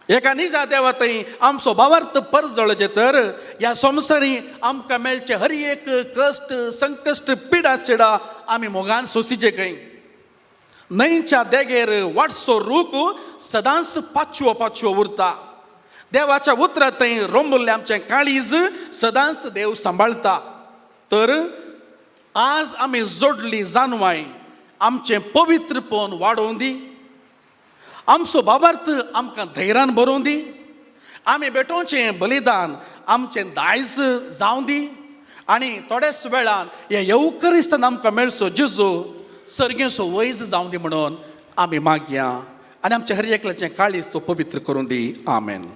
Speaker 6: एका निजा देवा थंय आमचो भावार्थ परजळजें तर ह्या संवसारी आमकां मेळचें हर एक कश्ट संकश्ट पिडा चिडा आमी मोगान सोंसीचें खंय. न्हंयच्या देगेर वाटसो रूख सदांच पाचवो पाचवो उरता. देवाच्या उतरा थंय रोंबल्लें आमचें काळीज सदांच देव सांबाळटा. तर आज आमी जोडली जानवाय आमचें पवित्रपण वाडोवन दी, आमचो बाबार्थ आमकां धैर्यान बरोवन दी, आमी भेटोवचें बलिदान आमचें दायज जावं दी आनी थोड्याच वेळान हे येवकरिस्तान आमकां मेळचो जेजू सर्गेचो वैज जावं दी म्हणून आमी मागया आनी आमच्या हर एकल्याचें काळीज तो पवित्र करूं दी. आमेन.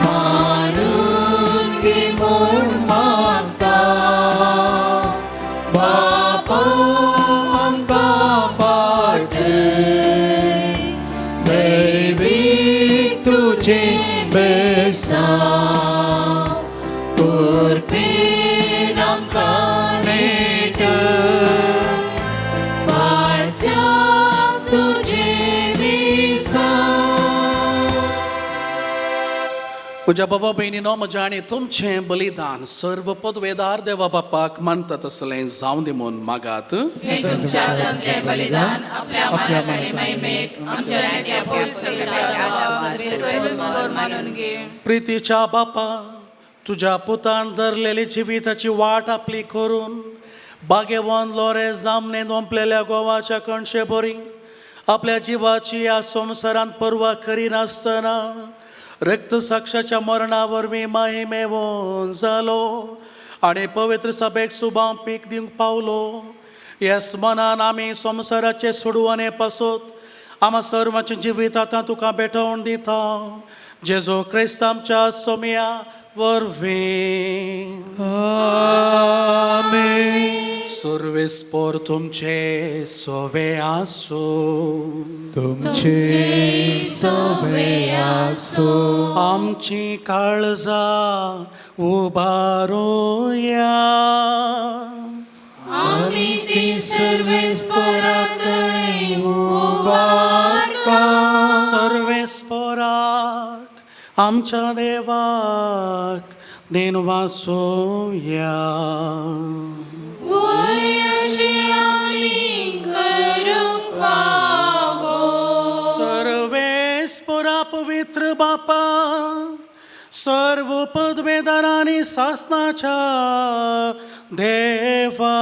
Speaker 5: मारून गे म्हूण मागता.
Speaker 1: कृपेन आमकां नेट पाळच्याक तुजें मिसां.
Speaker 2: म्हज्या बाबा भयणीनो, म्हज्या आनी तुमचें बलिदान सर्व पदवेदार देवा बापाक मानता तसलें जावं दी म्हूण मागात.
Speaker 3: हे तुमच्या हातांतलें बलिदान आपल्या मानाक आनी महिमेक, आमच्या आनी त्या पवित्र मानून घे.
Speaker 2: प्रितीच्या बापा, तुज्या पुतान धरलेली जिविताची वाट आपली करून बागेवन लोरे जामने ओंपलेल्या गोवाच्या कणशे बरी आपल्या जिवाची ह्या संवसारांत पर्वा करिनासतना रक्तसाक्षाच्या मरणा वरवीं माहिमेवन जालो आनी पवित्र सभेक सुबाव पीक दिवंक पावलो. ह्या स्मनान आमी संवसाराचे सोडवणे पासत आमा सर्वांचें जिवीत आतां तुका भेटवण दिता, जेजू क्रिस्त आमच्या सोमया वरवीं.
Speaker 5: आमेन.
Speaker 2: सुर्वेस्पोर तुमचे सोवे आसूं.
Speaker 5: तुमचे सोबे आसो.
Speaker 2: आमची काळजां उबारुया.
Speaker 1: आमी ती सर्वेस्पराकय उबारता.
Speaker 2: सर्वेस्पोराक आमच्या देवाक देनवासोया.
Speaker 1: वय अशें आमी करूंक फावो.
Speaker 2: सर्वेस्पोरा पवित्र बापा, सर्व पदवेदारांनी सासनाच्या देवा,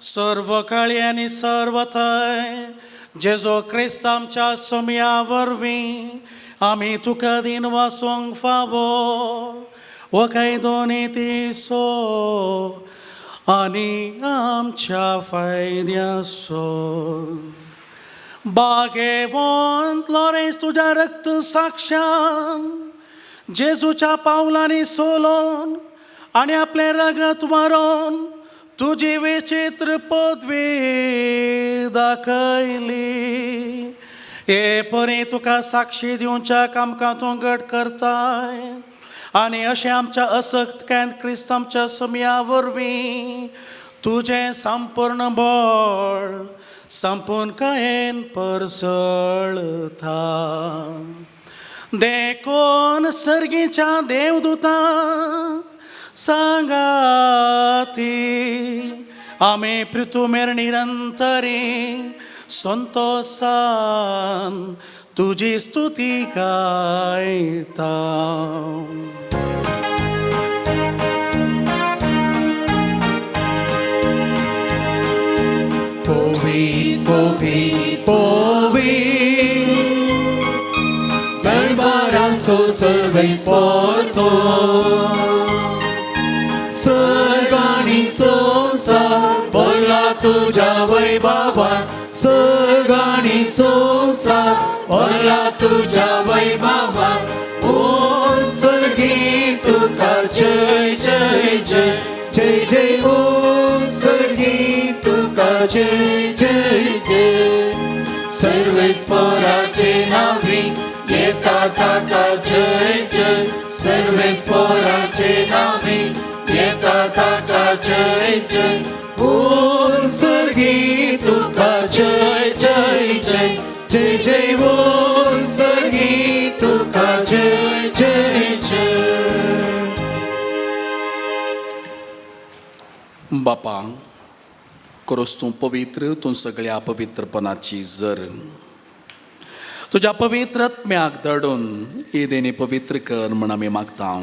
Speaker 2: सर्व काळी आनी सर्व थंय जेजो क्रिस्त आमच्या सोमया वरवीं आमी तुका दिन वासूंक फावो हो कायदो तिसो आनी आमच्या फायद्याचो. बागेवंत लॉरेन्स तुज्या रक्त साक्षान जेजूच्या पावलांनी सोलोन आनी आपलें रगत मारोन तुजी विचित्र पदवी दाखयली. हे परी तुका साक्षी दिवच्याक आमकां तूं घट करताय आनी अशें आमच्या असक्त can क्रिस्त आमच्या समया वरवीं तुजें संपूर्ण बळ संपूर्णकायेन परसळता. देखून सर्गीच्या देवदूतां सांगाती आमी पृथुमेर निरंतरी संतोसान तुजी स्तुती गायता.
Speaker 5: पोवी पोवी पोवी दरबारांचो सर्वेस्पोर सर्गानी संवसार भरला तुज्या वैभवान, सर्गानी संवसार भरला तुज्या वैभवान. ओम सर्गी तुका जय जय जय जय जय, ओम सर्गी तुका जय जय जय. सर्वेस्पोराचे नावी येता ताका जय जय, सर्वेस्पोराचे नावी येता ताका जय जय. ओम सर्गी तुका जय जय जय जय जय, ओम सर्गी तुका जय जय जय.
Speaker 2: बापा, क्रोस तूं पवित्र, तूं सगळ्या पवित्रपणाची जर तुज्या पवित्र आत्म्याक दडून ही देणी पवित्र कर म्हण आमी मागता.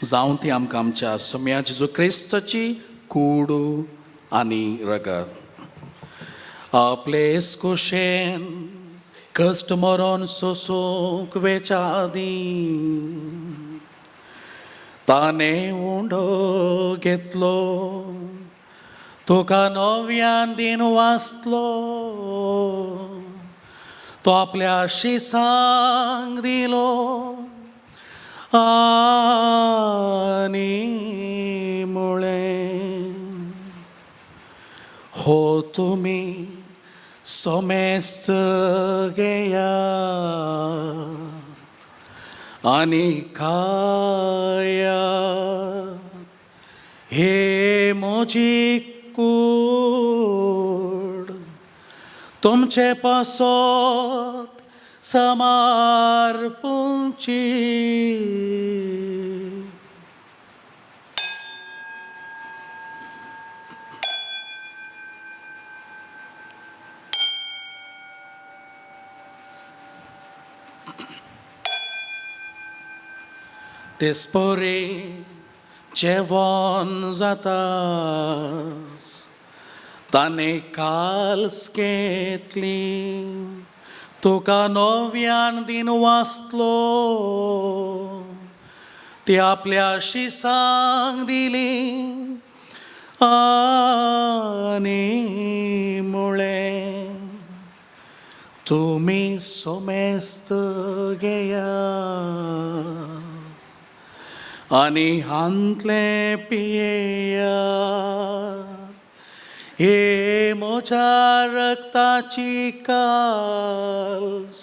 Speaker 2: जावं ती आमकां आमच्या सम्या जेजू क्रिस्ताची कूड आनी रगत. आपले कुशेन कश्ट मरोन सोसूंक वेच्या आदीं ताणें उंडो घेतलो, तुका नव्यान दिन वाचलो, तो आपल्या शिसांक दिलो आनी मुळें, हो तुमी सोमेस्त घेयात आनी खायात. हे म्हजी कूड तुमचे पासत समर्पूंची. तेस्पोरे जेवण जातास ताणें काल्स घेतली तुका नव्यान दिन वाचलो ती आपल्या शिसांक दिली आनी मुळें तुमी सोमेस्त घेया आनी हांतलें पियेया हे म्हज्या रक्ताची काल्स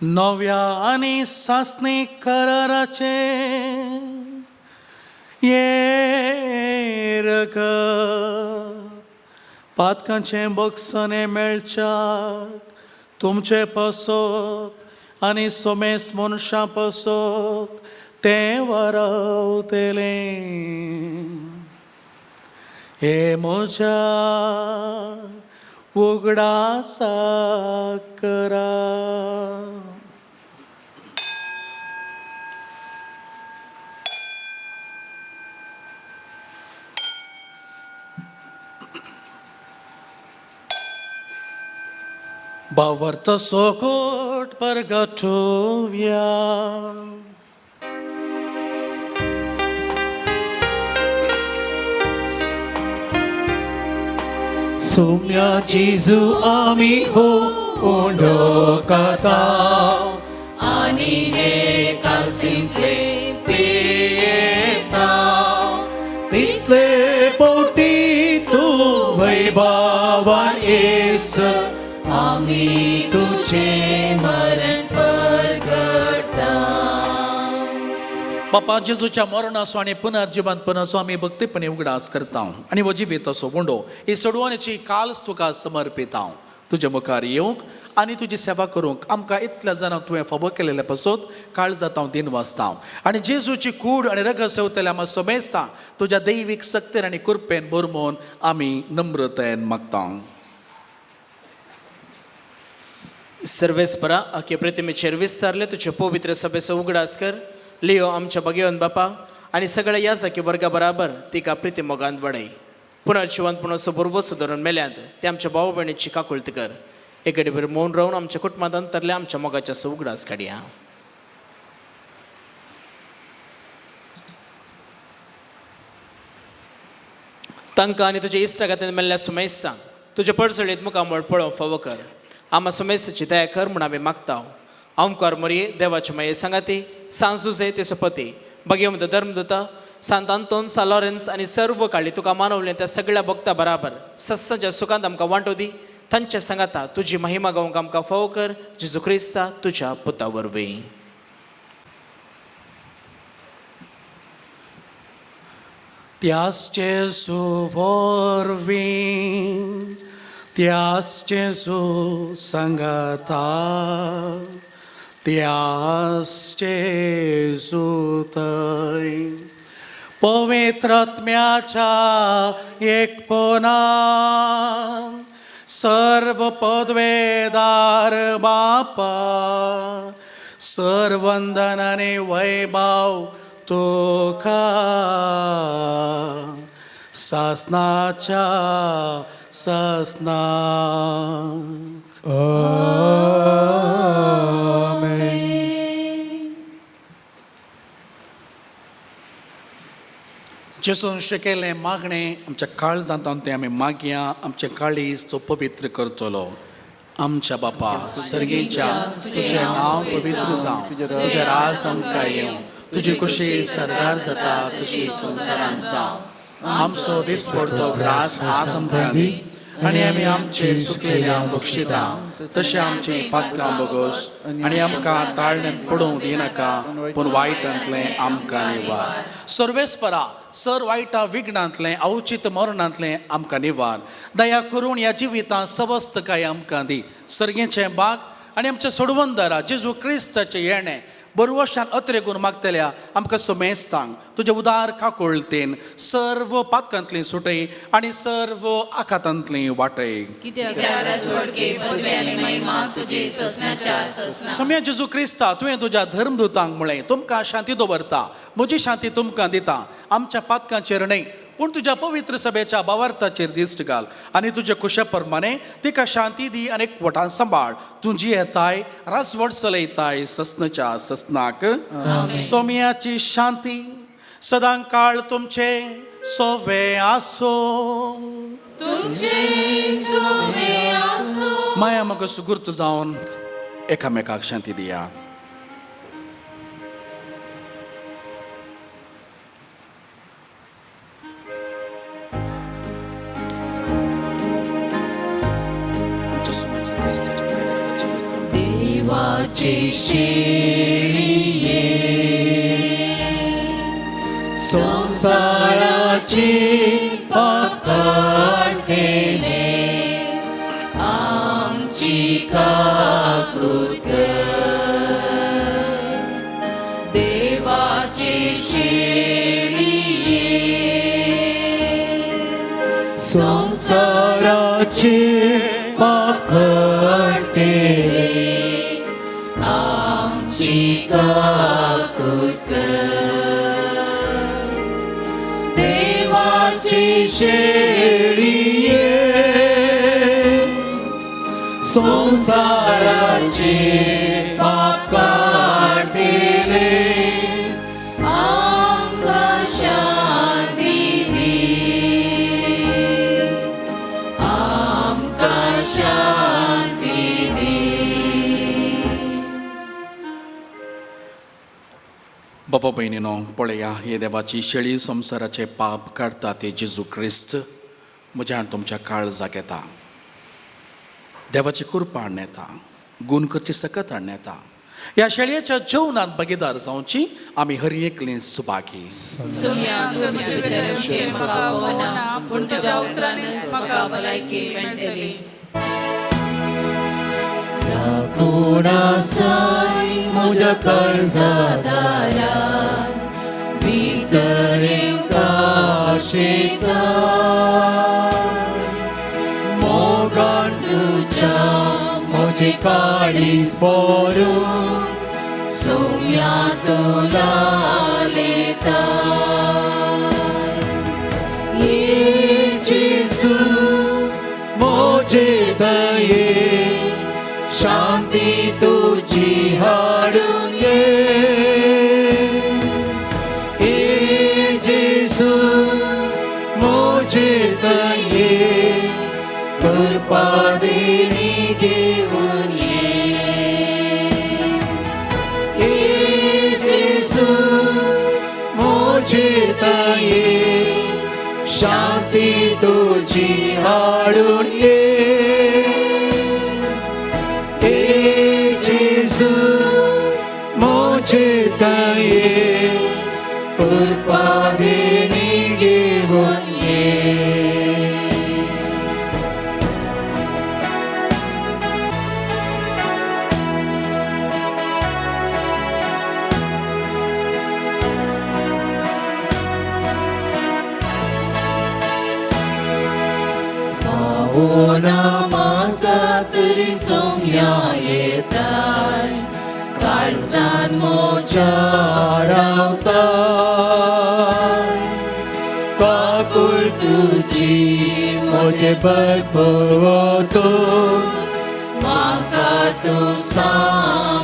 Speaker 2: नव्या आनी सासणी कराराचें हे रगत पातकांचें बक्षणें मेळच्याक तुमचे पासत आनी सोमेस मनशां पासत तें वरावतलें. हे म्हज्या उगडासा करा. भावार्थ सोकोट परगटुया.
Speaker 5: सोम्या जेजू आमी हो उंडो कथा
Speaker 3: आनी हे कालसींतले
Speaker 5: पियेता तितले पोटी तूं वैभावान येस
Speaker 3: आमी तुझे मरण परगटता.
Speaker 6: बापा जेजूच्या मरणाचो आनी पुनर्जिवंतपणाचो आमी भक्तीपणी उगडास करता आनी हो जिविताचो उंडो ही सोडवणेची काल्स तुका समर्पिता. तुज्या मुखार येवंक आनी तुजी सेवा करूंक आमकां इतल्या जाणांक तुवें फावो केलेले पासत काळजांत हांव दिन वाचता आनी जेजूची कूड आनी रगत सेवतले आमकां समेजता तुज्या दैवीक सक्तेन आनी कृपेन बरमून आमी नम्रतायेन मागता.
Speaker 9: सर्वेस्परा अखे प्रतिमेचेर विस्तारले तुजे पवित्र सभेचो उगडास कर. लियो आमच्या भगेवन बापा आनी सगळ्या ह्या जाकी वर्गा बराबर तिका प्रिती मोगान वाडय. पुनर्जिवंतपणाचो बरोवसो धरून मेल्यांत ते आमच्या भाव भयणीची काकुळत कर. एकडे बरें मौन रावन आमच्या कुटुंबांत अंतरल्या आमच्या मोगाच्या उगडास काडया. तांकां आनी तुज्या इश्टा खातीर मेल्ल्या सुमेस्तांक तुजे पडसळीत मुखामळ पळोवंक फावो कर. आमा सुमेस्ताची दया कर म्हूण आमी मागता. ओंकार मोरये देवाचे माये सांगाती सांजुजे ते सोपती भगवंत धर्मदूता सांत आंतोन सा लॉरेन्स आनी सर्व काळी तुका मानवलें त्या सगळ्या भक्ता बराबर सत्साच्या सुखांत आमकां वांटो दी. तांच्या सांगाता तुजी महिमा गावंक आमकां फावो कर. जेजू क्रिस्ता तुज्या पुता वरवीं.
Speaker 2: त्यास जेजू वरवीं त्यास जेजू सांगाता त्यास जेजू थंय पवित्र आत्म्याच्या एकपणान सर्व पदवेदार बापा सर्वंदन आनी वैभव तुका सासनाच्या सासनाक.
Speaker 8: आमेन.
Speaker 2: जेजून शिकयलें मागणें आमच्या काळजांत तें आमी मागया. आमचें काळीज तो पवित्र करतलो. आमच्या बापा सर्गीच्या तुजें नांव पवित्र जावं, तुजें राज आमकां येवं, तुजी खुशी सर्गार जाता तुजी संवसारांत जावं. आमचो दिसपडतो ग्रास आज आमकां दी आनी आमी आमचे सुकलेल्या बक्षिता तशें आमची पातकां बोगस आनी आमकां ताळण्यांत पडोवंक दिनाका पूण वायटांतलें आमकां निवार. सर्वेस्परा सर वायटा विघ्नांतलें अवचीत मरणांतलें आमकां निवार. दया करून ह्या जिवितांत सवस्तकाय आमकां दी. सर्गेचें बाग आनी आमच्या सोडवंदारा जेजू क्रिस्ताचें येणें बरवशान अत्रेगून मागतल्या आमकां समेस्तांक तुजे उदार काकुळतेन सर्व पातकांतली सुटय आनी सर्व आखातांतली वाटय. सम्या जेजू क्रिस्ता तुवें तुज्या धर्मदूतांक म्हळें तुमकां शांती दवरता म्हजी शांती तुमकां दिता. आमच्या पातकांचेर न्हय पूण तुज्या पवित्र सभेच्या भावार्थाचेर दिश्ट घाल आनी तुजे कुशा प्रमाणे तिका शांती दी आनी एकवटान सांबाळ. तूं जी येताय रासवट चलयताय ससनाच्या ससनाक. सोम्याची शांती सदां काळ तुमचे सोवे आसो. माया म्हाका सुगूर्त जावन एकामेकाक शांती दिया.
Speaker 3: देवाची शेळये
Speaker 5: संसाराची पाप काडटले
Speaker 3: आमची काकूत कर. देवाची शेळये
Speaker 5: संसाराची पाप काडटले
Speaker 3: आमची काकूत कर.
Speaker 5: देवाची शेळये संसाराची पाप काडटले
Speaker 3: आमकां शांती दी. आमकां शांती दी.
Speaker 2: बाबा भयणीनो पळया हे देवाची शेळी संवसाराचे पाप काडटा ते जेजू क्रिस्त म्हज्या आनी तुमच्या काळजाक येता. देवाची कृपा हाडून येता, गूण करची सकत हाडून येता. ह्या शेळयेच्या जेवणांत भागीदार जावची आमी हर एकली सुभागी.
Speaker 3: सोम्या तुवें म्हजे भितर येवचें म्हाका फावना पूण तुज्या उतरानच म्हाका भलायकी मेळटली.
Speaker 5: कोणासाय म्हज्या काळजा दारार भितर येवंक शेता मोगान तुज्या म्हजें काळीज भरून
Speaker 3: सोम्या तुला लेता.
Speaker 5: ये जेजू म्हजे दये शांती तुजी हाडून ये. ये जेजू म्हजे दये कृपा देणी घेवन ये. ये जेजू म्हजे दये शांती तुजी हाडून ये. ये जेजू म्हजे दये कृपा देणी घेवन ये.
Speaker 3: फावना म्हाका तरी सोम्या येताय काळजान म्हज्या
Speaker 5: रावताय काकूळ तुजी म्हजे भरपूर तूं
Speaker 3: म्हाका तूं सांबाळताय.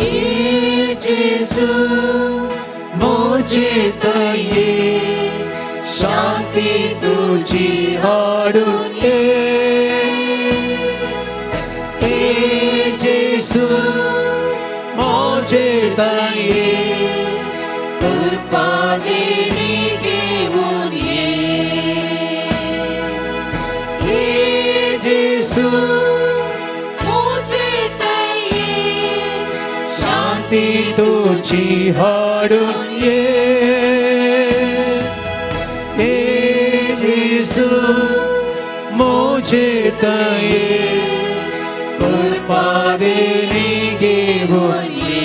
Speaker 5: ये जेजू म्हजे दये शांती तुजी हाडून ये. ये जेजू म्हजे दये
Speaker 3: कृपा देणी घेवन ये.
Speaker 5: लागीं हाडून ये ए जेजू म्हजे तये कृपा घेवन ये.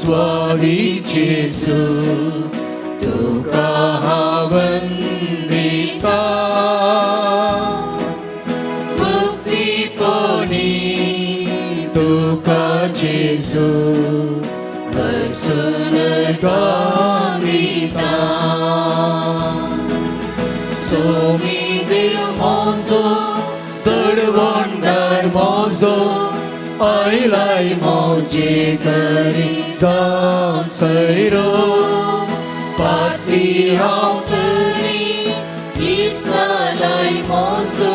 Speaker 5: स्वामी जेजू तुका हांव वंदिता मुक्तीपणी तुका जेजू हसून गाविता. सोमी देव म्हजो सडवणदार म्हजो आयलाय म्हजे करी जावन सैरो पाती हांव तरी
Speaker 3: इसालाय म्हजो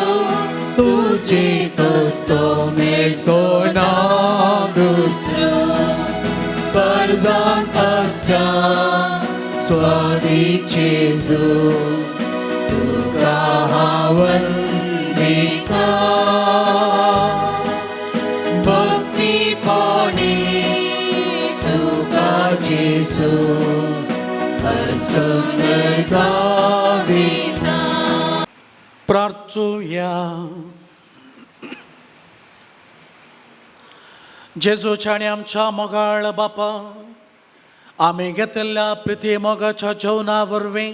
Speaker 5: तुजे तसो मेळचो ना दुसरो काळजांत आसच्या स्वामी जेजू तुका हांव वंदिता भक्तीपणी तुका जेजू हसून गाविता.
Speaker 6: प्रार्थुया. जेजूच्या आनी आमच्या मोगाळ बापा, आमी घेतिल्ल्या प्रिती मोगाच्या जेवणा वरवीं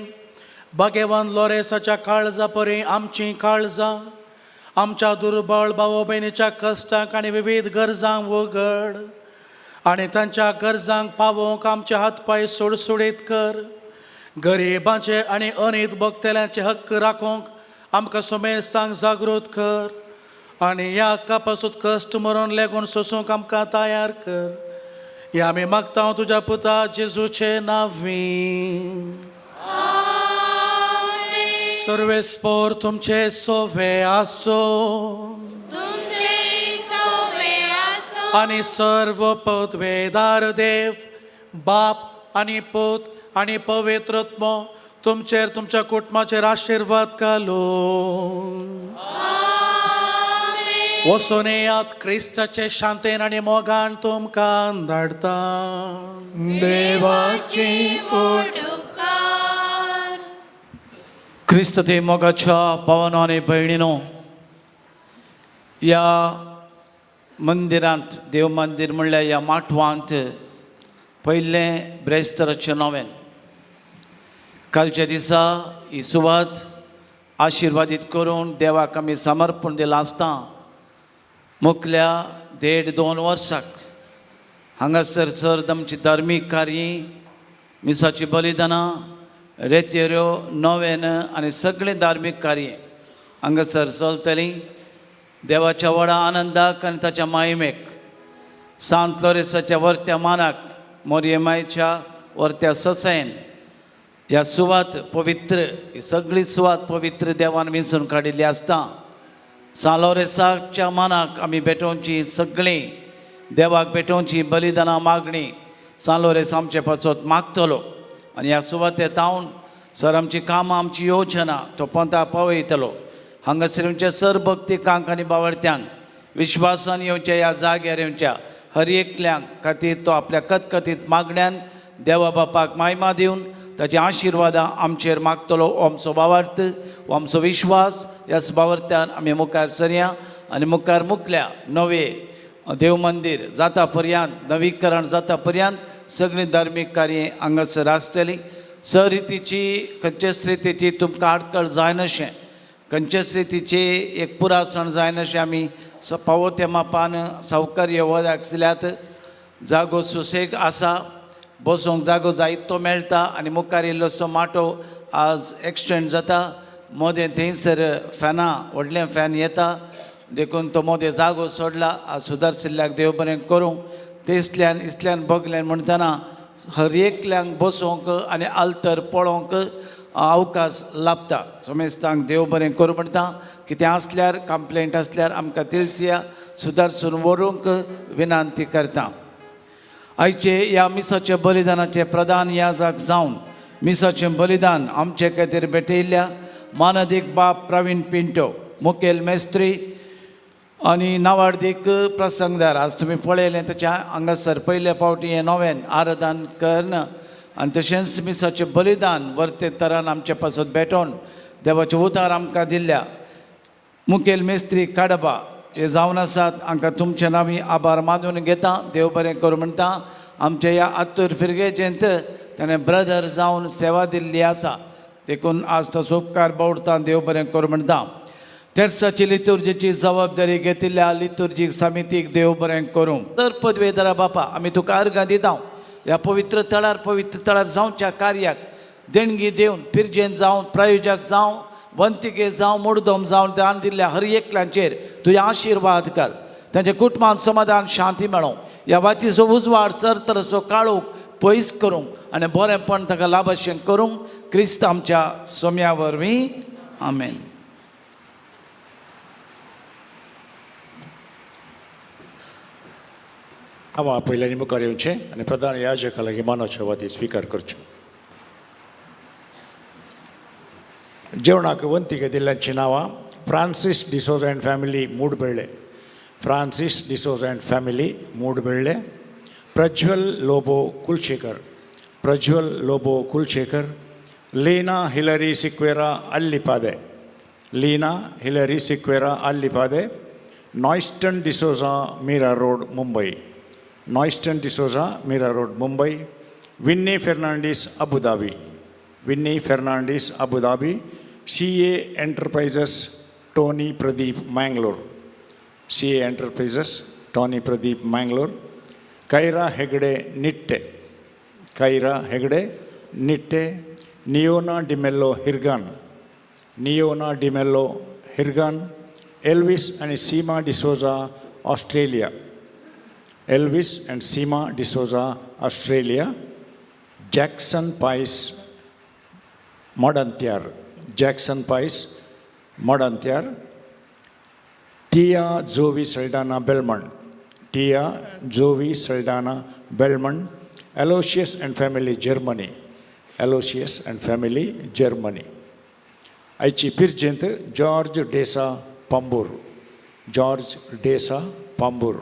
Speaker 6: भाग्यवान लोरेसाच्या काळजा परी आमचीं काळजां आमच्या दुर्बळ भाव भयणीच्या कश्टांक आनी विविध गरजांक उगड आनी तांच्या गरजांक पावोवंक आमचे हात पांय सुडसुडीत कर. गरिबांचे आनी अनीत भोगतल्यांचे हक्क राखूंक आमकां सुमेस्तांक जागृत कर आनी ह्या हक्का पासून कश्ट मरून लेगून सोसूंक आमकां तयार कर. ह्या आमी मागता तुज्या पुता जेजूचे नांवी. सर्वेस्पोर तुमचे सोवे आसो आनी सर्व पदवेदार देव बाप आनी पूत आनी पवित्र आत्मो तुमचेर तुमच्या कुटुंबाचेर आशिर्वाद घालूं. वचून येयात क्रिस्ताचे शांतेन आनी मोगान तुमकां धाडटा.
Speaker 5: देवाची
Speaker 6: क्रिस्त ते मोगाच्या भावानो आनी भयणीनो, ह्या मंदिरांत देव मंदीर म्हणल्यार ह्या माटवांत पयलें ब्रेस्तराचें नवें कालच्या दिसा ही सुवात आशिर्वादीत करून देवाक आमी समर्पण दिलां आसता. मुखल्या 1.5-2 वर्साक हांगासर चड आमची धार्मीक कार्य मिसाची बलिदानां रेतेऱ्यो नवेन आनी सगळीं धार्मीक कार्य हांगासर चलतलीं. देवाच्या व्हडा आनंदाक आनी ताच्या मायमेक सांत लोरेसाच्या वर्त्या मानाक मोरयेमायच्या वर्त्या ससायन ह्या सुवात पवित्र ही सगळी सुवात पवित्र देवान विंचून काडिल्ली आसता. सांत लोरेसाच्या मानाक आमी भेटोवची सगळीं देवाक भेटोवची बलिदानां मागणी सांत लोरेस आमचे पासत मागतलो आनी ह्या सुवाते तावन सर आमची कामां आमची योजना तो पंथा पावयतलो. हांगासर येवच्या सर भक्तिकांक आनी बावडत्यांक विश्वासान येवच्या ह्या जाग्यार येवच्या हर एकल्यांक खातीर तो आपल्या कतकतीत मागण्यान देवा बापाक मायमा दिवन ताची आशिर्वादां आमचेर मागतलो. हो आमचो भावार्थ, हो आमचो विश्वास. ह्या भावार्थ्यान आमी मुखार सरया आनी मुखार मुखल्या नवे देव मंदीर जाता पर्यंत नवीकरण जाता पर्यंत सगळीं धार्मीक कार्य हांगासर आसतलीं. रितीची खंयचेच रितीची तुमकां आडखळ जायनाशें खंयचेच रितीची एक पुरासण जायनाशें आमी फावो त्या मापान सावकार्य वदाक जागो सुसेग आसा, बसूंक जागो जायतो मेळटा आनी मुखार इल्लोसो माटो आज एक्सटेंड जाता. मदें थंयसर फॅनां व्हडलें फॅन येता देखून तो मदें जागो सोडला. आज सुदारशिल्ल्याक देव बरें करूं.
Speaker 10: तेसल्यान इसल्यान बगल्यान म्हणटना हर एकल्यांक बसोंक आनी आल्तर पळोवंक अवकाश लाभता. समेस्तांक देव बरें करूं म्हणटा. कितें आसल्यार कंप्लेंट आसल्यार आमकां तिळसिया सुदारसून व्हरूंक विनंती करता. आयचे ह्या मिसाचे बलिदानाचे प्रधान याजक जावन मिसाचें बलिदान आमचे खातीर भेटयल्ल्या मानादीक बाब प्रवीण पिंटो मुखेल मेस्त्री आनी नावार्दीक प्रसंगदार. आज तुमी पळयलें ताच्या हांगासर पयले फावटी हें नवें आराधन कर्ण आनी तशेंच मिसाचें बलिदान वर्ते तरान आमचे पासत भेटोवन देवाचें उतार आमकां दिल्ल्या मुखेल मेस्त्री काडबा हे जावन आसात. हांकां तुमचे नांवी आभार मानून घेता. देव बरें करूं म्हणटा. आमच्या ह्या आत्तूर फिरगेजेंत ताणें ब्रदर जावन सेवा दिल्ली आसा देखून आज ताचो उपकार बावडता. देव बरें करूं म्हणटा. तेर्साची लितुर्जीची जबाबदारी घेतिल्ल्या लितुर्जीक समितीक देव बरें करूं. तर पदवेदारा बापा आमी तुका अर्गां दिता. ह्या पवित्र तळार पवित्र तळार जावच्या कार्याक देणगी दिवन पिरजेन जावन प्रायोजक जावं वंतिके जावं मुडदम जावन दान दिल्ल्या हर एकल्यांचेर तुजे आशिर्वाद घाल. तांच्या कुटुंबान समाधान शांती मेळों. ह्या वातीचो उजवाड सरतरसो काळोख पयस करूंक आनी बरेंपण ताका लाभशें करूंक क्रिस्त आमच्या सोम्या वरवीं आमेन.
Speaker 11: आमा पयल्यांनी मुखार येवचें आनी प्रधान याजका लागीं मानवच्या वाती स्विकार करच्यो. जेवणाक वंतीक दिल्ल्यांचीं नांवां Francis D'Souza and family Mudbelle, Francis D'Souza and family Mudbelle, Prajwal Lobo Kulshekar, Prajwal Lobo Kulshekar, Leena Hillary Sequeira Allipade, Leena Hillary Sequeira Allipade, Noyston D'Souza Mira Road Mumbai, Noyston D'Souza Mira Road Mumbai, Winnie Fernandes Abu Dhabi, Winnie Fernandes Abu Dhabi, CA Enterprises Tony Pradeep Mangalore, CA Enterprises Tony Pradeep Mangalore, Kaira Hegde Nitte, Kaira Hegde Nitte, Niyona D'Mello Hirgan, Niyona D'Mello Hirgan, Elvis आनी Seema D'Souza Australia, Elvis and Seema D'Souza Australia, Jackson Pais Modantyar, Jackson Pais Modantyar, Tia Jovi Saldanha Belman, Tia Jovi Saldanha Belman, Aloysius and family Germany, Aloysius and family Germany. आयची पिर्जेंत George Desa पांबूर, George Desa पांबूर.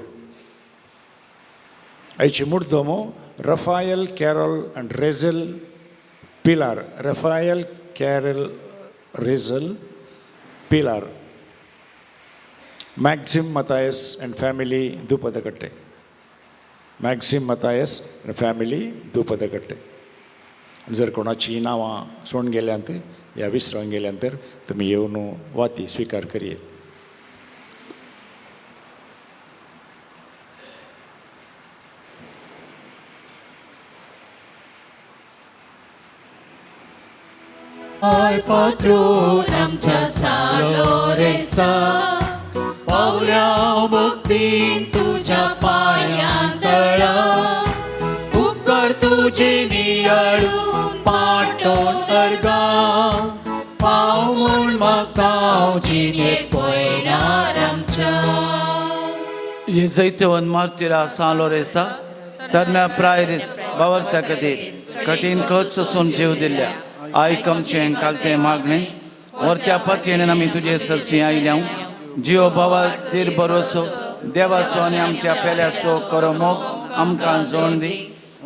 Speaker 11: आयची मुर्दमो Raphael Carol and Rezel Pilar, Raphael Carol Rezel Pilar, Maxim Mathias and family Dupadakatte, Maxim Mathias and family Dupadakatte. जर कोणाची नांवां सोडून गेल्यांत या विसरून गेल्यान तर तुमी येवन वाती स्विकार करयेत.
Speaker 5: पात्रून आमच्या सालोरेसा पावल्या भक्तीन तुझ्या पांयां तळा उपकार तुझे नियाळून पाटोन अर्गां पाव म्हूण मागता जिणे पयणार आमच्या.
Speaker 10: हे जैतवन मार्तिरा सान लोरेसा तरण्या प्रायरीस बावरत्या खातीर कठीण खर्च सोसून जीव दिल्ल्या आयक आमचें कालतें मागणें वरत्या पतयेन आमी तुजे सरसी आयल्या. जियो बावर तीर बरोसो देवाचो आनी आमच्या पेल्याचो करो मोग आमकां जोण दी.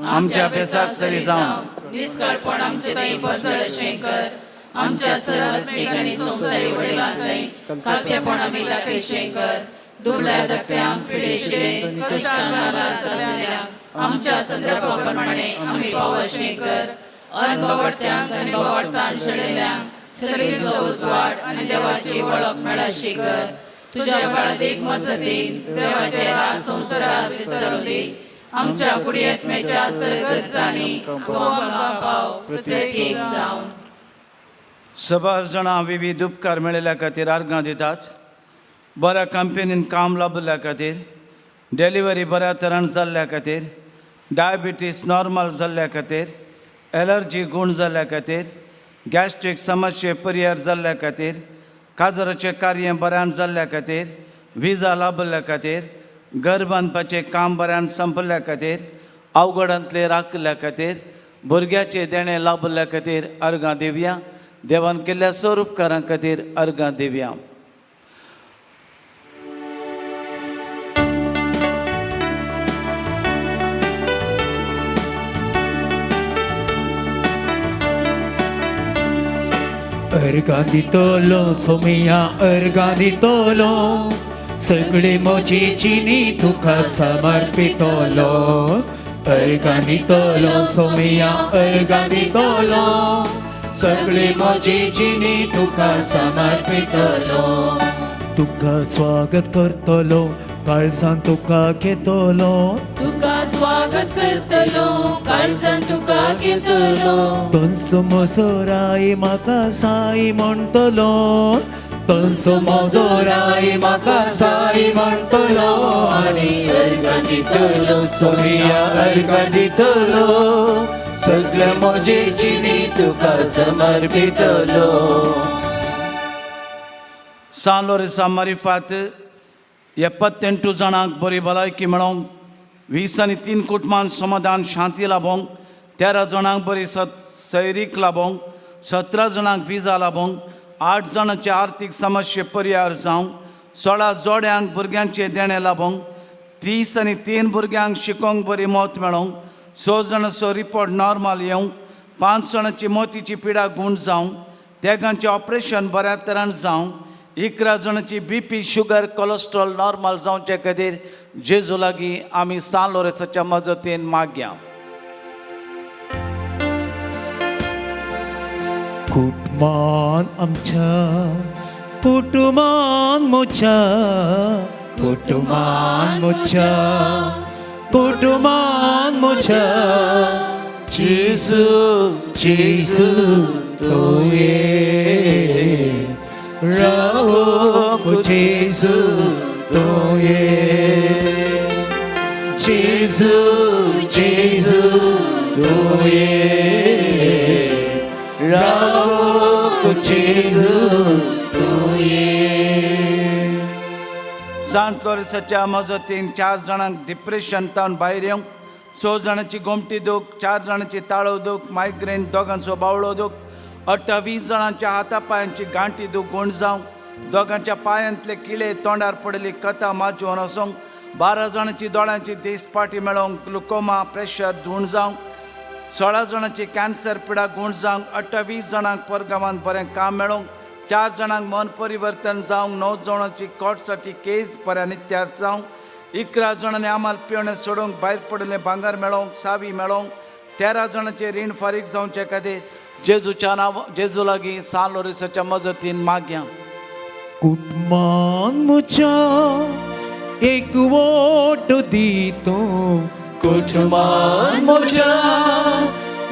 Speaker 10: आमच्या बेसाक सरी जावन
Speaker 3: निस्कळपण आमचे थंय पसळ अशें कर. आमच्या सर्वात्मीक आनी संवसारी वडिलां खात्यापण आमी दाखयशें कर. दुबळ्या धाकट्यांक पिडेशें कश्टां आसलेल्यांक आमच्या संदर्भा प्रमाणे आमी पाव अशें कर. अनभवट्यांक आनी भवर्थान शेळेल्यांक सगळीचो उजवाड आनी देवाची वळख मेळाशी कर. तुज्या बाळादीक मजतीन देवाचे राज संवसारात विस्तारून दी. आमच्या कुडयेत्म्याच्या सरगरजांनी तूं आमकां पाव प्रत्येक एक जावन.
Speaker 10: सबार जाणां विविध उपकार मेळिल्ल्या खातीर आर्गां दितात. बऱ्या कंपनीन काम लाभिल्ल्या खातीर, डिलिव्हरी बऱ्या तरान जाल्ल्या खातीर, डायबिटीस नॉर्मल जाल्ल्या खातीर, एलर्जी गूण जाल्ल्या खातीर, गॅस्ट्रीक समस्ये परिहार जाल्ल्या खातीर, काजराचें कार्य बऱ्यान जाल्ल्या खातीर, विजा लाभिल्ल्या खातीर, घर बांदपाचें काम बऱ्यान संपल्ल्या खातीर, अवघडांतले राखिल्ल्या खातीर, भुरग्याचें देणें लाभिल्ल्या खातीर अर्गां दिवया. देवान केल्ल्या स्वरूपकारां खातीर अर्गां दिवया.
Speaker 5: अर्गां दितलो सोमया, अर्गां दितलो, सगळी म्हजी जिणी तुका समर्पितलो. अर्गां दितलो सोमया, अर्गां दितलो, सगळी म्हजी जिणी तुका समर्पितलो. तुका स्वागत करतलो, काळजान तुका घेतलो,
Speaker 3: तुका स्वागत करतलो, काळजान तुका घेतलो.
Speaker 5: तंसो म्हजो राय म्हाका साई म्हणटलो, तंसो म्हजो राय म्हाका साई म्हणटलो. आनी अर्गां दितलो सोमिया, अर्गां दितलो, सगळे म्हजे जिणी तुका समर्पितलो.
Speaker 10: सान लोरेसा मारिफात 78 जाणांक बरी भलायकी मेळोवंक, 23 कुटुंबान समाधान शांती लाभोवंक, 13 जाणांक बरी सैरीक लाभोवंक, 17 जाणांक विजा लाभोवंक, 8 जाणांचे आर्थीक समस्ये परिहार जावंक, 16 जोड्यांक भुरग्यांचें देणें लाभोवंक, 33 भुरग्यांक शिकोवंक बरी मत मेळोवंक, 6 जाणांचो रिपोर्ट नॉर्मल येवंक, 5 जाणांची मोतीची पिडा गूण जावंक, तेगांचें ऑपरेशन बऱ्या तरान जावंक, 11 जाणांची BP sugar cholesterol normal जावचे खातीर जेजू लागीं आमी सान लोरेसाच्या मजतीन मागया.
Speaker 5: कुटुंबान आमच्या, कुटुंबान म्हज्या, कुटुंबान म्हज्या, कुटुंबान म्हज्या, जेजू जेजू तुवें रावोंक, जेजू तुवें, जेजू जेजू तुवें रावोंक, जेजू तुवें.
Speaker 10: सांत लोरेसाच्या मजतीन 4 जाणांक डिप्रेशन तावन भायर येवंक, 6 जाणांची गोमटी दूख, 4 जाणांची ताळो दूख, मायग्रेन, दोगांचो बावळो दूख, 28 जाणांच्या हाता पांयांची गांठी दूख गूण जावंक, दोगांच्या पांयांतले किळे तोंडार पडिल्ली कथा माजोवन वचोंक, 12 जाणांची दोळ्यांची दिश्ट पाटी मेळोवंक, ग्लुकोमा प्रेशर धूण जावंक, 16 जाणांची कॅन्सर पिडा गूण जावंक, 28 जाणांक परगांवांत बरें काम मेळोवंक, 4 जाणांक मन परिवर्तन जावंक, 9 जाणांची कोर्टसाठी केस बऱ्या नित्यार जावंक, 11 जाणांनी आमाल पिवणें सोडूंक भायर पडिल्लें भांगर मेळोवंक, सावी मेळोवंक, 13 जाणांचें रीण फारीक जावचे खातीर जेजूच्या नांव जेजू लागीं सान लोरेसाच्या मजतीन मागया.
Speaker 5: कुटुंबान म्हज्या एक वोट दी तूं, कुटुंबान म्हज्या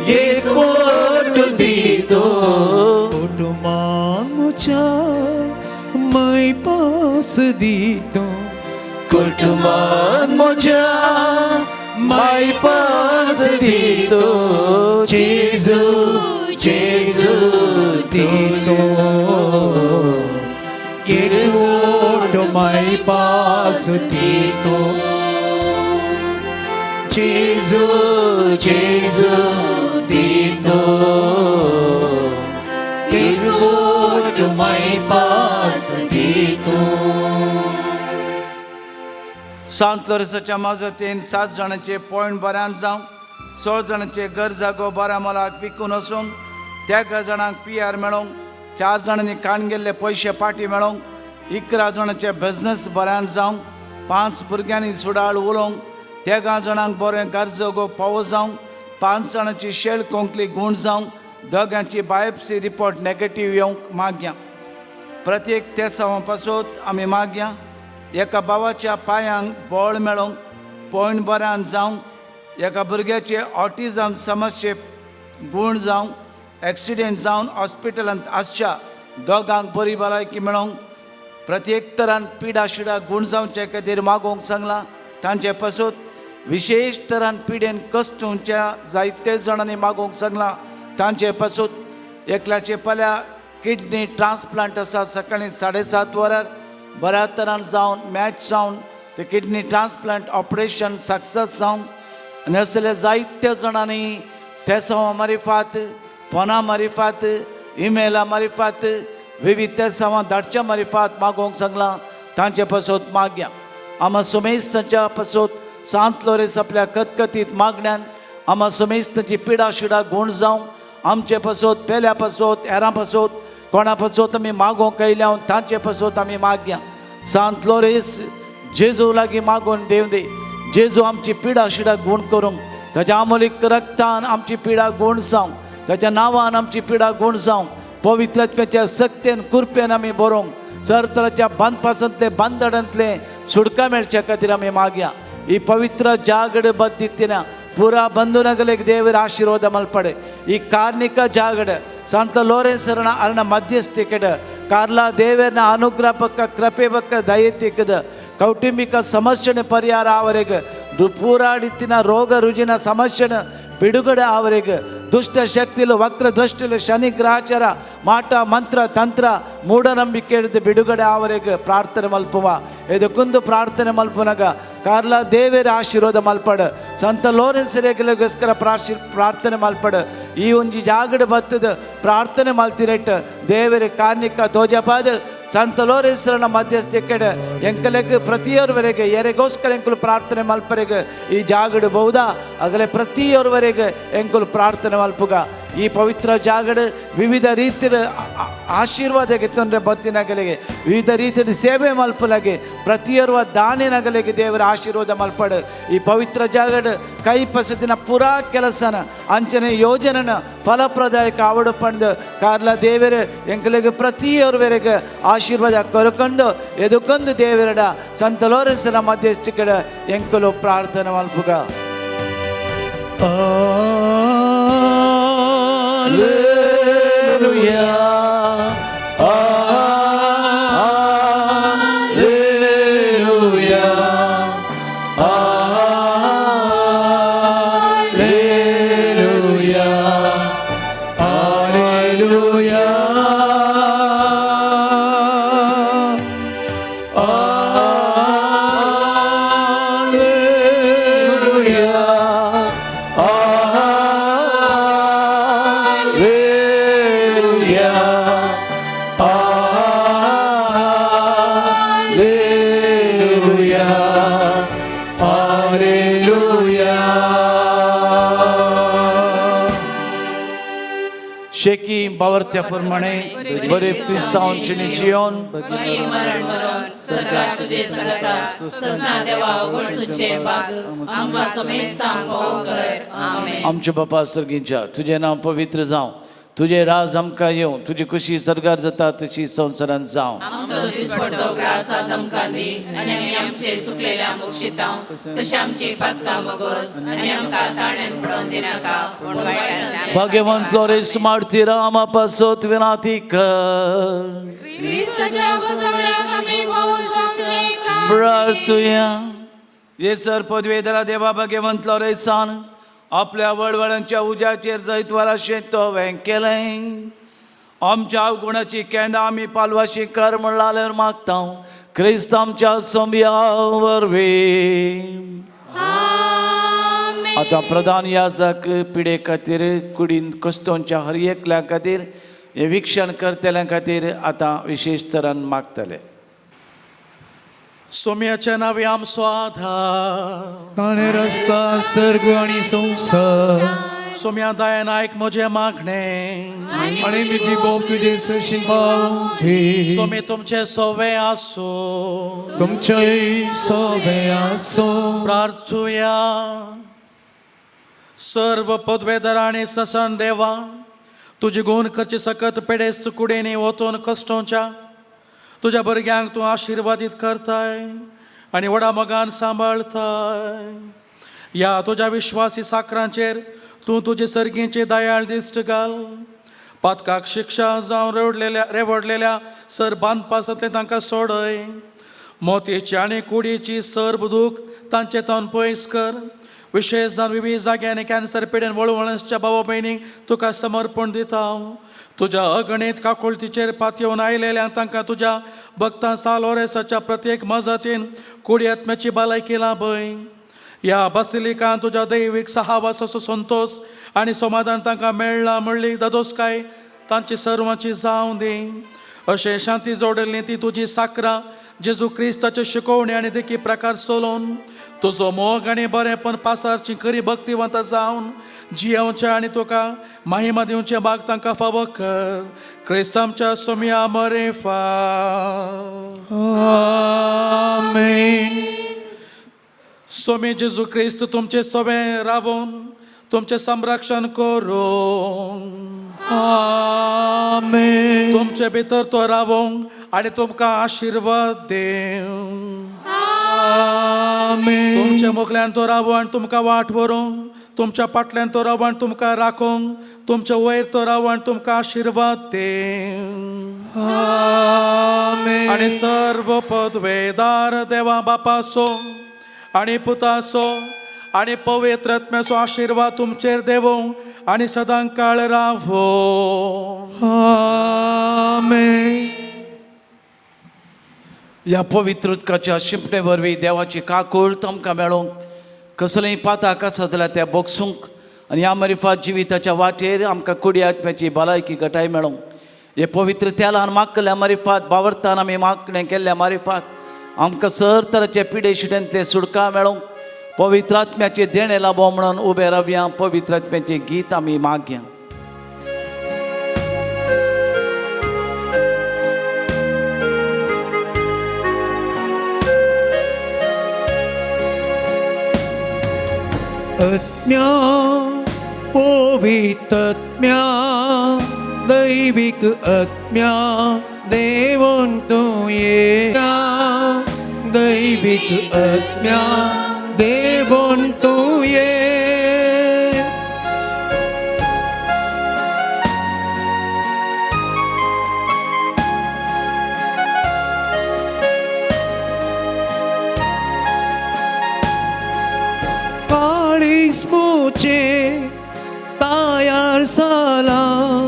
Speaker 5: एक वोट दी तूं, कुटुंबान म्हज्या माय पास दी तूं, कुटुंबान म्हज्या माय पास दी तूं, जेजू जेजू दी तूं, एक वोट माय पास दी तूं, जेजू जेजू दी तूं, एक वोट माय पास दी तूं.
Speaker 10: सांत लोरेसाच्या मजतीन 7 जाणांचे पॉयंट बऱ्यान जावंक, 6 जाणांचे घर जागो बऱ्या मोलाक विकून वचूंक, 13 जाणांक पी आर मेळोवंक, 4 जाणांनी काण गेल्ले पयशे पाटी मेळोवंक, 11 जाणांचे बिजनेस बऱ्यान जावंक, 5 भुरग्यांनी सुडाळ उलोवंक, 13 जाणांक बरें घर जागो पावो जावंक, 5 जाणांची शेळ कोंकली गूण जावंक, दोगांची बायोप्सी रिपोर्ट नेगेटीव येवंक मागया. प्रत्येक तेसांवा पासत आमी मागया. एका भावाच्या पांयांक बळ मेळोवंक, पॉयंट बऱ्यान जावंक, एका भुरग्याचे ऑटिजम समस्ये गूण जावंक, एक्सिडेंट जावन हॉस्पिटलांत आसच्या दोगांक बरी भलायकी मेळोवंक, प्रत्येक तरान पिडा शिडा गूण जावचे खातीर मागोवंक सांगलां. तांचे पासून विशेश तरान पिडेन कस्तूंच्या जायते जाणांनी मागूंक सांगलां तांचे पासून एकल्याचे पल्या किडनी ट्रान्सप्लांट आसा सकाळी 7:30 वरार बऱ्या तरान जावन मॅच जावन ते किडनी ट्रान्सप्लांट ऑपरेशन सक्सेस जावन आनी असले जायत्या जाणांनी तेसांवा मारिफात फोना मारिफात इमेला मारिफात विविध तेसांवां धाडच्या मारिफात मागोवंक सांगलां तांचे पासत मागया. आमा सुमेस्तांच्या पासत सांत लोरेस आपल्या कतकतीत मागण्यान आमा सुमेस्तांची पिडा शिडा गूण जावं आमचे पासत पेल्या पासत हेरां पासत कोणा पासत आमी मागोवंक आयल्या तांचे पासत आमी मागया. सांत लोरेस जेजू लागीं मागून देव दी जेजू आमची पिडा शिडा गूण करूंक ताच्या आमोलीक रक्तान आमची पिडा गूण जावं ताच्या नांवान आमची पिडा गूण जावं पवित्र आत्म्याच्या सक्तेन कृपेन आमी बरोवंक सरतराच्या बांदपासांतले बांदडांतले सुटका मेळच्या खातीर आमी मागया. ही पवित्र जागड बद्दिತ್ತಿನ ಪೂರಾ ಬಂಧುನಗಲಿಗೆ ದೇವರ ಆಶೀರ್ವಾದ ಮಲ್ಪಡೆ. ಈ ಕಾರ್ಣಿಕ ಜಾಗಡ ಸಂತ ಲೋರೆನ್ಸರನ ಅರಣ ಮಧ್ಯಸ್ಥಿಕೆಡ ಕಾರ್ಲಾ ದೇವರನ ಅನುಗ್ರಹ ಪಕ್ಕ ಕೃಪೆ ಪಕ್ಕ ದಯೆ ತಿಕ್ಕದ ಕೌಟುಂಬಿಕ ಸಮಸ್ಯೆನ ಪರಿಹಾರ ಅವರಿಗೆ ಪೂರಾಡಿತ್ತಿನ ರೋಗ ರುಜಿನ ಸಮಸ್ಯೆನ ಬಿಡುಗಡೆ ಅವರಿಗೆ ದುಷ್ಟ ಶಕ್ತಿಲು ವಕ್ರ ದೃಷ್ಟಿಲು ಶನಿ ಗ್ರಹಚಾರ ಮಾಟ ಮಂತ್ರ ತಂತ್ರ ಮೂಢನಂಬಿಕೆ ಹಿಡಿದು ಬಿಡುಗಡೆ ಅವರಿಗೆ ಪ್ರಾರ್ಥನೆ ಮಲ್ಪುವ. ಇದಕ್ಕೊಂದು ಪ್ರಾರ್ಥನೆ ಮಲ್ಪುನಗ ಕಾರ್ಲಾ ದೇವರ ಆಶೀರ್ವಾದ ಮಲ್ಪಡ ಸಂತ ಲೋರೆನ್ಸ್ ರೇಗಲಿಗೋಸ್ಕರ ಪ್ರಾರ್ಥನೆ ಮಲ್ಪಡ. ಈ ಒಂಜಿ ಜಾಗಡ ಬತ್ತದ ಪ್ರಾರ್ಥನೆ ಮಲ್ತಿರೆಟ್ ದೇವರ ಕಾರ್ಣಿಕ ತೋಜಪಾದ ಸಂತ ಲೋರೆನ್ಸರನ ಮಧ್ಯಸ್ಥಿಕೆಡೆ ಎಂಕಲೆಗ್ ಪ್ರತಿಯೊರ್ವರೆಗೆ ಎರೆಗೋಸ್ಕರ ಎಂಕುಲು ಪ್ರಾರ್ಥನೆ ಮಲ್ಪರೆಗೆ ಈ ಜಾಗಡು ಬಹುದಾ ಆಗಲೇ ಪ್ರತಿಯೊರ್ವರೆಗೆ ಎಂಕುಲು ಪ್ರಾರ್ಥನೆ ಮಲ್ಪುಗ. ಈ ಪವಿತ್ರ ಜಾಗಡು ವಿವಿಧ ರೀತಿಯ ಆಶೀರ್ವಾದಕ್ಕೆ ತೊಂದರೆ ಬತ್ತಿನಗಲಿಗೆ ವಿವಿಧ ರೀತಿಯ ಸೇವೆ ಮಲ್ಪಲಾಗೆ ಪ್ರತಿಯೊರ್ವ ದಾನಿನಗಲಿಗೆ ದೇವರ ಆಶೀರ್ವಾದ ಮಲ್ಪಡು. ಈ ಪವಿತ್ರ ಜಾಗಡು ಕೈ ಪಸದಿನ ಪೂರಾ ಕೆಲಸನ ಅಂಚನೆ ಯೋಜನೆನ ಫಲಪ್ರದಾಯಕ ಆವಡು ಪಂಡು ಕಾರ್ಲ ದೇವರು ಎಂಕಲಿಗೆ ಪ್ರತಿಯೊರ್ವರೆಗೆ ಆಶೀರ್ವಾದ ಕೊರಕೊಂಡು ಎದುಕೊಂದು ದೇವರಡ ಸಂತ ಲೋರೆನ್ಸನ ಮಧ್ಯಸ್ಥಿಕಡ ಎಂಕಲು ಪ್ರಾರ್ಥನೆ ಮಲ್ಪುಗ. Alleluia, Alleluia, Alleluia, Alleluia, Alleluia, Alleluia, Alleluia, Alleluia. शेकी बावरत्या प्रमाणे बरे क्रिस्तांवचे जिवन
Speaker 3: मरण मरण सरकार तुझे संगता ससना देवा उगडसूचे बाग आमकां समेस्तांक फावो कर. आमेन.
Speaker 10: आमच्या बापा सर्गींच्या तुजें नांव पवित्र जावं, तुजें राज आमकां येवं, तुजी खुशी सरकार जाता तशी संवसारांत जावं.
Speaker 3: आमचो दिसपडतो ग्रास आज आमकां दी आनी आमी आमचे सुकलेल्या बक्षितांव तशें आमची पातकां बगस आनी आमकां ताळ्यान पडोवन दिनाका पूण वायटांतल्यान
Speaker 10: भाग्यवंत लोरेस मार्तीर आमा पासत विनाती कर.
Speaker 3: क्रिस्ताच्या बसवण्याक आमी फावो जावचे
Speaker 10: प्रार्थुया. येसर पदवेधरा देवा भाग्यवंत लोरेसान आपल्या वळवळांच्या उज्याचेर जैतवाराशें तो केलें. आमच्या अवगुणाची केंडां आमी पालवाशी कर म्हणल्यार मागता क्रिस्त आमच्या सोंब्या वरवीं. आतां प्रधान याजक पिडे खातीर कुडीन कश्टोंच्या हर एकल्या खातीर हें विक्षण करतल्या खातीर आतां विशेश तरान मागतले.
Speaker 6: सोम्याच्या नावे आमचो आधार
Speaker 8: ताणें रस्ता सर्ग आनी संवसार.
Speaker 6: सोम्या दयान आयक म्हजें मागणें
Speaker 8: आनी म्हजी बोब तुजे सरशीं पावती.
Speaker 6: सोमे तुमचें सोवे आसूं
Speaker 8: तुमचेय सोवे आसूं.
Speaker 6: प्रार्थुया. सर्व पदवेधर आनी ससन देवा तुजी गुण करची सकत पेडेस्त कुडींनी वचून कश्टोंच्या तुज्या भुरग्यांक तूं आशिर्वादीत करताय आनी व्हडा मोगान सांबाळताय. ह्या तुज्या विश्वासी साकरांचेर तूं तुजे सर्गींची दयाळ दिश्ट घाल. पातकाक शिक्षा जावन रेवडलेल्या सर बांदपासांतलें तांकां सोडय. मोतीची आनी कुडीची सर्व दूख तांचे तावन पयस कर. विशेश जावन विविध जाग्यांनी कॅन्सर पिडेन वळवळच्या बाबा भयणीक तुका समर्पण दिता. तुज्या अगणीत काकुळतीचेर पातयेवन आयलेल्यांक तांकां तुज्या भक्तां सालोरेसाच्या प्रत्येक मजतीन कुडी आत्म्याची भलायकी लाभय. ह्या बासिलिकान तुज्या दैवीक सहावासाचो संतोश आनी समाधान तांकां मेळ्ळां म्हणली दादोसकाय तांची सर्वांची जावं दी. अशें शांती जोडिल्ली ती तुजी साकरां जेजू क्रिस्ताचे शिकोवणी आनी देखी प्रकार चलोवन तुजो मोग आनी बरेंपण पासारची खरी भक्तिवंत जावन जियेवचें आनी तुका महिमा दिवचें भाग तांकां फावो कर. क्रिस्त आमच्या सोमया मरेफा.
Speaker 8: आमेन.
Speaker 6: सोमी जेजू क्रिस्त तुमचे सवें रावून तुमचें संरक्षण करूं.
Speaker 8: आमेन.
Speaker 6: तुमचे भितर तो रावूंक आनी तुमकां आशिर्वाद दिवं.
Speaker 8: आमेन.
Speaker 6: तुमच्या मुखल्यान तो रावूं आनी तुमकां वाट व्हरूंक, तुमच्या फाटल्यान तो रावूं आनी तुमकां राखूंक, तुमच्या वयर तो रावूं आनी तुमकां आशिर्वाद दिवं.
Speaker 8: आमेन.
Speaker 6: आनी सर्व पदवेदार देवा बापाचो आनी पुताचो आनी पवित्र आत्म्याचो आशिर्वाद तुमचेर देवूं आनी सदां काळ रावूं.
Speaker 8: आमेन.
Speaker 10: ह्या पवित्र उदकाच्या शिंपणे वरवीं देवाची काकूळ आमकां मेळोंक, कसलेंय पाताक आसा जाल्यार त्या बोगसूंक आनी ह्या मरिफात जिविताच्या वाटेर आमकां कुडी आत्म्याची भलायकी घटाय मेळोंक. हे पवित्र तेलान मागल्या मारिफात बावरतान आमी मागणें केल्ल्या मारिफात आमकां सर तराचे पिडे शिड्यांतले सुटका मेळोंक पवित्र आत्म्याचें देणें लाबो म्हणून उबे रावया. पवित्र आत्म्याचें गीत आमी मागया.
Speaker 8: आत्म्या पवित्रात्म्या दैवीक आत्म्या देवून तूं ये. दैवीक आत्म्या देवून तूं ये. काळीज मुचे तयार जालां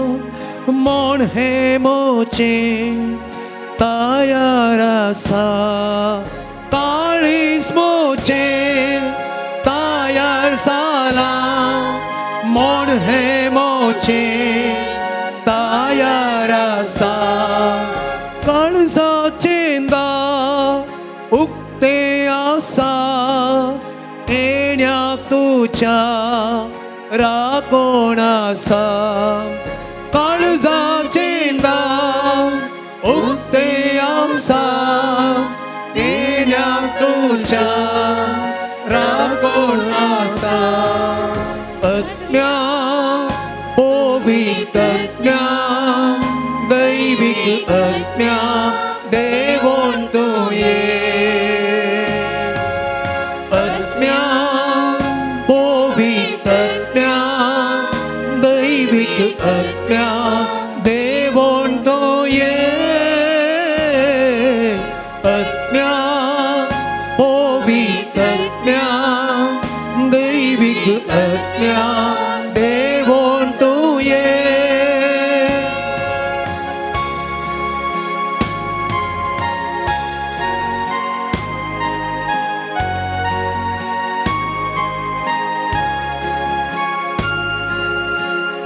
Speaker 8: म्हण हें मोचे तयार आसा. काळीज मोचे तयार जालां म्हण हें मोचे तयार आसा. काळजाचें दार उक्तें आसा येण्याक तुज्या राखण आसा. काळजाचें दार उक्तें आसा येण्याक तुज्या राखण आसा. आत्म्या पवित्रात्म्या दैवीक आत्म्या देवून तूं ये. आत्म्या पवित्रात्म्या दैवीक आत्म्या देवून तूं ये. आत्म्या पवित्रात्म्या दैवीक आत्म्या देवून तूं ये.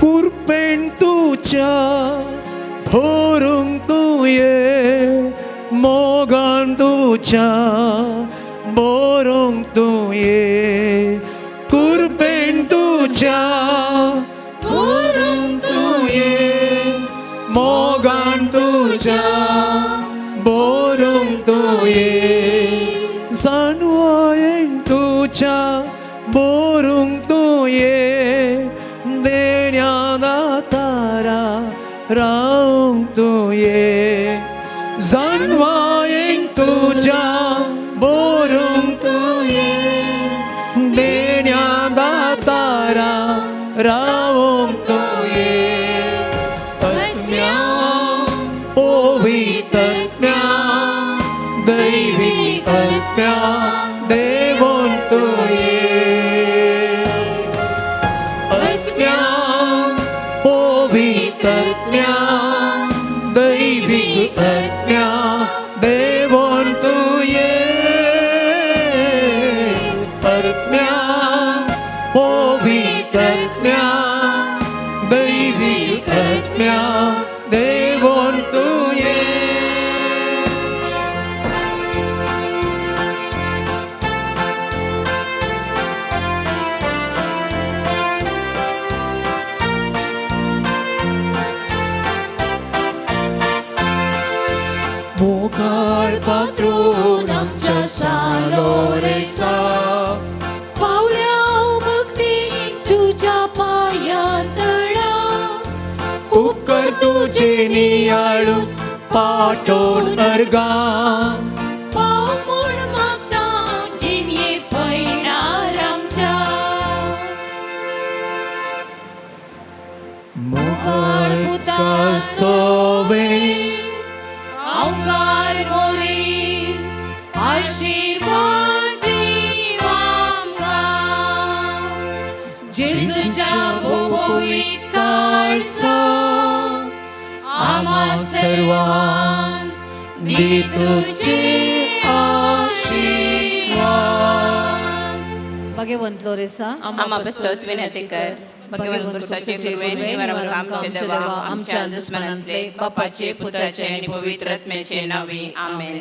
Speaker 8: कुरपेण तुज्या भरूंक तूं ये मोगान तुज्या बरोवंक तूं ये. कुरपेण तुज्या भरूंक तूं ये मोगान तुज्या बरोवंक तूं ये. जाणवायेन तुज्या बरोवंक तूं ये देण्या दातारा रावंक तूं ये. जाणवायेन तुज्या बरोवंक तूं ये देण्या दातारा रावंक तूं ये. आत्म्या पवित्रात्म्या दैवीक आत्म्या देवून पवित्र आत्म्या, दैवीक आत्म्या, देवोन तुये आत्म्या, पवित्र आत्म्या, दैवीक आत्म्या, देवोन तुये.
Speaker 5: मोगाळ पात्रून आमच्या सालोरेसा,
Speaker 3: पावल्या भक्ती तुझ्या पाया तळा,
Speaker 8: उपकर तुझे नियाळून पाठोवन अर्गा,
Speaker 3: पाव म्हूण मागता जिणये पयणार आमच्या. मोगाळ पुता
Speaker 8: सोवे,
Speaker 3: अवकार मोरी आशीर्वाद दीव आमकां, जेजूच्या पवित्र काळसा आम्हा सर्वांक दी तुझे आशीर्वाद.
Speaker 1: भगवंत लोरेसा
Speaker 3: आम्हा बसत विनंती कर. भगवंत पुरुषाचे कृपेने निवारण आमचे देवा, आमच्या दुस्मनांतले, बापाचे, पुताचे आणि पवित्र आत्म्याचे नावे. आमेन.